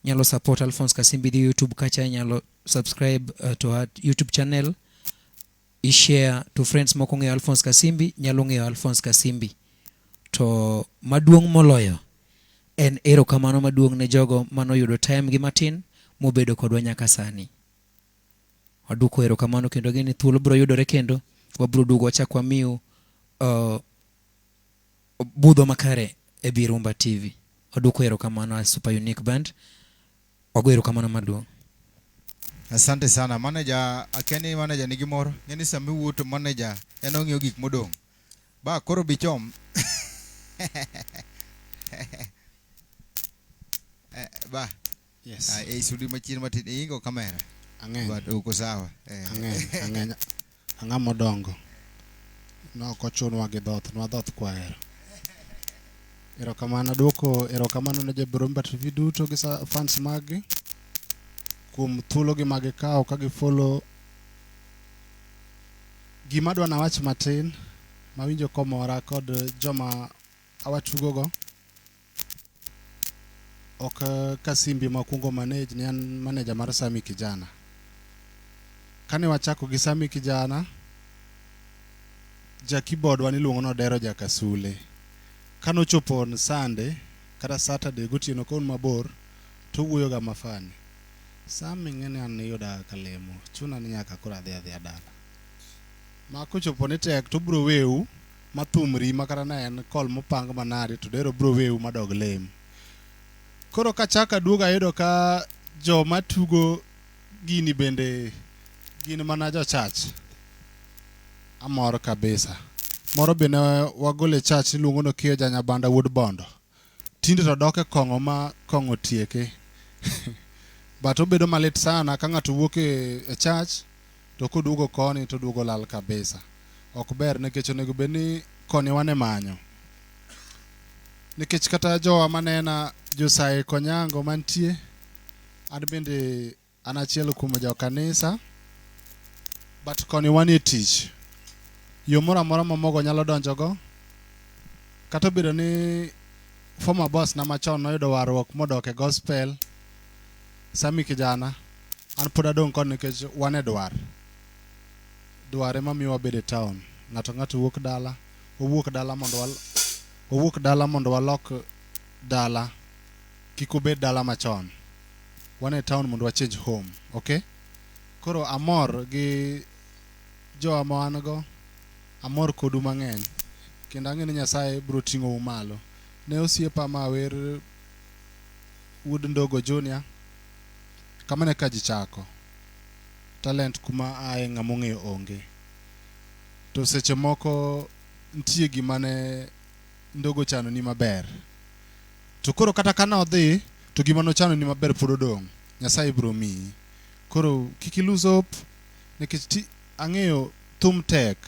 nyalo support Alphonse Kasimbi dhi YouTube kacha inyalo subscribe to our YouTube channel i-share to friends moko ng'eyo Alphonse Kasimbi nyalo ng'eyo Alphonse Kasimbi to maduong' moloyo en erokamano maduong' ne jogo manoyudo time gi matin mobedo kodwa nyaka sani waduoko erokamano kendo gini thuolo biro yudore kendo wabiro duogo wachak wamiu budho makare e Birumba TV. Waduoko erokamano a Super Unique Band. Wago erokamano maduong'. Asante sana manager, akia ni manager nigi mor. Ng'e ni sama iwuoyo to manager en ong'iyo gik modong'. Ba koro bichom. Eh, ba. Yes. Ah, e sudi machien matin iingo kamera. Ang'eny. But uko sawa. Eh. Ang'eny, ang'eny. Ang'a modongo. No ok ochunwa gi dhoth, nwadhoth kwahero. Erokamano aduoko erokamano ne jo Birumba TV duto gi fans maggi kuom thuologi ma gikawo ka gifollow. Gima adwa nawach matin mawinjo komora kod joma awatugogo ok Kasimbi makwongo manage ni an manager mar Sami Kijana. Kane wachako gi Sami Kijana, ja keyboard wa niluongo ni Odero Jakasule. Kanochopo on Sunday kata Saturday gotieno ka un mabor to owuoyo ga mafani. Sami ing'e ni an iyuda kalemo, chuna ni nyaka koro adhi adhiya dala. Ma kochopo ni tek to obiro weu ma thum ri ma kata ne en call mopang manade to Odero biro weu madog lem. Koro kachako aduogo ayudo ka joma tugo gini bende gin mana jo church. Amor kabisa. Moro be ne wagolo e church iluongo ni Okiyo Janyabanda wuod Bondo. Tinde to dok e kong'o ma kong'o tieke. But obedo malit sana ka ng'ato wuok e church to koduogo koni to oduogo lal kabisa. Ok ber nikech onego bed ni koni wan e manyo. Nikech kata jowa manena Josae Konyango mantie, an bende an achiel kuom jo kanisa, but koni wanie tich. Yo moro amora ma mogo nyalo donjogo, kata obedo ni former boss na machon noyudo warruok modok e gospel, Sami Kijana, an pod adong' kod nikech wan e dwar. Dwar ema miyo wabedo e town. Ng'ato ng'ato wuok dala, wawuok dala mondo wal, wawuok dala mondo walok dala kik obed dala machon. Wan e town mondo wa change home, okay? Koro amor gi jowa ma wan go, amor kodu mang'eny. Kendo ang'e ni Nyasaye biro ting'ou malo. Ne osiepa ma wer Wuod Ndogo Junior, kamano e ka ji chako. Talent kuma ae ng'ama ong'eyo onge. To seche moko nitie gima ne Ndogo chano ni maber. To koro kata ka nodhi, to gima nochano ni maber pod odong'. Nyasaye biro miyi. Koro kik i lose hope, nikech ti, ang'eyo thum tek.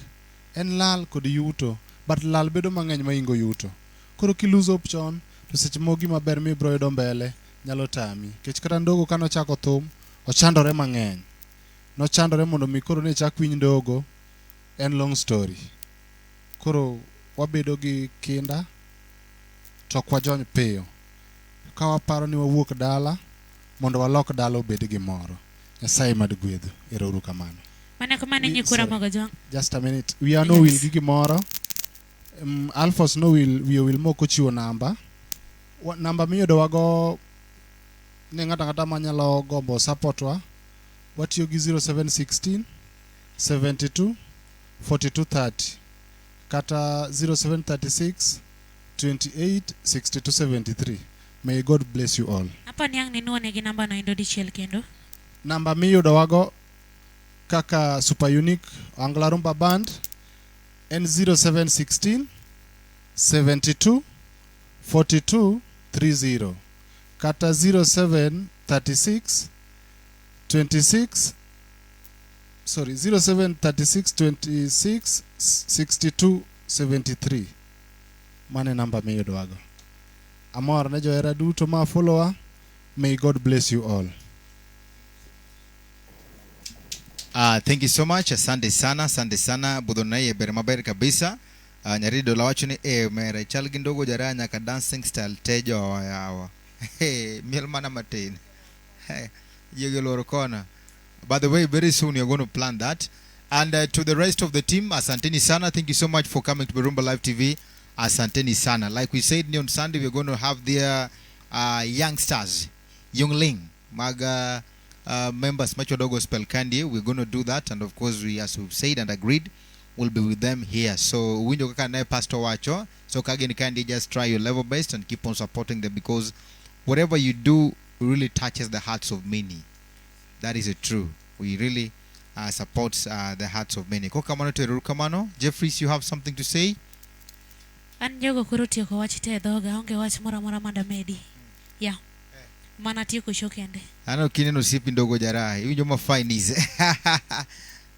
En lal kod yuto, but lal bedo mang'eny maingo yuto. Koro ki lose hope chon, to seche moko gima ber mibiro yudo mbele nyalo tami. Nikech kata Ndogo kanochako thum, ochandore mang'eny. Nochandore mondo mi koro ne chak winj Ndogo, en long story. Koro wabedo gi kinda, to ok wajony piyo. Ka waparo ni wawuok dala, mondo walok dala obed gimoro. Nyasaye mad gwedhu. Ero uru kamano. Mana kamano nyikwa Ramogi Ojwang'. Just a minute. Wiya nowil gi gimoro. Alphonse nowil, wiye owil mok ochiwo namba. Namba miyudo wago ne ng'ato ang'ata manyalo gombo support wa. Watiyo gi 0716 72 42 30 kata 0736 28 62 73. May God bless you all. Apa ni ang' ninuone gi namba no endo dichiel kendo. Namba miyudo wago kaka Super Unique Ohangla Rumba Band en 0716 72 42 30 kata 0736 26 sorry 0736 26 62 73. Mano e namba miyudo wago. Amor ne johera duto ma follower. May God bless you all. Thank you so much. Asante sana, asante sana. Budhona iye ber maber kabisa. Nyaridi Dola wacho ni eh mere chal gi ndogo jara nyaka dancing style te jowa yawa. Hey, miel mana matin. Hey, yiege luoro kona. By the way, very soon you're going to plan that. And to the rest of the team, asanteni sana. Thank you so much for coming to Berumba Live TV. Asanteni sana. Like we said on Sunday, we're going to have their youngsters, youngling, maga members, Macho Gospel Candy. We're going to do that. And of course, we, as we've said and agreed, we'll be with them here. So, winjo kaka ne Pastor wacho. So, kagin Candy, just try your level best and keep on supporting them, because whatever you do really touches the hearts of many. That is true. We really support the hearts of many. Kokamano to erokamano. Jeffries, you have something to say? An jogo koro tieko wach te e dhoga, onge wach moro amora mandamedi. Yeah. Mana tieko show kende. Ano kineno osiepi ndogo jaraha. Iwinjo ma fine is.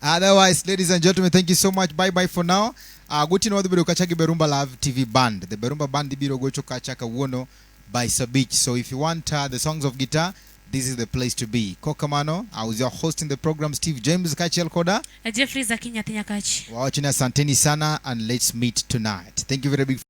Otherwise, ladies and gentlemen, thank you so much. Bye bye for now. Gotieno wadhi bedo kacha gi Berumba Love TV Band. The Berumba Band ibiro gocho kacha kawuono by Sabich. So if you want the songs of guitar, this is the place to be. Kokamano, I was your host in the program, Steve James Kachiel Koda. Jeffrey Zakinya Nyakach. Wawachini asanteni sana, and let's meet tonight. Thank you very big.